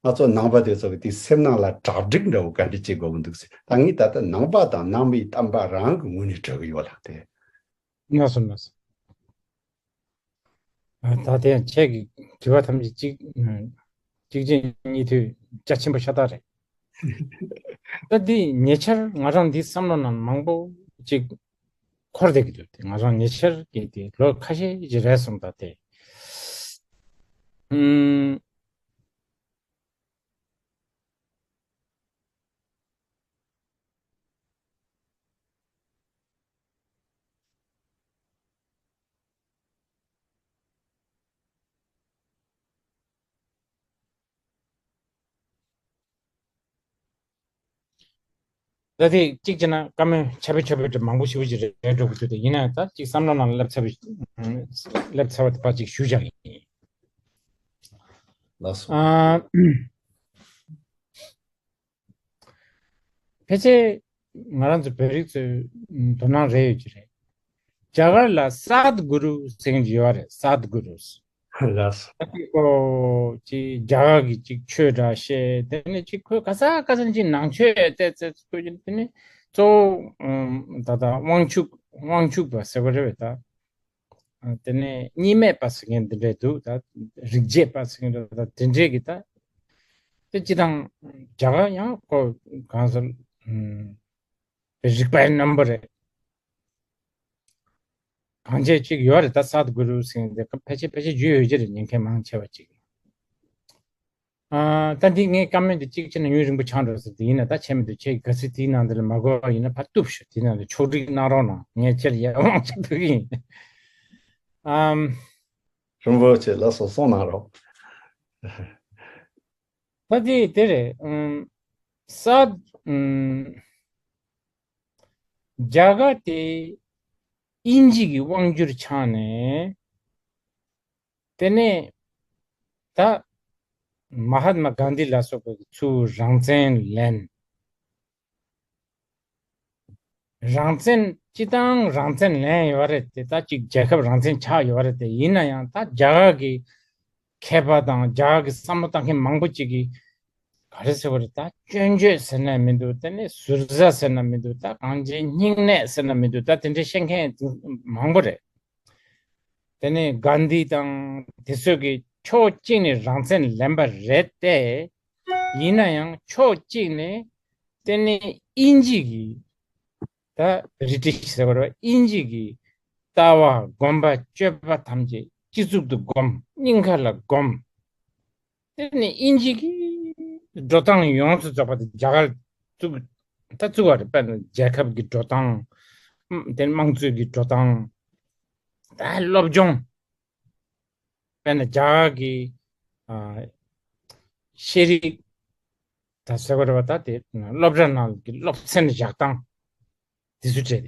ང་ཚོ་ནང་པ་དེ་ཚོ་གི་དེ་སེམས་ནང་ལ་གྲ་སྒྲིག་འདྲ་བོ་ག་འདྲ་བྱེད་དགོས་གི་འདུག་ཟེར། ད་ངས་ད་ལྟ་ནང་པ་དང་ནང་པའི་བསྟན་པ་རང་གི་ངོས་ནས་དྲི་གི་ཡོད་ལགས་ཏེ། ལགས་སོ་ལགས་སོ། ཨ་ད་དེ་ཡང་ཁྱེད་ཀྱི་དྲི་བ་ཐམས་ཅད་གཅིག་ཨ་གཅིག་རྗེས་གཉིས་མཐུད་རྒྱ་ཆེན་པོ་ཤ་སྟག་རེད། ད་འདི་ཉེ་ཆར་ང་རང་འདི་བསམ་བློ་ནང་མང་པོ་ཅིག་འཁོར་བསྡད་ཀྱི་འདུག་དེ་ང་རང་ཉེ་ཆར་གྱི་དེ་ལོ་ཁ་ཤས་ཀྱི་རེད་སོང་ད་དེ། ཨུམ། ད་དེ་གཅིག་བྱས་ན་བཀའ་མོལ་ཆ་བེ་ཆ་བེ་འདྲ་མང་པོ་ཞེ་པོ་ཅིག་རེད་འགྲོ་གི་འདུག་དེ་ཡིན་ན་ད་གཅིག་བསམ་བློ་ནང་སླེབས་ཚར་བའི་སླེབས་ཚར་བ་དེ་ཕར་གཅིག་ཞུ་བྱ་ཡིན། ལགས་སོ། ཨ། ཕལ་ཆེར་ང་རང་ཚོ་བོད་རིགས་ཚོའི་དོ་སྣང་རེ་ཡོད་ཀྱི་རེད། རྒྱ་གར་ལ་སཱད་གུ་རུ་ཟེར་མཁན་ཅིག་ཡོད་རེད། སཱད་གུ་རུ། ལགས་སོ། ཨ་ནི་ཁོ་ཅིག་རྒྱ་གར་གྱི་ཅིག་ཆོས་འདྲ་བཤད། དེ་ནས་ཅིག་ཁོས་ག་ས་ག་ས་ཅིག་ནང་ཆོས་བལྟས་ཚེ་ཁོས་ཅིག་དེ་ནས་གཙོ་བོ་ཨམ་ད་ལྟ་དབང་ཕྱུག་དབང་ཕྱུག་པ་ཟེར་བ་རེད་པས་ད། དེ་ནས་གཉིས་མེད་པ་ཟེར་མཁན་འདི་འདྲས་འདུག་ད་རིག་བྱེད་པ་ཟེར་མཁན་འདྲ་ད་དེ་འདྲས་ཀྱི་ད། དེ་སྤྱི་དང་རྒྱ་གར་ཡང་ཁོ་གང་ཟེར་ཨུམ་རིག་པའི་རྣམ་པ་རེད། གང་བྱས་ཅིག་ཡོད་རེད། ད་སཱད་གུ་རུ་ཟེར་མཁན་འདི་ཕལ་ཆེར་ཕལ་ཆེར་རྒྱུས་ཡོད་ཀྱི་རེད། ཉན་མཁན་མང་ཆེ་བ་ཅིག་ཨ། ད་འདི་ངས་བཀའ་མོལ་འདི་གཅིག་བྱས་ན་ཡུན་རིང་པོ་ཆགས་འགྲོ་ཟེར། དེ་ཡིན་ན་ད་བྱས་མི་འདུག་ཁྱེད་ཀྱི་ག་ཚོད་དེའི་ནང་དེ་ལ་མ་གོ་བ་ཡིན་ན་ཕར་གཏུབ་ཤོག་དེའི་ནང་དུ་ཕྱོགས་སྒྲིག་གནང་རོགས་གནང་། ངས་ཁྱེད་ལ་ཡར་དབང་ཆ་ཕུལ་གི་ཡིན། ཨམ། རིན་པོ་ཆེ་ལགས་སོ། གསུངས་གནང་རོགས། ད་དེ་དེ་རེད། ཨམ། ས། ཨམ། རྒྱ་གར་དེ་དབྱིན་ཇི་གི་དབང་སྒྱུར་ཆགས་ནས། དེ་ནས་ད་མ་ཧཱ་ཏ་མ་གྷན་དྷི་ལ་སོགས་པའི་ཚུར་རང་བཙན་ལེན། རང་བཙན་སྤྱི་བཏང་རང་བཙན་ལེན་ཡོད་རེད་དེ། ད་ཅིག་རྒྱལ་ཁབ་རང་བཙན་ཆགས་ཡོད་རེད་དེ། ཡིན་ན་ཡང་ད་རྒྱ་གར་གྱི་མཁས་པ་དང་རྒྱ་གར་གྱི་བསམ་བློ་བཏང་མཁན་མང་པོ་ཅིག་གིས་ག་རེ་ཟེར་བ་རེད། ད་སྐྱོན་བརྗོད་ཟེར་ན་མི་འདུག་དེ་ནས་ཟུར་ཟ་ཟེར་ན་མི་འདུག་ད་གང་ཅིའི་སྙིང་ནད་ཟེར་ན་མི་འདུག་ད་དེ་འདྲའི་བཤད་མཁན་མང་པོ་རེད། དེ་ནས་གྷན་དྷི་དང་དེ་ཚོས་ཀྱིས་ཕྱོགས་གཅིག་ནས་རང་བཙན་ལེན་པ་རེད་དེ། ཡིན་ན་ཡང་ཕྱོགས་གཅིག་ནས་དེ་ནས་དབྱིན་ཇི་གི་ད་བྷི་རི་ཊིཤ་ཟེར་བ་རེད་པ། དབྱིན་ཇི་གི་ལྟ་བ་སྒོམ་པ་སྤྱོད་པ་ཐམས་ཅད་སྤྱི་གཙུག་ཏུ་བསྒོམ། སྙིང་ཁ་ལ་བསྒོམ། དེ་ནས་དབྱིན་ཇི་གི་འགྲོ་སྟངས་ཡོངས་སུ་རྫོགས་པ་དེ་རྒྱ་གར་བཙུགས་ད་བཙུགས་པ་རེད། དཔེར་ན་རྒྱལ་ཁབ་ཀྱི་འགྲོ་སྟངས། ཨམ། དེ་ནས་དམངས་གཙོའི་གི་འགྲོ་སྟངས། ད་སློབ་སྦྱོང་། དཔེར་ན་རྒྱ་གར་གྱི་ཨ་ཤེས་རིག་ད་ཟེར་བ་རེད་པ། ད་དེ་སློབ་གྲྭ་ནང་གི་སློབ་ཚན་བཞག་སྟངས་དེ་ཚོ་བྲིས་ཏེ།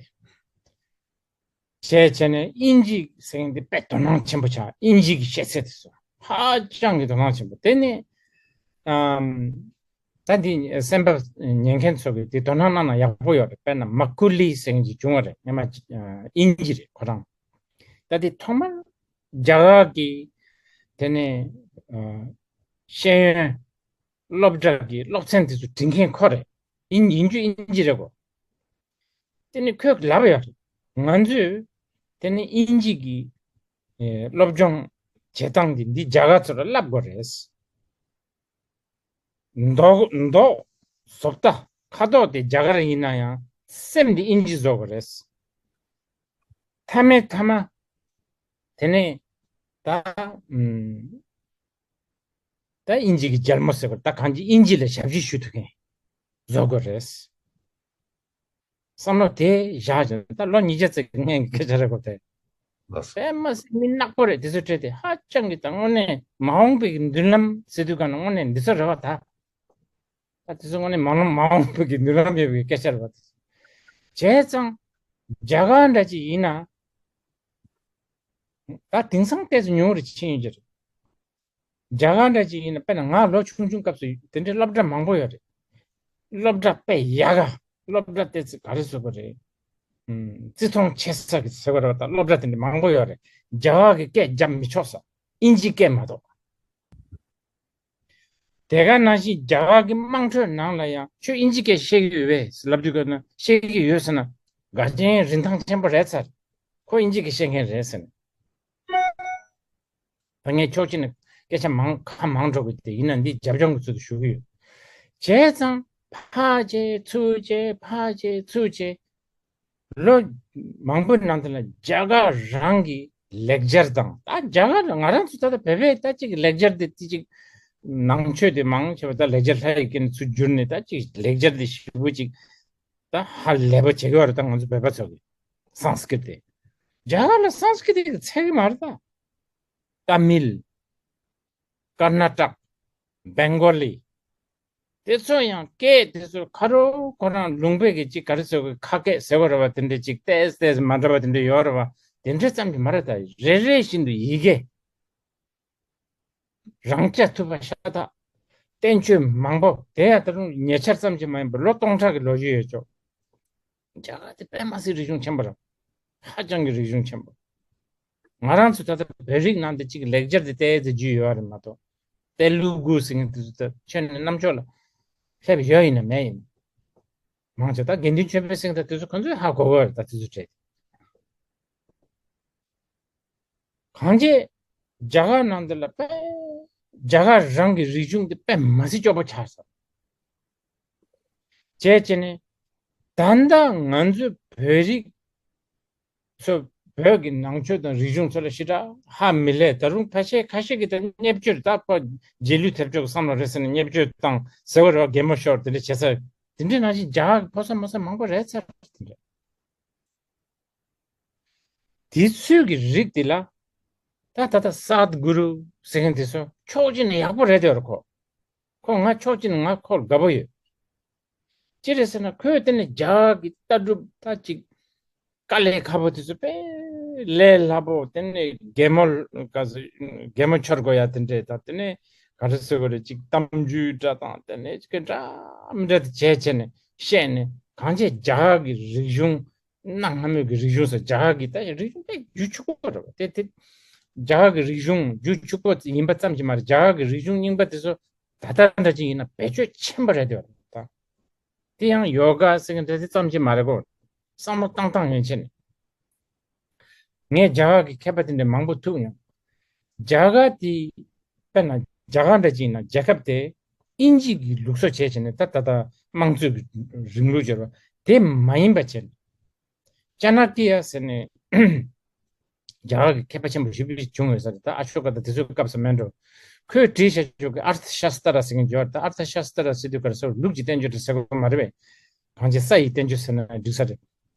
བྱས་བྱས་ནས་དབྱིན་ཇི་ཟེར་མཁན་དེ་དཔེ་དོ་སྣང་ཆེན་པོ་ཆགས། དབྱིན་ཇི་གི་ཤེས་ཚད་དེ་ཚོ་ཧ་ཅང་གི་དོ་སྣང་ཆེན་པོ། དེ་ནས་ཨམ། ད་འདི་གསན་པ་ཉན་མཁན་ཚོ་གིས་དེ་དོ་སྣང་གནང་ན་ཡག་པོ་ཡོད་རེད། དཔེར་ན་མ་ཀུ་ལི་ཟེར་མཁན་ཅིག་བྱུང་བ་རེད། སྔོན་མ་ཨ་དབྱིན་ཇི་རེད་ཁོ་རང་། ད་དེ་ཐོག་མར་རྒྱ་གར་གྱི་དེ་ནས་ཨ་ ཤེས་ཡོན་སློབ་གྲྭ་གི་སློབ་ཚན་དེ་ཚོ་འབྲི་མཁན་ཁོ་རེད། ཨིན་ཡིན་རྒྱུ་ཨིན་ཇི་རེད་གོ། དེ་ནི་ཁོས་ལབ་ཡོད་རེད། ང་ཚོས་དེ་ནི་ཨིན་ཇི་གི་ཨེ་སློབ་སྦྱོང་བྱེད་སྟངས་འདི་འདི་རྒྱ་གར་ཚོ་ལ་བསླབ་དགོས་རེད། མདོག་མདོག་བཟོ་ལྟ་ཁ་དོག་དེ་རྒྱ་གར་ཡིན་ན་ཡང་སེམས་དེ་ཨིན་ཇི་བཟོ་དགོས་རེད། མཐའ་མའི་མཐའ་མ་དེ་ནས་ད་ཨམ་ད་ཨིན་ཇི་གི་རྒྱལ་མོ་ཟེར་བ་ད་གང་ཅི་ཨིན་ཇི་ལ་ཞབས་ཕྱི་ཞུ་ཐུབ་མཁན་བཟོ་དགོས་རེད། བསམ་བློ་དེ་བཞག་ཅིང་ད་ལོ་ཉིས་བརྒྱ་ཙམ་གི་སྔན་གྱི་སྐད་ཆ་རེད་གོ། དེ་ལགས་སོ། པད་མ་སེང་མི་ནག་པོ་རེད། དེ་ཚོ་བྲིས་ཏེ་ཧ་ཅང་གི་ད་དངོས་གནས་མ་འོངས་པའི་གི་མདུན་ལམ་ཟེར་དུས་ག་ན་དངོས་གནས་འདི་ཚོ་རེད་བ་ད། ད་དེ་ཚོ་དངོས་གནས་མ་འོངས་མ་འོངས་པའི་གི་མདུན་ལམ་ཡོད་པའི་སྐད་ཆ་རེད་བ། བྱས་ཙང་རྒྱ་གར་འདྲ་ཅིག་ཡིན་ན་ད་དེང་སང་ཏོག་ཙམ་ཉུང་རུ་ཕྱིན་ཡོད་ཀྱི་རེད། རྒྱ་གར་འདྲ་ཅིག་ཡིན་ན་དཔེར་ན་ང་ལོ་ཆུང་ཆུང་སྐབས་སུ་དེ་འདྲའི་སློབ་གྲྭ་མང་པོ་ཡོད་རེད། སློབ་གྲྭ་དཔེ་ཡག་ག་སློབ་གྲྭ་དེ་ཚོ་ག་རེ་ཟེར་དགོས་རེད། ཨམ་བརྩི་མཐོང་ཆེ་ས་གི་ཟེར་དགོས་རེད་བ། ད་སློབ་གྲྭ་དེ་འདྲ་མང་པོ་ཡོད་རེད། རྒྱ་གར་གི་སྐད་རྒྱབ་མི་ཆོག་ས། ཨིན་ཇི་སྐད་མ་གཏོགས། དེ་ག་ནང་བཞིན་རྒྱ་གར་གི་དམངས་ཁྲོད་ནང་ལ་ཡང་ཁྱོད་ཨིན་ཇི་སྐད་ཤེས་ཀྱི་ཡོད་པས་ལབ་དུས་སྐབས་ན་ཤེས་ཀྱི་ཡོད་ཟེར་ན་དགའ་ཆེན་རིན་ཐང་ཆེན་པོ་རེད་ཚར། ཁོ་ཨིན་ཇི་སྐད་ཤེས་མཁན་རེད་ཟེར་ནས། ད་ངས་ཕྱོགས་གཅིག་ནས་སྐད་ཆ་མང་ཁ་མང་སྒྲོག་གི་དེ་ཡིན་ན་འདི་རྒྱབ་ལྗོངས་ཀྱི་ཚུལ་དུ་ཞུ་གི་ཡོད། བྱས་ཙང་ཕར་བྱས་ཚུར་བྱས་ཕར་བྱས་ཚུར་བྱས། ལོ་མང་པོའི་ནང་དུ་ལ་རྒྱ་གར་རང་གི་ལེགས་སྦྱར་དང་ད་རྒྱ་གར་ང་རང་ཚོ་ད་ལྟ་བོད་པའི་ད་ཅིག་ལེགས་སྦྱར་དེ་ཏི་ཅིག་ནང་ཆོས་དེ་མང་ཆེ་བ་ད་ལེགས་སྦྱར་ལྷ་ཡི་སྐད་ནས་ཚུར་བསྒྱུར་ནས་ད་ཅིག་ལེགས་སྦྱར་དེ་ཞིབ་པོ་ཅིག་ད་ཧ་ལས་པ་བྱེད་ཀྱི་བ་རེད། ད་ང་ཚོ་བོད་པ་ཚོ་གི་སཾ་སྐྲྀཏ་དེ་རྒྱ་གར་ལ་སཾ་སྐྲྀཏ་དེ་ཚད་གི་མ་རེད་ད། ཏ་མིལ། ཀར་ན་ཊག་བེང་གོ་ལི། དེ་ཚོ་ཡང་སྐད་དེ་ཚོ་ཁ་རོ་ཁོ་རང་ལུང་པའི་གི་ཅིག་ག་རེ་ཟེར་དགོས་ཁ་སྐད་ཟེར་དགོས་རེད་བ། དེ་འདྲ་ཅིག་ཏོག་ཙམ་མ་འདྲ་བ་དེ་འདྲ་ཡོད་རེད་བ། དེ་འདྲ་ཙམ་གྱིས་མ་རེད་ད། རེ་རེ་བཞིན་དུ་ཡི་གེ་རང་རྐྱ་ཐུབ་པ་ཤ་སྟག་བསྟན་བཅོས་མང་པོ་དེ་ཡང་ད་རུང་ཉེ་ཆར་ཙམ་གྱིས་མ་ཡིན་པར་ལོ་སྟོང་ཕྲག་གི་ལོ་རྒྱུས་ཡོད་ཅོག་རྒྱ་གར་དེ་དཔེ་མ་སྲིད་རིག་གཞུང་ཆེན་པོ་རེད། ཧ་ཅང་གི་རིག་གཞུང་ཆེན་པོ། ང་རང་ཚོ་ད་ལྟ་བོད་རིགས་ནང་དུ་གཅིག་ལེགས་སྦྱར་དེ་ཏོག་ཙམ་རྒྱུས་ཡོད་རེད་མ་གཏོགས། ཏེ་ལུ་གུ་ཟེར་མཁན་དེ་ཚོ་ད་ཁྱོན་ནས་རྣམ་ཅོག་ལ་སླེབས་ཡོད་ཡིན་ན་མེད་ཡིན། མང་ཆེ་ད་དགེ་འདུན་ཆོས་འཕེལ་ཟེར་མཁན་ད་དེ་ཚོ་ཁོ་ཚོས་ཧ་གོ་གི་ཡོད་རེད། ད་དེ་ཚོ་བྲིས་ཏེ། གང་ཅི་རྒྱ་གར་ནང་འདི་ལ་དཔེ་རྒྱ་གར་རང་གི་རིག་གཞུང་འདི་དཔེ་མ་སྲིད་སྐྱོ་པོ་ཆགས་སོང་། བྱས་བྱས་ནས་ད་ལྟ་ང་ཚོའི་བོད་རིགས་ཚོ་བོད་ཀྱི་ནང་ཆོས་དང་རིག་གཞུང་ཚོ་ལ་ཞེ་དྲག་ཧ་མི་ལས། ད་རུང་ཕལ་ཆེར་ཁ་ཤས་ཀྱིས་ད་བརྙས་བཅོས་ད་ཕ་རྗེས་ལུས་ཐེབས་ཆོག་གི་བསམ་བློ་རེད་ཟེར་ནས་བརྙས་བཅོས་བཏང་ཟེར་བ་རེད་བ། གད་མོ་ཤོར་དེ་འདྲ་བྱེད་ས་དེ་འདྲའི་ནང་བཞིན་རྒྱ་གར་གྱི་ཕོ་གསར་མོ་གསར་མང་པོ་རེད་ཚར་དེ་འདྲ། དེ་ཚོའི་གི་རིགས་དེ་ལ་ད་ད་ལྟ་སཱད་གུ་རུ་ཟེར་མཁན་དེ་ཚོ་ཕྱོགས་གཅིག་ནས་ཡག་པོ་རེད་དེ་ཡོད་རེད་ཁོ། ཁོ་ང་ཕྱོགས་གཅིག་ནས་ང་ཁོ་ལ་དགའ་པོ་ཡོད། ཅི་རེད་ཟེར་ན་ཁོས་དེ་ནས་རྒྱ་གི་ལྟ་གྲུབ་ད་ཅིག་དཀའ་ལས་ཁག་པོ་དེ་ཚོ་དཔེ་ལས་སླ་པོ་དེ་ནས་གད་མོ་ག་ཚོད་གད་མོ་འཆོར་དགོས་ཡ་དེ་འདྲས་ད་དེ་ནས་ག་རེ་ཟེར་དགོས་རེད། ཅིག་གཏམ་རྒྱུད་འདྲ་དང་དེ་ནས་ཅིག་འདྲ་མི་འདྲ་དེ་བྱས་བྱས་ནས་བཤད་ནས་གང་བྱས་རྒྱ་གི་རིག་གཞུང་གནའ་སྔ་མོའི་གི་རིག་གཞུང་ཟེར་རྒྱ་གར་གི་ད་རིག་གཞུང་དཔེ་རྒྱུ་ཕྱུག་པོ་རེད་བ། དེ་དེ་རྒྱ་གར་གི་རིག་གཞུང་རྒྱུ་ཕྱུག་པོ་ཡིན་པ་ཙམ་གྱིས་མ་རེད། རྒྱ་གར་གི་རིག་གཞུང་རྙིང་པ་དེ་ཚོ་ད་ལྟ་འདྲ་ཅིག་ཡིན་ན་བེད་སྤྱོད་ཆེན་པོ་རེད་དེ་བ་ད། དེ་ཡང་ཡོ་ག་ཟེར་མཁན་འདྲ་དེ་ཙམ་གྱིས་མ་རེད་གོ། བསམ་བློ་བཏང་སྟངས་ཡན་ཆད་ནས། ངས་རྒྱ་གར་གི་མཁས་པ་དེ་འདྲ་མང་པོ་ཐུག་མྱོང་། རྒྱ་གར་དེ་དཔེར་ན་རྒྱ་གར་འདྲ་ཅིག་ཡིན་ན་རྒྱལ་ཁབ་དེ་དབྱིན་ཇི་གི་ལུགས་སྲོལ་བྱས་བྱས་ནས་ད་ད་ལྟ་དམངས་གཙོའི་གི་རིང་ལུགས་སྦྱོར་བ་དེ་མ་ཡིན་པ་བྱས་ནས། ཅ་ན་ཀི་ཡ་ཟེར་ནས་རྒྱ་གར་གི་མཁས་པ་ཆེན་པོ་ཞེ་པོ་ཅིག་བྱུང་ཡོད་ས་རེད། ད་ཨ་ཤོ་ཀ་ད་དེ་ཚོའི་སྐབས་སུ་མེད་འགྲོ། ཁོས་བྲིས་བཞག་ཆོག་གི་ཨར་ཐ་ཤ་སྟ་ར་ཟེར་མཁན་ཡོད་རེད། ད་ཨར་ཐ་ཤ་སྟ་ར་ཟེར་དུས་ག་རེ་ཟེར་ལུགས་ཀྱི་བསྟན་བཅོས་འདྲ་ཟེར་དགོས་མ་རེད་པས། གང་ཅི་ས་ཡི་བསྟན་བཅོས་ཟེར་ན་འགྲིག་ས་རེད།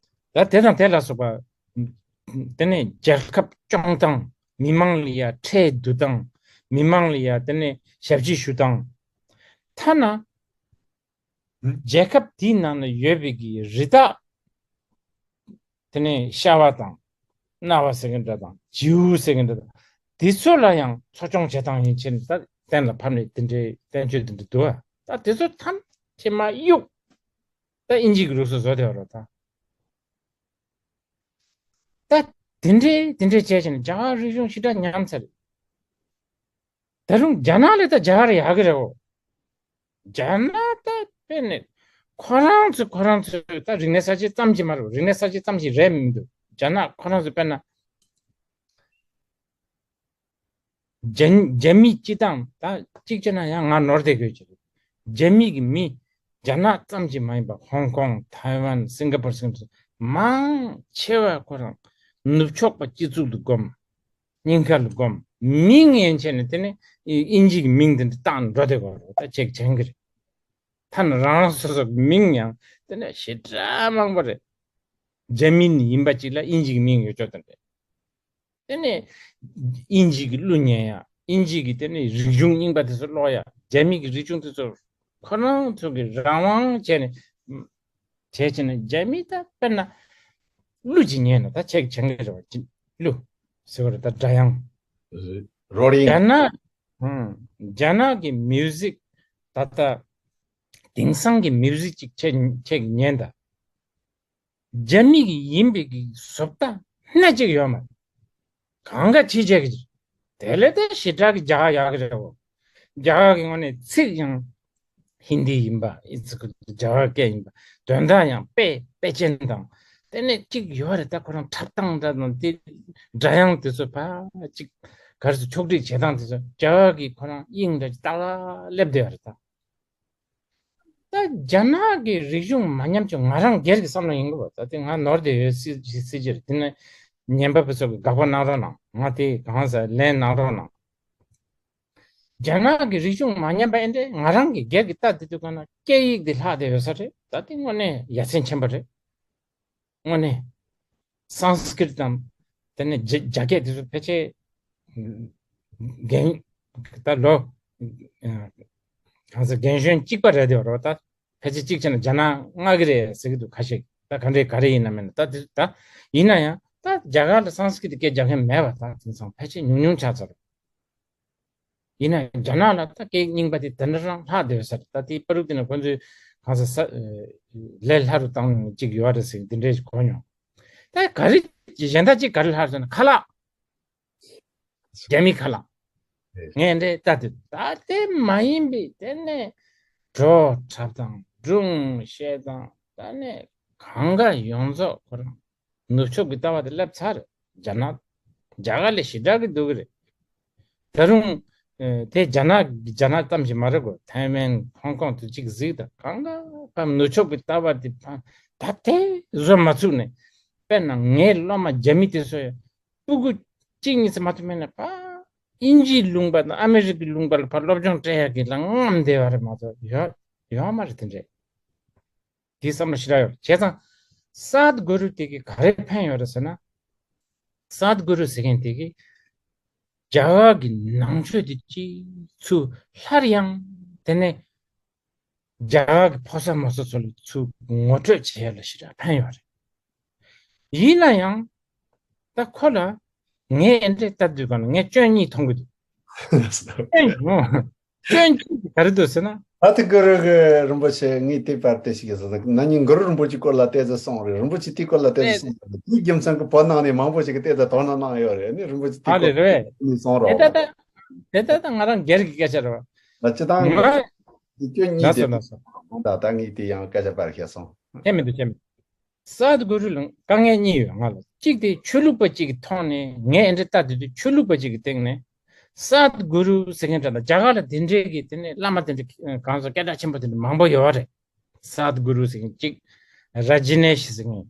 ད་དེ་དང་དེ་ལ་སོགས་པ། དེ་ནས་རྒྱལ་ཁབ་སྐྱོང་སྟངས། མི་མང་ལ་ཡ་ཁྲལ་བསྡུ་སྟངས། མི་མང་ལ་ཡ་དེ་ནས་ཞབས་ཕྱི་ཞུ་སྟངས། ཐ་ན། རྒྱལ་ཁབ་དེའི་ནང་ན་ཡོད་པའི་གི་རི་དྭགས། དེ་ནས་ཤ་བ་དང་། གནའ་བ་ཟེར་མཁན་འདྲ་དང་བྱིའུ་ཟེར་མཁན་འདྲ་དང་། དེ་ཚོ་ལ་ཡང་འཚོ་སྐྱོང་བྱེད་སྟངས་ཡན་ཆད་ད་གཏན་ལ་ཕབ་ནས་དེ་འདྲའི་བསྟན་བཅོས་དེ་འདྲ་འདུག་ཨ། ད་དེ་ཚོ་ཐམས་ཅད་མ་གཡུག་ད་དབྱིན་ཇི་གི་ལུགས་སྲོལ་བཟོ་བསྡད་པ་རེད་ད། ད་དེ་འདྲའི་དེ་འདྲའི་བྱས་བྱས་ནས་རྒྱ་གར་རིག་གཞུང་ཞེ་དྲག་ཉམས་ཚར་རེད། ད་རུང་རྒྱ་ནག་ལ་ད་རྒྱ་གར་ཡག་གི་རེད་འོ། རྒྱ་ནག་ད་དཔེ་ནས་ཁོ་རང་ཚོ་ཁོ་རང་ཚོ་ད་རིག་གནས་གསར་བརྗེ་ཙམ་གྱིས་མ་རེད། རིག་གནས་གསར་བརྗེ་ཙམ་གྱིས་རེད་མི་འདུག་རྒྱ་ནག་ཁོ་རང་ཚོ་དཔེར་ན། རྒྱ་རྒྱ་མི་སྤྱི་བཏང་ད་གཅིག་བྱས་ན་ཡང་ང་ནོར་བསྡད་དགོས་ཀྱི་རེད། རྒྱ་མི་གི་མི་རྒྱ་ནག་ཙམ་གྱིས་མ་ཡིན་པ་ཧོང་ཀོང་ཐའེ་ཝན་སིང་ག་པུར་སིང་ག་པུར་མང་ཆེ་བ་ཁོ་རང་ནུབ་ཕྱོགས་པ་སྤྱི་གཙུག་ཏུ་བསྒོམ། སྙིང་ཁ་ལ་བསྒོམ། མིང་ཡན་ཆད་ནས་དེ་ནས་དབྱིན་ཇི་གི་མིང་དེ་འདྲ་བཏང་འགྲོ་བསྡད་དགོས་རེད། ད་ཅེག་བྱེད་ཀྱི་རེད། ཐ་ན་རང་རང་སོ་སོ་གི་མིང་ཡང་དེ་ནས་ཞེ་དྲག་མང་པོ་རེད། རྒྱ་མི་ཡིན་པ་ཅིག་ལ་དབྱིན་ཇི་གི་མིང་ཡོད་ཆོག་དེ་འདྲ། དེ་ནས་དབྱིན་ཇི་གི་གླུ་ཉན་ཡ། དབྱིན་ཇི་གི་དེ་ནས་རིག་གཞུང་རྙིང་པ་དེ་ཚོ་ཀློག་ཡ། རྒྱ་མི་གི་རིག་གཞུང་དེ་ཚོ་ཁོ་རང་ཚོ་གི་རང་དབང་བྱས་ནས་བྱས་བྱས་ནས་རྒྱ་མི་ད་དཔེར་ན་གླུ་ཅིག་ཉན་ན་ད་ཆེག་བྱེད་ཀྱི་རེད་བ། གླུ་ཟེར་བ་རེད། ད་སྒྲ་དབྱངས། རོལ་དབྱངས། རྒྱ་ནག་ཧུམ། རྒྱ་ནག་གི་མིའུ་ཟིག་ད་ལྟ་དེང་སང་གི་མིའུ་ཟིག་ཅིག་ཆེག་ཆེག་ཉན་ད། རྒྱ་མི་གི་ཡིན་པའི་གི་བཟོ་ལྟ་སྣ་གཅིག་ཡོད་མ་རེད། གང་ག་ཅི་བྱེད་ཀྱི་རེད། དེ་ལས་དེ་ཞེ་དྲག་གི་རྒྱ་གར་ཡག་གི་རེད་བོ། རྒྱ་གར་གི་ངོས་ནས་ཚིག་ཡང་ཧིན་དི་ཡིན་པ་ཨི་ཚིག་རྒྱ་གར་སྐད་ཡིན་པ། དོན་དག་ཡང་དཔེ་དཔེ་ཅན་དང་། དེ་ནས་གཅིག་ཡོད་རེད། ད་ཁོ་རང་འཁྲབ་སྟངས་འདྲ་དང་དེ་སྒྲ་དབྱངས་དེ་ཚོ་ཕ་གཅིག་ག་རེ་ཟེར། ཕྱོགས་སྒྲིག་བྱེད་སྟངས་དེ་ཚོ་རྒྱ་གར་གི་ཁོ་རང་དབྱིངས་འདྲ་ཅིག་ཏག་ཏག་སླེབས་བསྡད་ཡོད་རེད་ད། ད་རྒྱ་ནག་གི་རིག་གཞུང་མ་ཉམས་ཀྱི་ང་རང་སྒེར་གྱི་བསམ་བློ་ཡིན་གི་བ། ད་དེ་ང་ནོར་བསྡད་ཡོད་སྲིད་སྲིད་ཀྱི་རེད། དེ་ནས་ཉན་པ་པོ་ཚོ་གི་དགག་པ་གནང་རོགས་གནང་། ང་དེ་གང་ཟེར་ལན་གནང་རོགས་གནང་། རྒྱ་ནག་གི་རིག་གཞུང་མ་ཉམས་པ་ཨེ་འདྲས། ང་རང་གི་སྒེར་གྱི་ལྟ་བསྡད་དུས་གང་ན་སྐད་ཡིག་དེ་ལྷག་བསྡད་ཡོད་ས་རེད། ད་དེ་དངོས་གནས་ཡ་མཚན་ཆེན་པོ་རེད། དངོས་གནས། སཾ་སྐྲྀཏ་དང་། དེ་ནས་རྒྱ་རྒྱ་སྐད་དེ་ཚོ་ཕལ་ཆེར། རྒན། ད་ལོ། གང་ཟེར། རྒན་གཞོན་གཅིག་པ་རེད་དེ་རོ། ད་ཕལ་ཆེར་གཅིག་བྱས་ན་རྒྱ་ནག་མངའ་གི་རེད་ཟེར་གི་འདུག་ཁ་ཤས། ད་ག་འདྲས་ག་རེ་ཡིན་ན་མིན་ན། ད་དེ་ད་ཡིན་ན་ཡང་ད་རྒྱ་གར་ལ་སཾ་སྐྲྀཏ་སྐད་རྒྱག་མཁན་མེད་པ། ད་དེང་སང་ཕལ་ཆེར་ཉུང་ཉུང་ཆགས་ཚར། ཡིན་ན་རྒྱ་ནག་ལ་ད་སྐད་རྙིང་པ་དེ་དེ་འདྲ་རང་ལྷག་བསྡད་ས་རེད། ད་དེའི་པ་རུ་དེ་ན་ཁོ་ཚོའི་གང་ཟེར་ས་ལས་སླ་རུ་བཏང་ནས་གཅིག་ཡོད་རེད་ཟེར་འདི་འདྲས་ཞིག་གོ་མྱོང་། ད་ག་རེ་གཞན་དག་ཅིག་ག་རེ་ལྷག་ཟེར་ན་ཁ་ལག་རྒྱ་མི་ཁ་ལག་ངས་འདྲས་ལྟ་དུས་ད་དེ་མ་ཡིན་པའི་དེ་ནས་བྲོ་འཁྲབ་དང་སྒྲུང་བཤད་དང་ད་ནས་གང་ག་ཡོངས་རྫོགས་ཁོ་རང་ནུབ་ཕྱོགས་ཀྱི་ལྟ་བ་དེ་སླེབས་ཚར། རྒྱ་ནག་རྒྱ་གར་ལས་ཞེ་དྲག་གི་སྡུག་གི་རེད། ད་རུང་། ཨེ། དེ་རྒྱ་ནག་རྒྱ་ནག་ཙམ་ཞིག་མ་རེད་གོ། ཐའེ་ཝན། ཧོང་ཀོང་དུ་གཅིག་གཟིགས་དང་། གང་ག་ཕར་ནུབ་ཕྱོགས་ཀྱི་ལྟ་བ་དེ་ཕར་ད་དེ་བཟོ་མ་ཚུགས་ནས། དཔེར་ན་ངའི་སློབ་མ་རྒྱ་མི་དེ་ཚོ་ཡང་སྤུ་གུ་གཅིག་གཉིས་ཙམ་མ་གཏོགས་མེད་ན་ཕར་དབྱིན་ཇིའི་ལུང་པ་དང་ཨ་མེ་རི་ཀའི་ལུང་པ་ལ་ཕར་སློབ་སྦྱོང་སྤྲད་ཡག་གི་ལ་རྔམ་བསྡད་པ་རེད་མ་གཏོགས་ཡོད་ཡོད་མ་རེད་དེ་འདྲས། དེའི་བསམ་བློ་ཞེ་དྲག་ཡོད་རེད། བྱས་ཙང་། སཱད་གུ་རུ་དེ་གིས་ག་རེ་ཕན་ཡོད་རེད་ཟེར་ན། སཱད་གུ་རུ་ཟེར་མཁན་དེ་གིས་རྒྱ་གར་གྱི་ནང་ཆོས་དེ་གཅིག་ཚུར་སླར་ཡང་དེ་ནས་རྒྱ་གར་གྱི་ཕོ་གསར་མོ་གསར་ཚོ་ལ་ཚུར་ངོ་སྤྲོད་བྱེད་ཡ་ལ་ཞེ་དྲག་ཕན་ཡོད་རེད། ཡིན་ན་ཡང་ད་ཁོ་ལ་ངས་ཨེ་འདྲས་ལྟ་དུས་གང་ལ་ངས་སྐྱོན་གཉིས་མཐོང་གི་འདུག་སྐྱོན་གཉིས། སྐྱོན་གཅིག་ག་རེ་འདུག་ཟེར་ན། ཨ་ཏི་གུ་རུ་གི་རིན་པོ་ཆེ་ངས་དེ་པར་དེ་ཞིག་གི་ཟེར་ན་ན་ནིང་གུ་རུ་རིན་པོ་ཆེ་སྐོར་ལ་ཏོག་ཙམ་གསུངས་རེད། རིན་པོ་ཆེ་དེའི་སྐོར་ལ་ཏོག་ཙམ་གསུངས་རེད། དེའི་རྒྱུ་མཚན་གྱིས་བོད་ནང་ནས་མང་པོ་ཞིག་གིས་ཏོག་ཙམ་དོ་སྣང་གནང་ཡོད་རེད། ཨ་ནི་རིན་པོ་ཆེ་དེའི་ཨ་རེད་སྐོར་རེད། ནས་གསུངས་རོགས། དེ་ལྟ་ད་དེ་ལྟ་ད་ང་རང་སྒེར་གྱི་སྐད་ཆ་རེད་བ། ད་སྤྱི་བཏང་ང་གི་དེ་སྐྱོན་གཉིས་ལགས་སོ་ལགས་སོ། ད་ད་ངས་དེ་ཡང་སྐད་ཆ་པར་བཤད་སོང་། ཁྱད་མི་འདུག་ཁྱད་མི་འདུག་སཱད་གུ་རུ་ལ་དཀའ་ངལ་གཉིས་ཡོད་ང་ལ། གཅིག་དེ་ཆོས་ལུགས་པ་གཅིག་གི་ཐོག་ནས་ངས་ཨེ་འདྲ་ལྟ་དུས་དུས་ཆོས་ལུགས་པ་གཅིག་གི་སྟེང་ནས་སཱད་གུ་རུ་ཟེར་མཁན་འདྲ་དང་རྒྱ་གར་ལ་དེ་འདྲའི་གི་དེ་ནས་བླ་མ་དེ་འདྲ་གང་ཟེར་སྐད་གྲགས་ཆེན་པོ་དེ་འདྲ་མང་པོ་ཡོད་རེད། སཱད་གུ་རུ་ཟེར་མཁན་གཅིག་ར་ཇི་ནེ་ཤི་ཟེར་མཁན།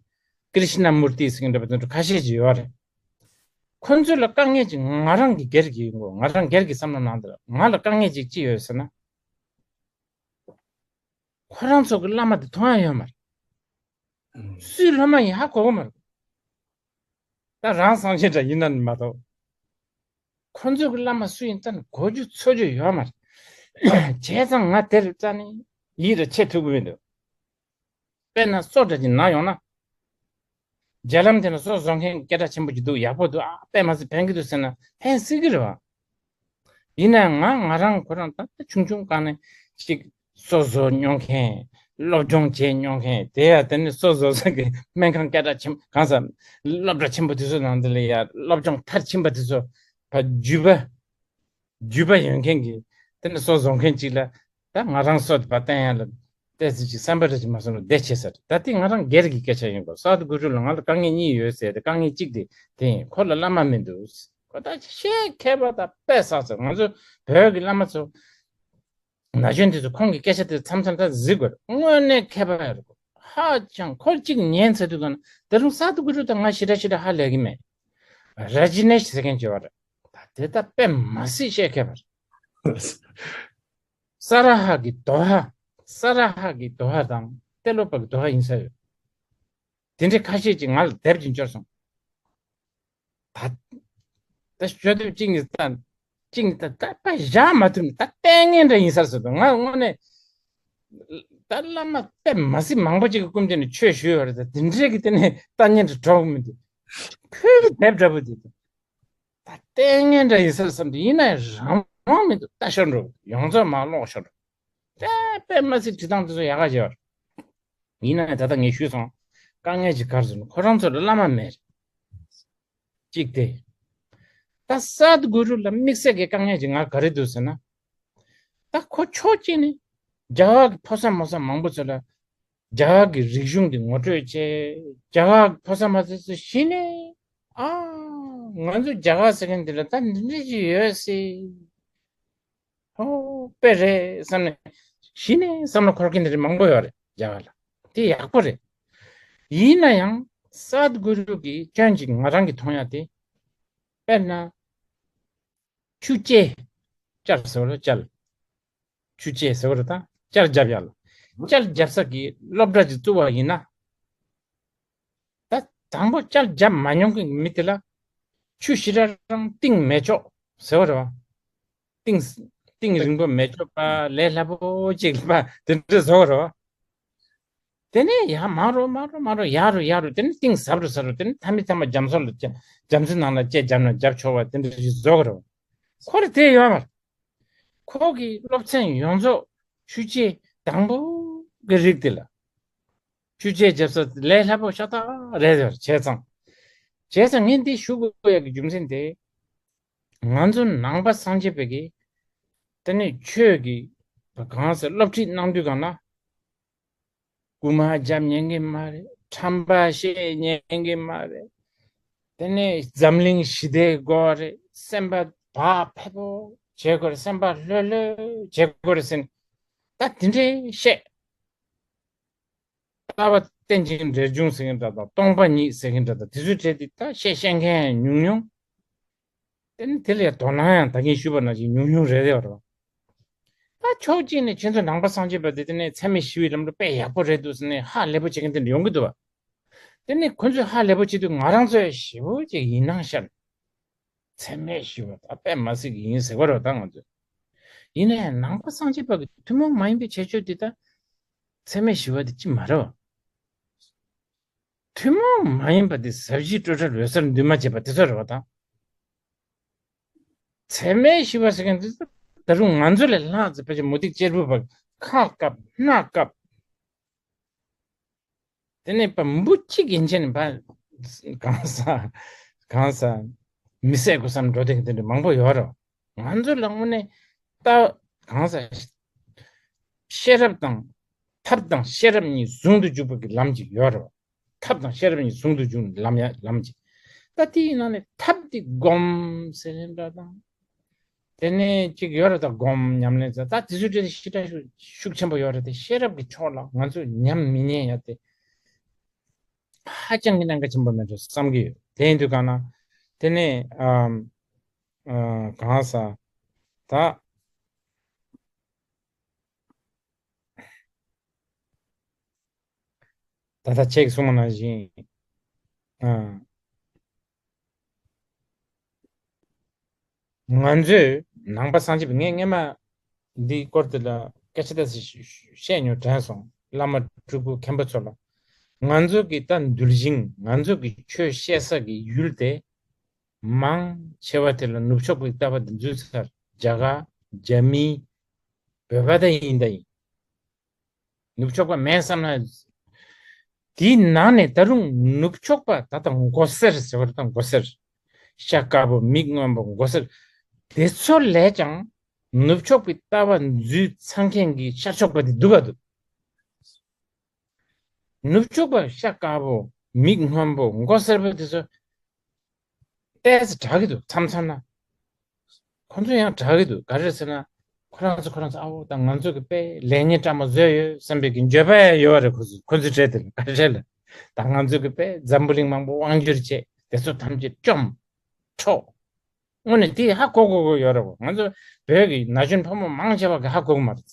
ཀྲི་ཤི་ན་མུར་ཏི་ཟེར་མཁན་འདྲ་པོ་དེ་འདྲ་ཁ་ཤས་ཅིག་ཡོད་རེད། ཁོ་ཚོ་ལ་དཀའ་ངལ་ཅིག་ང་རང་གི་སྒེར་གྱི་ཡིན་གོ། ང་རང་སྒེར་གྱི་བསམ་བློ་ནང་དུ་ང་ལ་དཀའ་ངལ་ཅིག་ཅི་ཡོད་ཟེར་ན། ཁོ་རང་ཚོ་གི་བླ་མ་དེ་མཐོང་ཡ་ཡོད་མ་རེད། ཨང་། སུའི་སློབ་མ་ཡིན་ཧ་གོ་གི་མ་རེད། ད་རང་སངས་རྒྱས་འདྲ་ཡིན་ན་མ་གཏོགས། ཁོ་ཚོ་གི་བླ་མ་སུ་ཡིན་ད་ནི་གོ་རྒྱུ་ཚོར་རྒྱུ་ཡོད་མ་རེད། བྱས་ཙང་ང་དེར་རྩ་ནས་ཡིད་ལ་ཆེས་ཐུབ་གི་མི་འདུག་དཔེར་ན་སོ་འདྲ་ཅིག་ན་ཡོང་ན། རྒྱ་ལམ་དེ་ན་སོ་བཟོ་མཁན་སྐད་གྲགས་ཆེན་པོ་ཅིག་འདུག་ཡག་པོ་འདུག་ཨ་དཔེ་མ་སྲིད་ཕན་གི་འདུག་ཟེར་ན་ཕན་སྲིད་གི་རེད་བ། ཡིན་ནའང་ང་ང་རང་ཁོ་རང་ད་ལྟ་ཆུང་ཆུང་སྒང་ནས་ཅིག་སོ་བཟོ་མྱོང་མཁན། སློབ་སྦྱོང་བྱས་མྱོང་མཁན་དེ་ཡ་དེ་ནས་སོ་བཟོ་ས་གི་སྨན་ཁང་སྐད་གྲགས་ཆེན་གང་ས་སློབ་གྲྭ་ཆེན་པོ་དེ་ཚོ་ནང་དེ་ལ་ཡ་སློབ་སྦྱོང་མཐར་ཕྱིན་པ་དེ་ཚོ་བརྒྱུད་པ། རྒྱུས་པ་ཡོད་མཁན་གྱི་དེ་ནི་སོ་བཟོ་མཁན་གཅིག་ལ། ད་ང་རང་སོ་དེ་བ་བསྟན་ཡ་ལ་ཏོག་ཙམ་ཅིག་བསམ་པ་རེ་ཅིག་མ་སོང་ན་བདེ་ཆེ་ས་རེད། ད་དེ་ང་རང་སྒེར་གྱི་སྐད་ཆ་ཡིན་གོ། སཱ་དྷུ་གུ་རུ་ལ་ང་ལ་དཀའ་ངལ་གཉིས་ཡོད་ཟེར་ཏེ། དཀའ་ངལ་གཅིག་དེ་དེ་ཡིན། ཁོ་ལ་བླ་མ་མི་འདུག། ཁོ་ད་བཤད་མཁས་པ་དང་དཔེ་བསགས་ཚར། ང་ཚོ་བོད་ཀྱི་བླ་མ་ཚོ་ན་གཞོན་དེ་ཚོ་ཁོང་གི་སྐད་ཆ་དེ་མཚམས་མཚམས་ད་གཟིགས་དགོས་རེད། དངོས་གནས་མཁས་པ་རེད། ཧ་ཅང་ཁོ་གཅིག་ཉན་ཚར་དུས་གང་ན་ད་རུང་སཱ་དྷུ་གུ་རུ་དང་ང་ཞེ་དྲག་ཞེ་དྲག་ཧ་ལས་ཀྱི་མེད། ར་ཇི་ནེ་ཤི་ཟེར་མཁན་ཅིག་ཡོད་རེད། ད་དེ་ད་དཔེ་མ་སྲིད་བཤད་མཁས་པ་རེད། ས་ར་ཧ་གི་དོ་ཧ། ས་ར་ཧ་གི་དོ་ཧ་དང་ཏེ་ལོ་པ་གི་དོ་ཧ་ཡིན་ས་ཡོད། དེ་འདྲའི་ཁ་ཤས་ཀྱིས་ང་ལ་དེབ་ཅིག་འབྱོར་སོང་། ད་ད་ཤོད་དུས་གཅིག་ནི་ད་གཅིག་ནི་ད་ད་ད་བཞག་མ་ཐུབ་ནི་ད་ལྟས་ངན་འདྲ་ཡིན་ས་རེད་ཟེར་འདུག། ང་དངོས་གནས་ད་བླ་མ་དཔེ་མ་སྲིད་མང་པོ་ཅིག་གི་སྐུ་མདུན་ནས་ཆོས་ཞུས་ཡོད་རེད། ད་དེ་འདྲའི་གི་དེ་ནས་ལྟ་ཉན་དུ་གྲོགས་མི་འདུག། ཁོའི་གི་དེབ་འདྲ་པོ་དེ་ད་ལྟས་ངན་འདྲ་ཡིན་ས་རེད་བསམ་དུས། ཡིན་ན་ཡང་རང་དབང་མི་འདུག། ལྟ་ཤོར་འགྲོ། ཡོངས་རྫོགས་མར་ཀློག་ཤོར་འགྲོ། དེ་དཔེ་མ་སྲིད་བྲིས་སྟངས་དེ་ཚོ་ཡག་ག་བྱས་པ་རེད། ཡིན་ན་ད་ལྟ་ངས་ཞུས་སོང་། དཀའ་ངལ་ཅིག་ག་རེ་ཟེར་ན་ཁོ་རང་ཚོ་ལ་བླ་མ་མེད་རེད། གཅིག་དེ། ད་སཱད་གུ་རུ་ལ་དམིགས་བསལ་གྱི་དཀའ་ངལ་ཅིག་ང་ག་རེ་འདུག་ཟེར་ན། ད་ཁོ་ཕྱོགས་གཅིག་ནས་རྒྱ་གར་གྱི་ཕོ་གསར་མོ་གསར་མང་པོ་ཚོ་ལ་རྒྱ་གར་གྱི་རིག་གཞུང་དེ་ངོ་སྤྲོད་བྱས། རྒྱ་གར་གྱི་ཕོ་གསར་མོ་གསར་ཚོ་གཞི་ནས་ཨ་ང་ཚོ་རྒྱ་གར་ཟེར་མཁན་འདི་ལ་ད་འདི་འདྲ་ཅིག་ཡོད་སྲིད། ཨོ་དཔེ་རེད་བསམ་ནས་གཞི་ནས་བསམ་བློ་འཁོར་མཁན་དེ་འདྲ་མང་པོ་ཡོད་རེད་རྒྱ་གར་ལ། དེ་ཡག་པོ་རེད། ཡིན་ན་ཡང་སཱད་གུ་རུ་གི་སྐྱོན་ཅིག་ང་རང་གི་མཐོང་ཡ་དེ། དཔེར་ན་ཆུ་བཅད། བཅར་ཟེར་བ་ལ་བཅར། ཆུ་བཅད་ཟེར་བ་རེད། ད་བཅར་རྒྱབ་ཡ་ལ། བཅར་རྒྱབ་ས་གི་སློབ་གྲྭ་ཅིག་བཙུགས་པ་ཡིན་ན། ད་དང་པོ་བཅར་རྒྱབ་མ་མྱོང་གི་མི་དེ་ལ་ཆུ་ཞེ་དྲག་རང་གཏིང་མེད་ཆོག་ཟེར་བ་རེད་བ། གཏིང་གཏིང་རིང་པོ་མེད་ཆོག་པ། ལས་སླ་པོ་ཅིག་པ་དེ་འདྲ་བཟོ་བ་རེད་བ། དེ་ནས་ཡར་མར་རོ་མར་རོ་མར་རོ་ཡར་རོ་ཡར་རོ། དེ་ནས་གཏིང་ཟབ་རོ་ཟབ་རོ། དེ་ནས་མཐའ་མའི་མཐའ་མ་རྒྱ་མཚོ་ལ་རྒྱ་རྒྱ་མཚོའི་ནང་ལ་ལྕེ་བརྒྱབ་ན་བརྒྱབ་ཆོག་པ་དེ་འདྲ་ཞིག་བཟོ་གི་རེད་བ། ཁོ་ལ་དེ་ཡོད་མ་རེད། ཁོ་གི་སློབ་ཚན་ཡོངས་རྫོགས་ཆུ་བཅད་དང་པོ་གི་རིགས་དེ་ལ། ཆུ་བཅད་རྒྱབ་ས་ལས་སླ་པོ་ཤ་སྟག་རེད་བྱས་ཙང་། བྱས་ཙང་ངས་འདི་ཞུ་དགོས་ཡག་གི་རྒྱུ་མཚན་དེ། ང་ཚོ་ནང་པ་སངས་རྒྱས་པའི་གི་དེ་ནས་ཆོས་ཀྱི་གང་ཟེར་སློབ་ཁྲིད་གནང་དུས་གང་ན། རྐུན་མ་རྒྱབ་ཉན་གི་མ་རེད། ཁྲམ་པ་བཤད་ཉན་གི་མ་རེད། དེ་ནས་འཛམ་གླིང་ཞི་བདེ་དགོས་རེད། སེམས་པ་བག་ཕེབས་པོ་བྱེད་དགོས་རེད། སེམས་པ་ལྷོད་ལྷོད་བྱེད་དགོས་རེད་ཟེར་ནས་ད་དེ་འདྲའི་བཤད། ལྟ་བ་རྟེན་ཅིང་འབྲེལ་འབྱུང་ཟེར་མཁན་འདྲ་དང་། སྟོང་པ་ཉིད་ཟེར་མཁན་འདྲ་དང་། དེ་ཚོའི་གྲས་དེ་ད་བཤད་བཤད་མཁན་ཉུང་ཉུང་། དེ་ནི་དེ་ལ་ཡང་དོ་སྣང་ཡང་ད་གིན་ཞུས་པ་ནང་བཞིན་ཉུང་ཉུང་རེད་རེད་བ། ད་ཕྱོགས་གཅིག་ནས་ཁྱེད་ཚོ་ནང་པ་སངས་རྒྱས་པ་དེ་དེ་ནས་འཚེ་མེད་ཞི་བའི་ལམ་ལུགས་དཔེ་ཡག་པོ་རེད་འདུག་ཟེར་ནས་ཧ་ལས་པོ་བྱེད་མཁན་དེ་འདྲ་ཡོང་གི་འདུག་བ། དེ་ནས་ཁོ་ཚོས་ཧ་ལས་པོ་བྱེད་དུས་ང་རང་ཚོ་ཡང་ཞེ་པོ་ཅིག་ཡིད་སྣང་ཤར། འཚེ་མེད་ཞི་བ་ད་དཔེ་མ་སྲིད་ཀྱི་ཡིན་ཟེར་བ་རེད་ད་ང་ཚོས། ཡིན་ན་ཡང་ནང་པ་སངས་རྒྱས་པ་གི་ཐུན་མོང་མ་ཡིན་པའི་ཁྱད་ཆོས་དེ་ད་འཚེ་མེད་ཞི་བ་དེ་ཅི་མ་རེད་བ། ཐུན་མོང་མ་ཡིན་པ་དེ་ཟབ་ཞི་སྤྲོས་བྲལ་འོད་གསལ་འདུས་མ་བྱས་པ་དེ་ཚོ་རེད་བ་དང་། འཚེ་མེད་ཞི་བ་ཟེར་མཁན་དེ་ད་རུང་ང་ཚོ་ལས་ལྷག་ཙམ་ཕལ་ཆེར་མུ་སྟེགས་གཅེར་བུ་པ་ཁ་བཀབ་སྣ་བཀབ། དེ་ནས་པ་འབུ་གཅིག་ཡན་ཆད་ནས་པ་གང་ཟག་གང་ཟག་མི་བསད་དགོས་བསམ་འགྲོ་དེ་དེ་འདྲ་མང་པོ་ཡོད་རེད། ང་ཚོ་ལ་དངོས་གནས་ད་གང་ཟག་ཤེས་རབ་དང་ཐབས་དང་ཤེས་རབ་གཉིས་ཟུང་དུ་འཇུག་པ་གི་ལམ་ཅིག་ཡོད་རེད། ཐབས་དང་ཤེས་རབ་གཉིས་ཟུང་དུ་འཇུག་ལམ་ཡ་ལམ་གྱི། ད་དེའི་ནང་ནས་ཐབས་དེ་སྒོམ་ཟེར་ཡིན་འདྲ་དང་། དེ་ནས་ཅིག་ཡོད་རེད། ད་སྒོམ་ཉམས་ལེན་ཟེར་ད་དེ་ཚོའི་གྲས་ཤི་ཁྲ་ཤུགས་ཤུགས་ཆེན་པོ་ཡོད་རེད་དེ། ཤེས་རབ་ཀྱི་ཕྱོགས་ལ་ང་ཚོས་ཉམས་མི་ཉན་ཡ་དེ་ཧ་ཅང་གི་གནད་འགག་ཆེན་པོ་མེད་འགྲོ་བསམ་གྱི་ཡོད། དེ་ཡིན་དུས་གང་ན་དེ་ནས་ཨམ་ཨ་གང་ཟག་ད། ད་ལྟ་ཁྱེད་ཀྱིས་གསུངས་པ་ནང་བཞིན། ཨ། ང་ཚོས་ནང་པ་སངས་རྒྱས་པའི་ངས་སྔས་མ་འདིའི་སྐོར་དེ་ལ་སྐད་ཆ་ཏོག་ཙམ་བཤད་མྱོང་དྲན་སོང་། བླ་མ་སྤྲུལ་སྐུ་མཁན་པོ་ཚོ་ལ། ང་ཚོ་གི་ད་འདུལ་ཞིང་ང་ཚོ་གི་ཆོས་བཤད་ས་གི་ཡུལ་དེ་མང་ཆེ་བ་དེ་ལ་ནུབ་ཕྱོགས་པའི་ལྟ་བ་འདི་འཛུལ་ཚར། རྒྱ་གར། རྒྱ་མི། བོད་པ་དེ་ཡིན་ད་ཡིན། ནུབ་ཕྱོགས་པ་མེད་བསམ་ན། དེའི་ནང་ནས་ད་རུང་ནུབ་ཕྱོགས་པ་ད་ལྟ་མགོ་སེར་ཟེར་བ་དང་མགོ་སེར། ཤ་དཀར་པོ་མིག་སྔོན་པོ་མགོ་སེར། དེ་ཚོ་ལས་ཀྱང་ནུབ་ཕྱོགས་པའི་ལྟ་བ་འཛུལ་ཚར་མཁན་གྱི་ཤར་ཕྱོགས་པ་དེ་སྡུག་ག་འདུག་ནུབ་ཕྱོགས་པ་ཤ་དཀར་པོ་མིག་སྔོན་པོ་མགོ་སེར་པོ་དེ་ཚོ་ཏོག་ཙམ་དྲག་གི་འདུག་མཚམས་མཚམས་ན། ཁོ་ཚོ་ཡང་དྲག་གི་འདུག་ག་རེ་ཟེར་ན། ཁོ་རང་ཚོ་ཁོ་རང་ཚོ་ཨ་འོ་ད་ང་ཚོ་གི་དཔེ་ལས་ཉེས་བཀྲ་མ་བཟོས་ཡོད་བསམ་པའི་གི་འགྱོད་པ་ཡང་ཡོད་རེད། ཁོ་ཚོ་ཁོ་ཚོའི་གྲས་དེ་ལ་ག་རེ་རེད་ལ། ད་ང་ཚོ་གི་དཔེ་འཛམ་བུ་གླིང་མང་པོ་དབང་བསྒྱུར་བྱས་དེ་ཚོ་ཐམས་ཅད་བཅོམ་འཕྲོག་དངོས་གནས་དེ་ཧ་གོ་གོ་གོ་ཡོད་རེད་གོ། ང་ཚོ་བོད་ཀྱི་ན་གཞོན་ཕོ་མོ་མང་ཆེ་བ་གི་ཧ་གོ་གི་མ་རེད།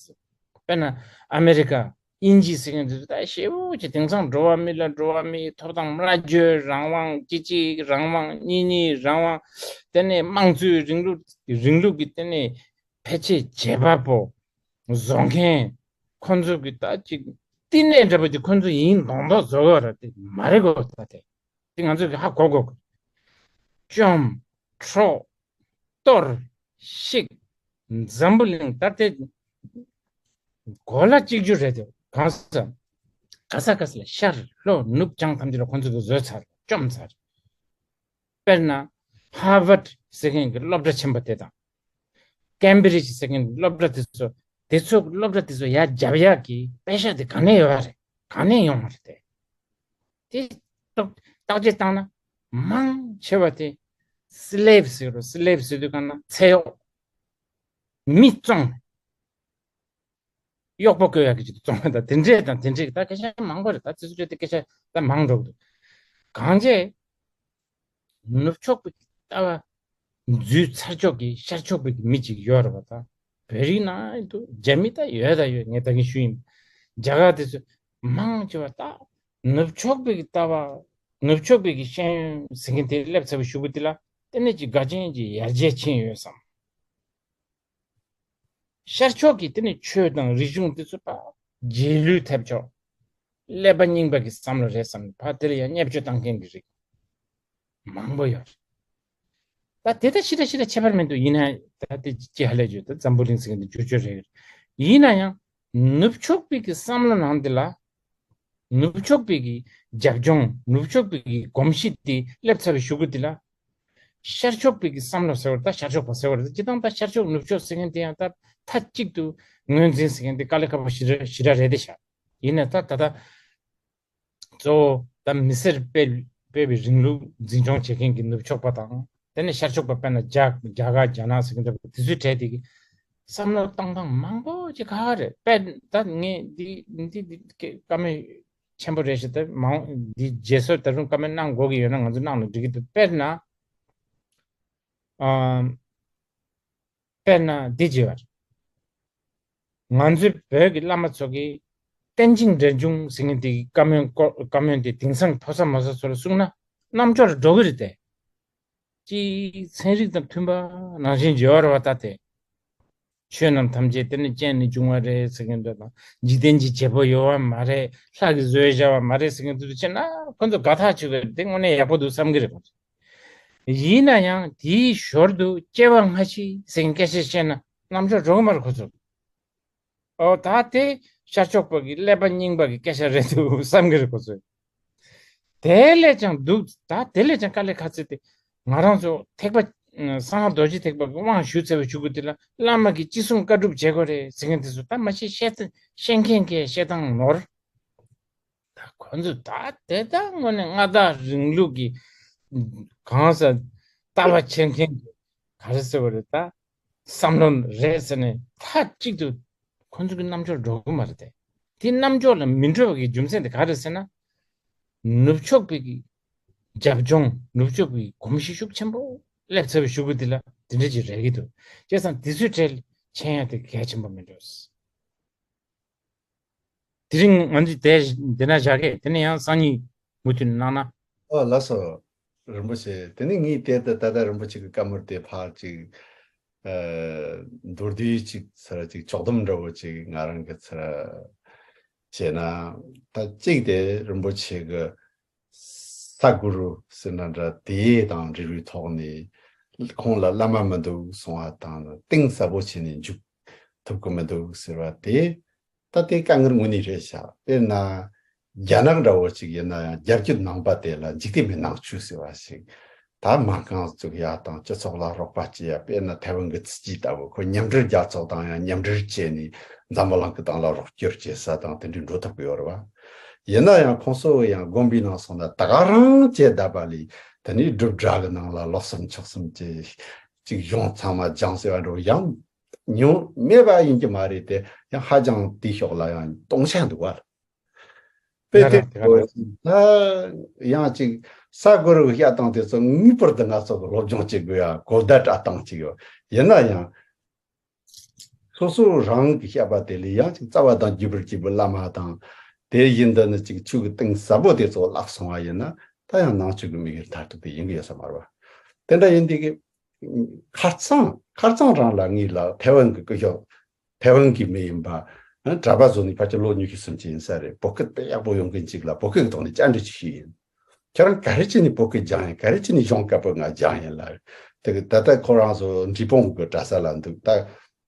དཔེར་ན་ཨ་མེ་རི་ཀ་དབྱིན་ཇི་ཟེར་མཁན་དེ་ཚོ་ད་ཞེ་པོ་ཅིག་དེང་སང་འགྲོ་བ་མི་ལ་འགྲོ་བ་མིའི་ཐོབ་ཐང་སྨྲ་བརྗོད་རང་དབང་སྤྱི་གཅིག་རང་དབང་གཉིས་གཉིས་རང་དབང་དེ་ནས་དམངས་གཙོའི་རིང་ལུགས་རིང་ལུགས་ཀྱི་དེ་ནས་ཕལ་ཆེར་བྱེད་པ་པོ་བཟོ་མཁན་ཁོ་ཚོ་གི་ད་ཅིག་བསྟི་གནས་འདྲ་པོ་དེ་ཁོ་ཚོ་ཡིན་མདོག་མདོག་བཟོ་གི་ཡོད་རེད། དེ་མ་རེད་གོ་ད་དེ། དེ་ང་ཚོས་ཧ་གོ་དགོས། བཅོམ། འཕྲོག་གཏོར། བཤིག་འཛམ་བུ་གླིང་ད་ལྟའི་གོ་ལ་གཅིག་གྱུར་རེད་དེ། གང་ས་ག་ས་ག་ས་ལ་ཤར་ལྷོ་ནུབ་བྱང་ཐམས་ཅད་ལ་ཁོ་ཚོ་གིས་བཟོས་ཚར། བཅོམ་ཚར། དཔེར་ན་ཧར་ཝརཌ་ཟེར་མཁན་གྱི་སློབ་གྲྭ་ཆེན་པོ་དེ་དང་། ཀེམ་བི་རིཇ་ཟེར་མཁན་སློབ་གྲྭ་དེ་ཚོ། དེ་ཚོ་སློབ་གྲྭ་དེ་ཚོ་ཡར་རྒྱབ་ཡག་གི་པེ་ཤ་དེ་ག་ནས་ཡོད་རེད། ག་ནས་ཡོང་བ་རེད་དེ། དེ་ཐོག་བརྟག་དཔྱད་བཏང་ན་མང་ཆེ་བ་དེ་སི་ལེབ་ཟེར་རོ། སི་ལེབ་ཟེར་དུས་གང་ན་ཚེ་གཡོག་མི་བཙོང་། གཡོག་པོ་བསྐོས་ཡག་གི་ཆེད་དུ་བཙོང་བ་དང་དེ་འདྲས་དང་དེ་འདྲས་ཀྱི་ད་སྐད་ཆ་མང་པོ་རེད། ད་དེ་ཚོ་བརྗོད་དེ་སྐད་ཆ་ད་མང་འགྲོ་གི་འདུག་གང་བྱས། ནུབ་ཕྱོགས་པའི་ལྟ་བ་འཛུལ་ཚར་ཕྱོགས་ཀྱི་ཤར་ཕྱོགས་པའི་མི་གཅིག་ཡོད་རེད་པ། ད་བོད་རིགས་ནང་དུ་རྒྱ་མི་ད་ཡོད་ད་ཡོད། ངས་ད་གིན་ཞུས་ཡིན། རྒྱ་གར་དེ་ཚོ་མང་ཆེ་བ་ད་ནུབ་ཕྱོགས་པའི་ལྟ་བ་ནུབ་ཕྱོགས་པའི་ཤེས་ཡོན་ཟེར་མཁན་དེ་སླེབས་ཚར་བའི་གཞུག་གུ་དེ་ལ་དེ་ནས་ཅིག་དགའ་ཆེན་གྱི་ཡར་རྒྱས་ཕྱིན་ཡོད་བསམ། ཤར་ཕྱོགས་ཀྱི་དེ་ནི་ཆོས་དང་རིག་གཞུང་དེ་ཚོ་ཕར་རྗེས་ལུས་ཐེབས་ཆོག་ཀླད་པ་རྙིང་པ་གི་བསམ་བློ་རེད་བསམ་ནས་ཕར་དེ་ལ་ཡང་བརྙས་བཅོས་བཏང་མཁན་གྱི་རིགས་མང་པོ་ཡོད་རེད། ད་དེ་ད་ཕྱི་དྲ་ཕྱི་དྲ་ཁྱད་པར་མི་འདུག་ཡིན་ན་ད་དེ་ཅི་ཧ་ལས་བརྗོད་ད་འཛམ་བུ་གླིང་ཟེར་མཁན་དེ་བསྒྱུར་བཅོས་རེད། ཡིན་ན་ཡང་ནུབ་ཕྱོགས་པའི་གི་བསམ་བློ་ནང་དེ་ལ། ནུབ་ཕྱོགས་པའི་གི་རྒྱབ་ལྗོངས་ནུབ་ཕྱོགས་པའི་གི་གོམས་གཤིས་དེ་སླེབས་ཚར་བའི་གཞུག་གུ་དེ་ལ། ཤར་ཕྱོགས་པའི་གི་བསམ་བློ་ཟེར་བ་ད་ཤར་ཕྱོགས་པ་ཟེར་བ་རེད། སྤྱིར་བཏང་ད་ཤར་ཕྱོགས་ནུབ་ཕྱོགས་ཟེར་མཁན་དེ་ཡང་ད་མཐའ་གཅིག་ཏུ་ངོས་འཛིན་ཟེར་མཁན་དེ་དཀའ་ལས་ཁག་པོ་ཞེ་དྲག་ཞེ་དྲག་རེད་དེ་ཤག་ཡིན་ན་ད་ད་ལྟ་གཙོ་བོ་ད་མི་སེར་སྤེལ་སྤེལ་བའི་རིང་ལུགས་འཛིན་སྐྱོང་བྱེད་མཁན་གྱི་ནུབ་ཕྱོགས་པ་དང་། དེ་ནས་ཤར་ཕྱོགས་པ་དཔེར་ན་རྒྱ་རྒྱ་གར་རྒྱ་ནག་ཟེར་མཁན་འདྲ་པོ་དེ་ཚོའི་གྲས་དེ་གི་བསམ་བློ་གཏོང་སྟངས་མང་པོ་ཅིག་ཁག་ཁག་རེད། དཔེར་ད་ངས་འདི་འདི་འདི་བཀའ་མོལ་ཆེན་པོ་རེད་ཞེས་ད་མང་འདི་རྗེས་སོར་ད་རུང་བཀའ་མོལ་གནང་དགོས་ཀྱི་ཡོད་ན་ང་ཚོ་གནང་ན་འགྲིག་གི་འདུག་དཔེར་ན་ཨམ། དཔེར་ན་འདི་བྱས་པར། ང་ཚོའི་བོད་ཀྱི་བླ་མ་ཚོ་གིས་ཏན་ཅིང་འབྲས་ལྗོངས་ཟེར་མཁན་དེ་བཀའ་མོལ་བཀའ་མོལ་དེ་དེང་སང་ཕོ་གསར་མོ་གསར་ཚོ་ལ་གསུངས་ན་རྣམ་དཔྱོད་འགྲོ་གི་རེད་དེ། ཅིག་ཚན་རིག་དང་མཐུན་པ་ནང་བཞིན་བརྗོད་པ་རེད་བ་ད་དེ། ཆོས་རྣམས་ཐམས་ཅད་དེ་ནི་རྐྱེན་ནི་འབྱུང་བ་རེད་ཟེར་མཁན་འདྲ་དང་འཇིག་རྟེན་གྱི་བྱེད་པོ་ཡོད་བ་མ་རེད། ལྷ་གིས་བཟོས་བཞག་པ་མ་རེད་ཟེར་མཁན་དེ་ཚོ་བྱས་ན་ཁོ་ཚོ་དགའ་ཐག་ཆོད་གི་རེད། དེ་དངོས་གནས་ཡག་པོ་འདུག་བསམ་གི་རེད་ཁོ་ཚོ། ཡིན་ན་ཡང་དེའི་ཞོར་དུ་སྐྱེ་བ་སྔ་ཕྱི་ཟེར་མཁན་སྐད་ཆ་བཤད་ན་རྣམ་དཔྱོད་འགྲོ་གི་མ་རེད་ཁོ་ཚོ། ཨོ་ད་དེ་ཤར་ཕྱོགས་པ་གི་ཀླད་པ་རྙིང་པ་གི་སྐད་ཆ་རེད་འདུག་བསམ་གི་རེད་ཁོ་ཚོས། དེ་ལས་ཀྱང་སྡུག་ད་དེ་ལས་ཀྱང་དཀའ་ལས་ཁག་ཚིག་དེ་ང་རང་ཚོ་ཐེག་པ་གསང་སྔགས་རྡོ་རྗེ་ཐེག་པ་གི་དབང་ཞུས་ཚར་བའི་གཞུག་གུ་དེ་ལ་བླ་མ་གིས་ཅི་གསུང་བཀའ་སྒྲུབ་བྱེད་དགོས་རེད་ཟེར་མཁན་དེ་ཚོ་ད་མ་ཤེས་ཤེས་ཤེས་མཁན་གྱིས་བཤད་སྟངས་ནོར། ད་ཁོ་ཚོ་ད་དེ་ད་དངོས་གནས་མངའ་བདག་རིང་ལུགས་ཀྱི་གང་ཟག་ལྟ་བ་འཁྱེར་མཁན་གྱི་ག་རེ་ཟེར་བ་རེད་ད། བསམ་བློ་རེད་ཟེར་ནས་མཐའ་གཅིག་ཏུ་ཁོ་ཚོ་གི་རྣམ་དཔྱོད་འགྲོ་གི་མ་རེད་དེ། དེ་རྣམ་དཔྱོད་ལ་མི་འགྲོ་བ་གི་རྒྱུ་མཚན་དེ་ག་རེ་ཟེར་ན། ནུབ་ཕྱོགས་པའི་གི་རྒྱབ་ལྗོངས་ནུབ་ཕྱོགས་པའི་གོམས་གཤིས་ཤུགས་ཆེན་པོ་སླེབས་ཚར་བའི་གཞུག་གུ་དེ་ལ་དེ་འདྲ་ཅིག་རེད་ཀྱི་འདུག་བྱས་ཙང་དེ་ཚོའི་གྲས་མཁྱེན་ཡ་དེ་གལ་ཆེན་པོ་མིན་འགྲོ། དེ་རིང་ང་ཚོས་དེ་འདི་ན་བཞག་གས་དེ་ནས་ཡང་སང་ཉིན་མུ་མཐུད་གནང་ན། ཨོ་ལགས་སོ། རིན་པོ་ཆེ་དེ་ནི་ངས་དེ་ད་ད་ལྟ་རིན་པོ་ཆེ་གི་བཀའ་མོལ་དེ་ཕར་ཅིག་ཨ་མདོར་བསྡུས་ཅིག་ཚར་ཅིག་ཕྱོགས་བསྡོམས་འདྲ་བོ་ཅིག་ང་རང་གི་ཚར་བྱས་ན། ད་གཅིག་དེ་རིན་པོ་ཆེ་གི་ས་གུ་རུ་ཟེར་ན་འདྲ་དེ་དང་འབྲེལ་བའི་ཐོག་ནས་ཁོང་ལ་བླ་མ་མི་འདུག་གསུང་བ་དང་གཏིང་ཟབ་པོ་བྱས་ནས་འཇུག་ཐུབ་ཀྱི་མི་འདུག་ཟེར་བ་དེ། ད་དེ་དཀའ་ངལ་དངོས་གནས་རེད་ཤག་དཔེར་ན། རྒྱ་ནག་འདྲ་བོ་ཅིག་ཡིན་ན་ཡང་རྒྱ་བརྒྱུད་ནང་པ་དེ་ལ་འཇིག་རྟེན་པའི་ནང་ཆོས་ཟེར་བ་ཞིག་ད་སྨན་ཁང་བཙུགས་ཡ་དང་སྤྱི་ཚོགས་ལ་རོགས་པ་བྱེད་ཡ། དཔེར་ན་ཐའེ་ཝན་གྱི་ཙི་ཅི་ལྟ་བུ། ཁོ་མཉམ་འབྲེལ་རྒྱལ་ཚོགས་དང་ཡང་མཉམ་འབྲེལ་བྱས་ནས་འཛམ་བུ་གླིང་གི་སྟེང་ལ་རོགས་སྐྱོར་བྱེད་ས་དང་དེ་འདྲའི་འགྲོ་ཐུབ་ཀྱི་ཡོད་རེད་བ། ཡིན་ན་ཡང་ཁོང་ཚོ་ཡང་དགོན་པའི་ནང་སོང་ན་ད་ག་རང་བྱས་བསྡད་པ་ལས། དེ་ནས་སྒྲུབ་གྲྭ་གི་ནང་ལ་ལོ་གསུམ་ཕྱོགས་གསུམ་བྱས་ཅིག་གཞུང་ཚང་མ་སྦྱངས་ཟེར་བ་འགྲོ་ཡང་ཉུང་མེད་པ་ཡིན་གྱི་མ་རེད་དེ། ཡང་ཧ་ཅང་དེའི་ཕྱོགས་ལ་ཡང་སྟོང་ཆ་འདུག་བ། དཔེ་ང་དེ་རང་དེ་ག་ད་ཡང་ཅིག་ས་གོ་རུ་བཤད་སྟངས་དེ་ཚོ་ངེས་པར་དུ་ང་ཚོ་གི་སློབ་སྦྱོང་བྱེད་དགོས་ཡ་གོ་བརྡ་སྤྲད་སྟངས་ཅིག་ཡོད། ཡིན་ན་ཡང་སོ་སོ་རང་གི་བཤད་པ་དེ་ལས་ཡང་ཅིག་རྩ་བ་དང་རྒྱུད་པར་གྱུར་པའི་བླ་མ་དང་། དེ་བཞིན་དུ་ནི་ཅིག་ཆོས་ཀྱི་གཏིང་ཟབ་པོ་དེ་ཚོ་བརླག་སོང་བ་ཡིན་ན། ད་ཡང་ནང་ཆོས་ཀྱི་དམིགས་ཡུལ་མཐར་ཐུག་དེ་ཡིན་གྱི་ཡོད་ས་མ་རེད་བ། དེ་འདྲ་ཡིན་དུས་ཀྱི་ཁ་རྩང་ཁ་རྩང་རང་ལ་ངེད་ལ་ཐའེ་ཝན་གྱི་སྐུ་ཞབས། ཐའེ་ཝན་གྱི་མི་ཡིན་པ། ཨ། གྲྭ་པ་བཟོ་ནས་ཕལ་ཆེར་ལོ་ཉི་ཤུ་སུམ་ཅུ་ཡིན་ས་རེད། བོད་སྐད་དཔེ་ཡག་པོ་ཡོང་མཁན་ཅིག་ལ་བོད་སྐད་ཀྱི་ཐོག་ནས་བཅར་འདྲི་ཅིག་ཞུས་ཡིན། ཁྱེད་རང་ག་རེ་བྱས་ནས་བོད་སྐད་སྦྱངས་ཡིན། ག་རེ་བྱས་ནས་གཞུང་བཀའ་པོད་ལྔ་སྦྱངས་ཡིན་ལ། དེ་གི་ད་ལྟ་ཁོ་རང་ཚོ་འབྲས་སྤུངས་གི་གྲྭ་ས་ལ་འདུག་ད་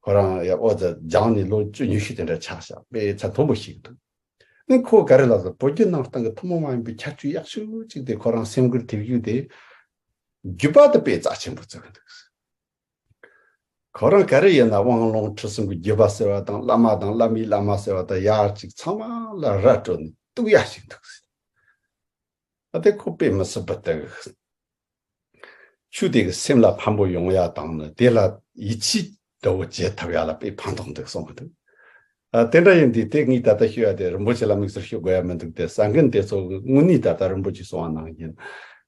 ཁོ་རང་ཡ་ཨོ་ཙི་སྦྱངས་ནས་ལོ་བཅུ་ཉི་ཤུ་དེ་འདྲ་ཆགས་ཤག་དཔེ་ཚད་མཐོན་པོ་ཞིག་འདུག་ནི་ཁོ་ག་རེ་ལབ་ཟེར། བོད་བརྒྱུད་ནང་བསྟན་གྱི་ཐུན་མོང་མ་ཡིན་པའི་ཁྱད་ཆོས་ཡག་ཤོས་ཅིག་དེ་ཁོ་རང་སེམས་ཁུར་ཐེབས་རྒྱུ་དེ། བརྒྱུད་པ་དེ་དཔེ་རྩ་ཆེན་པོ་བརྩི་གི་འདུག་ཁོ་རང་ག་རེ་ཡིན་ན་དབང་ལུང་ཁྲིད་གསུམ་གྱི་བརྒྱུད་པ་ཟེར་བ་དང་། བླ་མ་དང་བླ་མའི་བླ་མ་ཟེར་བ་དང་། ཡར་ཅིག་ཚང་མ་ལ་ར་སྤྲོད་ནས་གཏུག་ཡ་ཞིག་འདུག་ཨ་དེ་ཁོ་དཔེ་མི་སྲིད་པ་དེ། ཆོས་དེ་གི་སེམས་ལ་ཕན་པོ་ཡོང་ཡ་དང་ནི་དེ་ལ་ཡིད་ཆེས་འདྲ་བོ་བྱེད་ཐུབ་ཡ་ལ་དཔེ་ཕན་ཐོགས་འདུག་གསུང་གི་འདུག་ཨ་དེ་འདྲ་ཡིན་དུས་དེ་ངས་ད་ལྟ་ཤོད་ཡ་དེ་རིན་པོ་ཆེ་ལ་དམིགས་བསལ་ཤོད་དགོས་ཡ་མི་འདུག་སྟེ། གསར་འགོད་དེ་ཚོ་གི་དངོས་གནས་ད་ལྟ་རིན་པོ་ཆེས་གསུང་བ་ནང་བཞིན།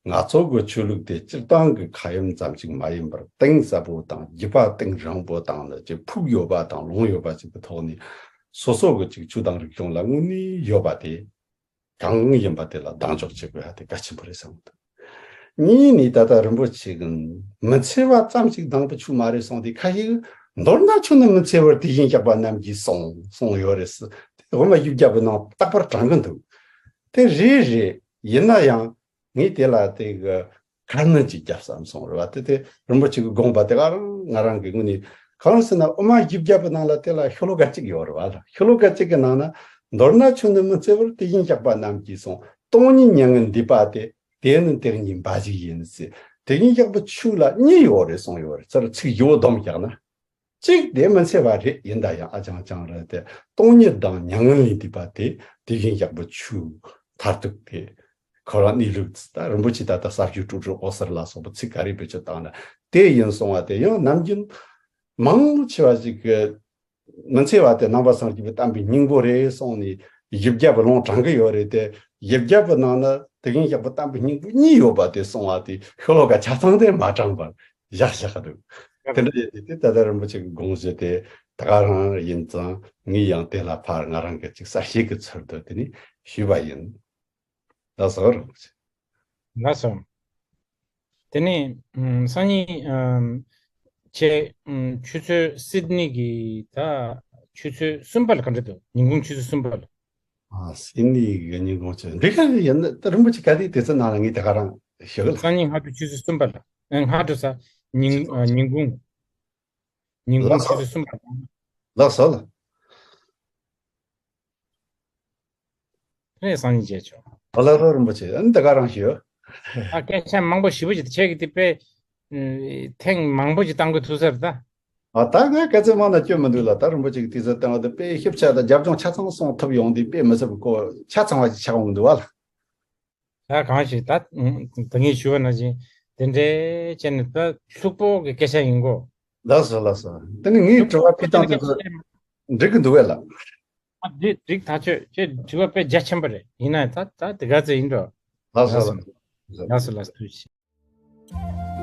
ང་ཚོ་གི་ཆོས་ལུགས་དེ་སྤྱིར་བཏང་གི་ཁ་ཡོམ་ཙམ་ཞིག་མ་ཡིན་པར་གཏིང་ཟབ་པོ་དང་རྒྱུད་པ་གཏིང་རིང་པོ་དང་ནི་ཅིག་ཕུགས་ཡོད་པ་དང་ལུང་ཡོད་པ་ཅིག་གི་ཐོག་ནས། སོ་སོ་གི་ཅིག་ཆོས་དང་རིག་གཞུང་ལ་དངོས་གནས་ཡོད་པ་དེ་གང་ཡིན་པ་དེ་ལ་གདེང་འཇོག་བྱེད་དགོས་ཡ་དེ་གལ་ཆེན་པོ་རེད་བསམ་གི་འདུག་གཉིས་ནས་ད་ལྟ་རིན་པོ་ཆེ་གིས་མི་འཚེ་བ་ཙམ་ཞིག་དང་པོ་ཆོས་མ་རེད་གསུངས་ཏེ། ཁ་ཤས་མདོར་ན་ཆོས་ནི་མི་འཚེ་བར་དེ་བཞིན་གཤེགས་པ་རྣམས་ཀྱིས་གསུངས་གསུངས་ཡོད་རེད་ཟེར། དེ་དབུ་མ་བཞི་བརྒྱ་པོའི་ནང་རྟག་པར་དྲངས་གི་འདུག་དེ་རེད་རེད། ཡིན་ན་ཡང་ངས་དེ་ལ་དེ་གི་ཁ་སྣོན་ཅིག་བརྒྱབ་བསམ་སོང་རེད་བ། དེ་དེ་རིན་པོ་ཆེ་གི་དགོངས་པ་དེ་ག་རང་ང་རང་གི་ངོས་ནས། གང་ཟེར་ན་དབུ་མ་བཞི་བརྒྱ་པོའི་ནང་ལ་དེ་ལ་ཤོ་ལོ་ཀ་གཅིག་ཡོད་རེད་བ་ལ། ཤོ་ལོ་ཀ་གཅིག་གི་ནང་ན། མདོར་ན་ཆོས་ནི་མི་འཚེ་བར་དེ་བཞིན་གཤེགས་པ་རྣམས་ཀྱིས་གསུངས། སྟོང་ཉིད་མྱ་ངན་འདས་པ་སྟེ། དེ་ནི་དེ་ཉིད་འབའ་ཞིག་ཡིན་ཟེར། དེ་བཞིན་གཤེགས་པའི་ཆོས་ལ་གཉིས་ཡོད་རེད་གསུངས་ཡོད་རེད། ཚུར་ཚིག་བཞི་བོ་སྡོམ་བཞག་ན། གཅིག་དེ་མི་འཚེ་བ་རེད། ཡིན་ད་ཡང་ཨ་ཅང་ཅང་རེད་དེ། སྟོང་ཉིད་དང་མྱ་ངན་ལས་འདས་པ་དེ་དེ་བཞིན་གཤེགས་པའི་ཆོས་མཐར་ཐུག་དེ། ཁོ་རང་གནས་ལུགས་ད་རིན་པོ་ཆེ་ད་ལྟ་ས་བཅུ་དྲུག་ཅུ་འོད་ཟེར་ལ་སོགས་པའི་ཚིག་ག་རེ་བེད་སྤྱོད་བཏང་ན་དེ་ཡིན་གསུང་བ་དེ་ཡང་ནམ་རྒྱུན་མང་ཆེ་བ་ཞིག་གིས། མི་འཚེ་བ་དེ་ནང་པ་སངས་རྒྱས་པའི་བསྟན་པའི་སྙིང་པོ་རེད་གསུངས་ནས་བཞི་བརྒྱ་པོའི་ལུང་དྲངས་གི་ཡོད་རེད་དེ། བཞི་བརྒྱ་པོའི་ནང་ན་དེ་བཞིན་གཤེགས་པའི་བསྟན་པའི་སྙིང་པོ་གཉིས་ཡོད་པ་དེ་གསུང་བ་དེ་ཤོ་ལོ་ཀ་ཆ་ཚང་དེ་མ་དྲངས་པར་བཞག་བཞག་གི་འདུག་དེ་འདྲ་ཡིན་དུས་དེ་ད་ལྟ་རིན་པོ་ཆེ་གི་དགོངས་གཞི་དེ་ད་ག་རང་ཡིན་ཙང་། ངས་ཡང་དེ་ལ་ཕར་ང་རང་གི་ཅིག་གསལ་བཤད་ཀྱི་ཚུལ་དུ་དེ་ནས་ཞུས་པ་ཡིན། ལགས་སོ། རིན་པོ་ཆེ། ལགས་སོ། དེ་ནས་ཨམ་སང་ཉིན་ཨམ་ཁྱེད་ཨམ་ཆུ་ཚོད་སིད་ནི་གི་ད་ཆུ་ཚོད་གསུམ་པ་ལ་ག་འདྲ་འདུག་ཉིན་གུང་ཆུ་ཚོད་གསུམ་པ་ལ། ཨ། སིད་ནི་གི་ཉིན་གུང་ཆུ་ཚོད་འདི་ག་ཡིན་ན། ད་རིན་པོ་ཆེ་ག་དུས་དུས་ཚོད་ནང་ལ་ངས་དེ་ག་རང་ཞུ་གི་ལ། སང་ཉིན་སྔ་དྲོ་ཆུ་ཚོད་གསུམ་པ་ལ། ཨ། སྔ་དྲོ་ས་ཉིན་ཨ་ཉིན་གུང་། ཉིན་གུང་ལགས་སོ། ཆུ་ཚོད་གསུམ་པ་ལ། ལགས་སོ་ལགས། རེད། སང་ཉིན་མཇལ་ཆོག་ཨ་ལགས་སོ། རིན་པོ་ཆེ། ཨ་ནི་ད་ག་རང་ཞུ། ཨ། སྐད་ཆ་མང་པོ་ཞེ་པོ་ཅིག་ཁྱེད་ཀྱིས་དེ་དཔེ་ཐེངས་མང་པོ་ཅིག་བཏང་དགོས་ཐུག་ས་རེད་ད། ཨ། ད་ང་སྐད་ཆ་མང་ན་སྐྱོན་མི་འདུག་ལ། ད་རིན་པོ་ཆེ་གིས་དུས་ཚོད་བཏང་བ་དེ་དཔེ་ཞིབ་ཆ་དང་རྒྱབ་ལྗོངས་ཆ་ཚང་གསུང་ཐུབ་ཡོང་དུས་དཔེ་མི་སྲིད་པའི་སྐོར་ཆ་ཚང་བ་ཅིག་ཆགས་འོང་གི་འདུག་བ་ལ། ད་གང་ཞིག་ད་ད་ངས་ཞུ་བ་ནང་བཞིན་དེ་འདྲའི་བྱས་ནས་ད་ལྷུག་པོ་གི་སྐད་ཆ་ཡིན་གོ། ལགས་སོ་ལགས་སོ། དེ་ནི་ངའི་དྲི་བ་ཕུལ་སྟངས་དེ་ཚོ་འགྲིག་གི་འདུག་བས་ལགས། ཨ། འགྲིག་འགྲིག་ཐག་ཆོད། ཁྱེད་དྲི་བ་དཔེ་རྒྱ་ཆེན་པོ་རེད། ཡིན་ན་ད་ད་དེ་ག་ཚོད་ཡིན་འགྲོ། ལགས་སོ་ལགས་སོ། ལགས་སོ་ལགས་སོ། ཐུགས་རྗེ་ཆེ།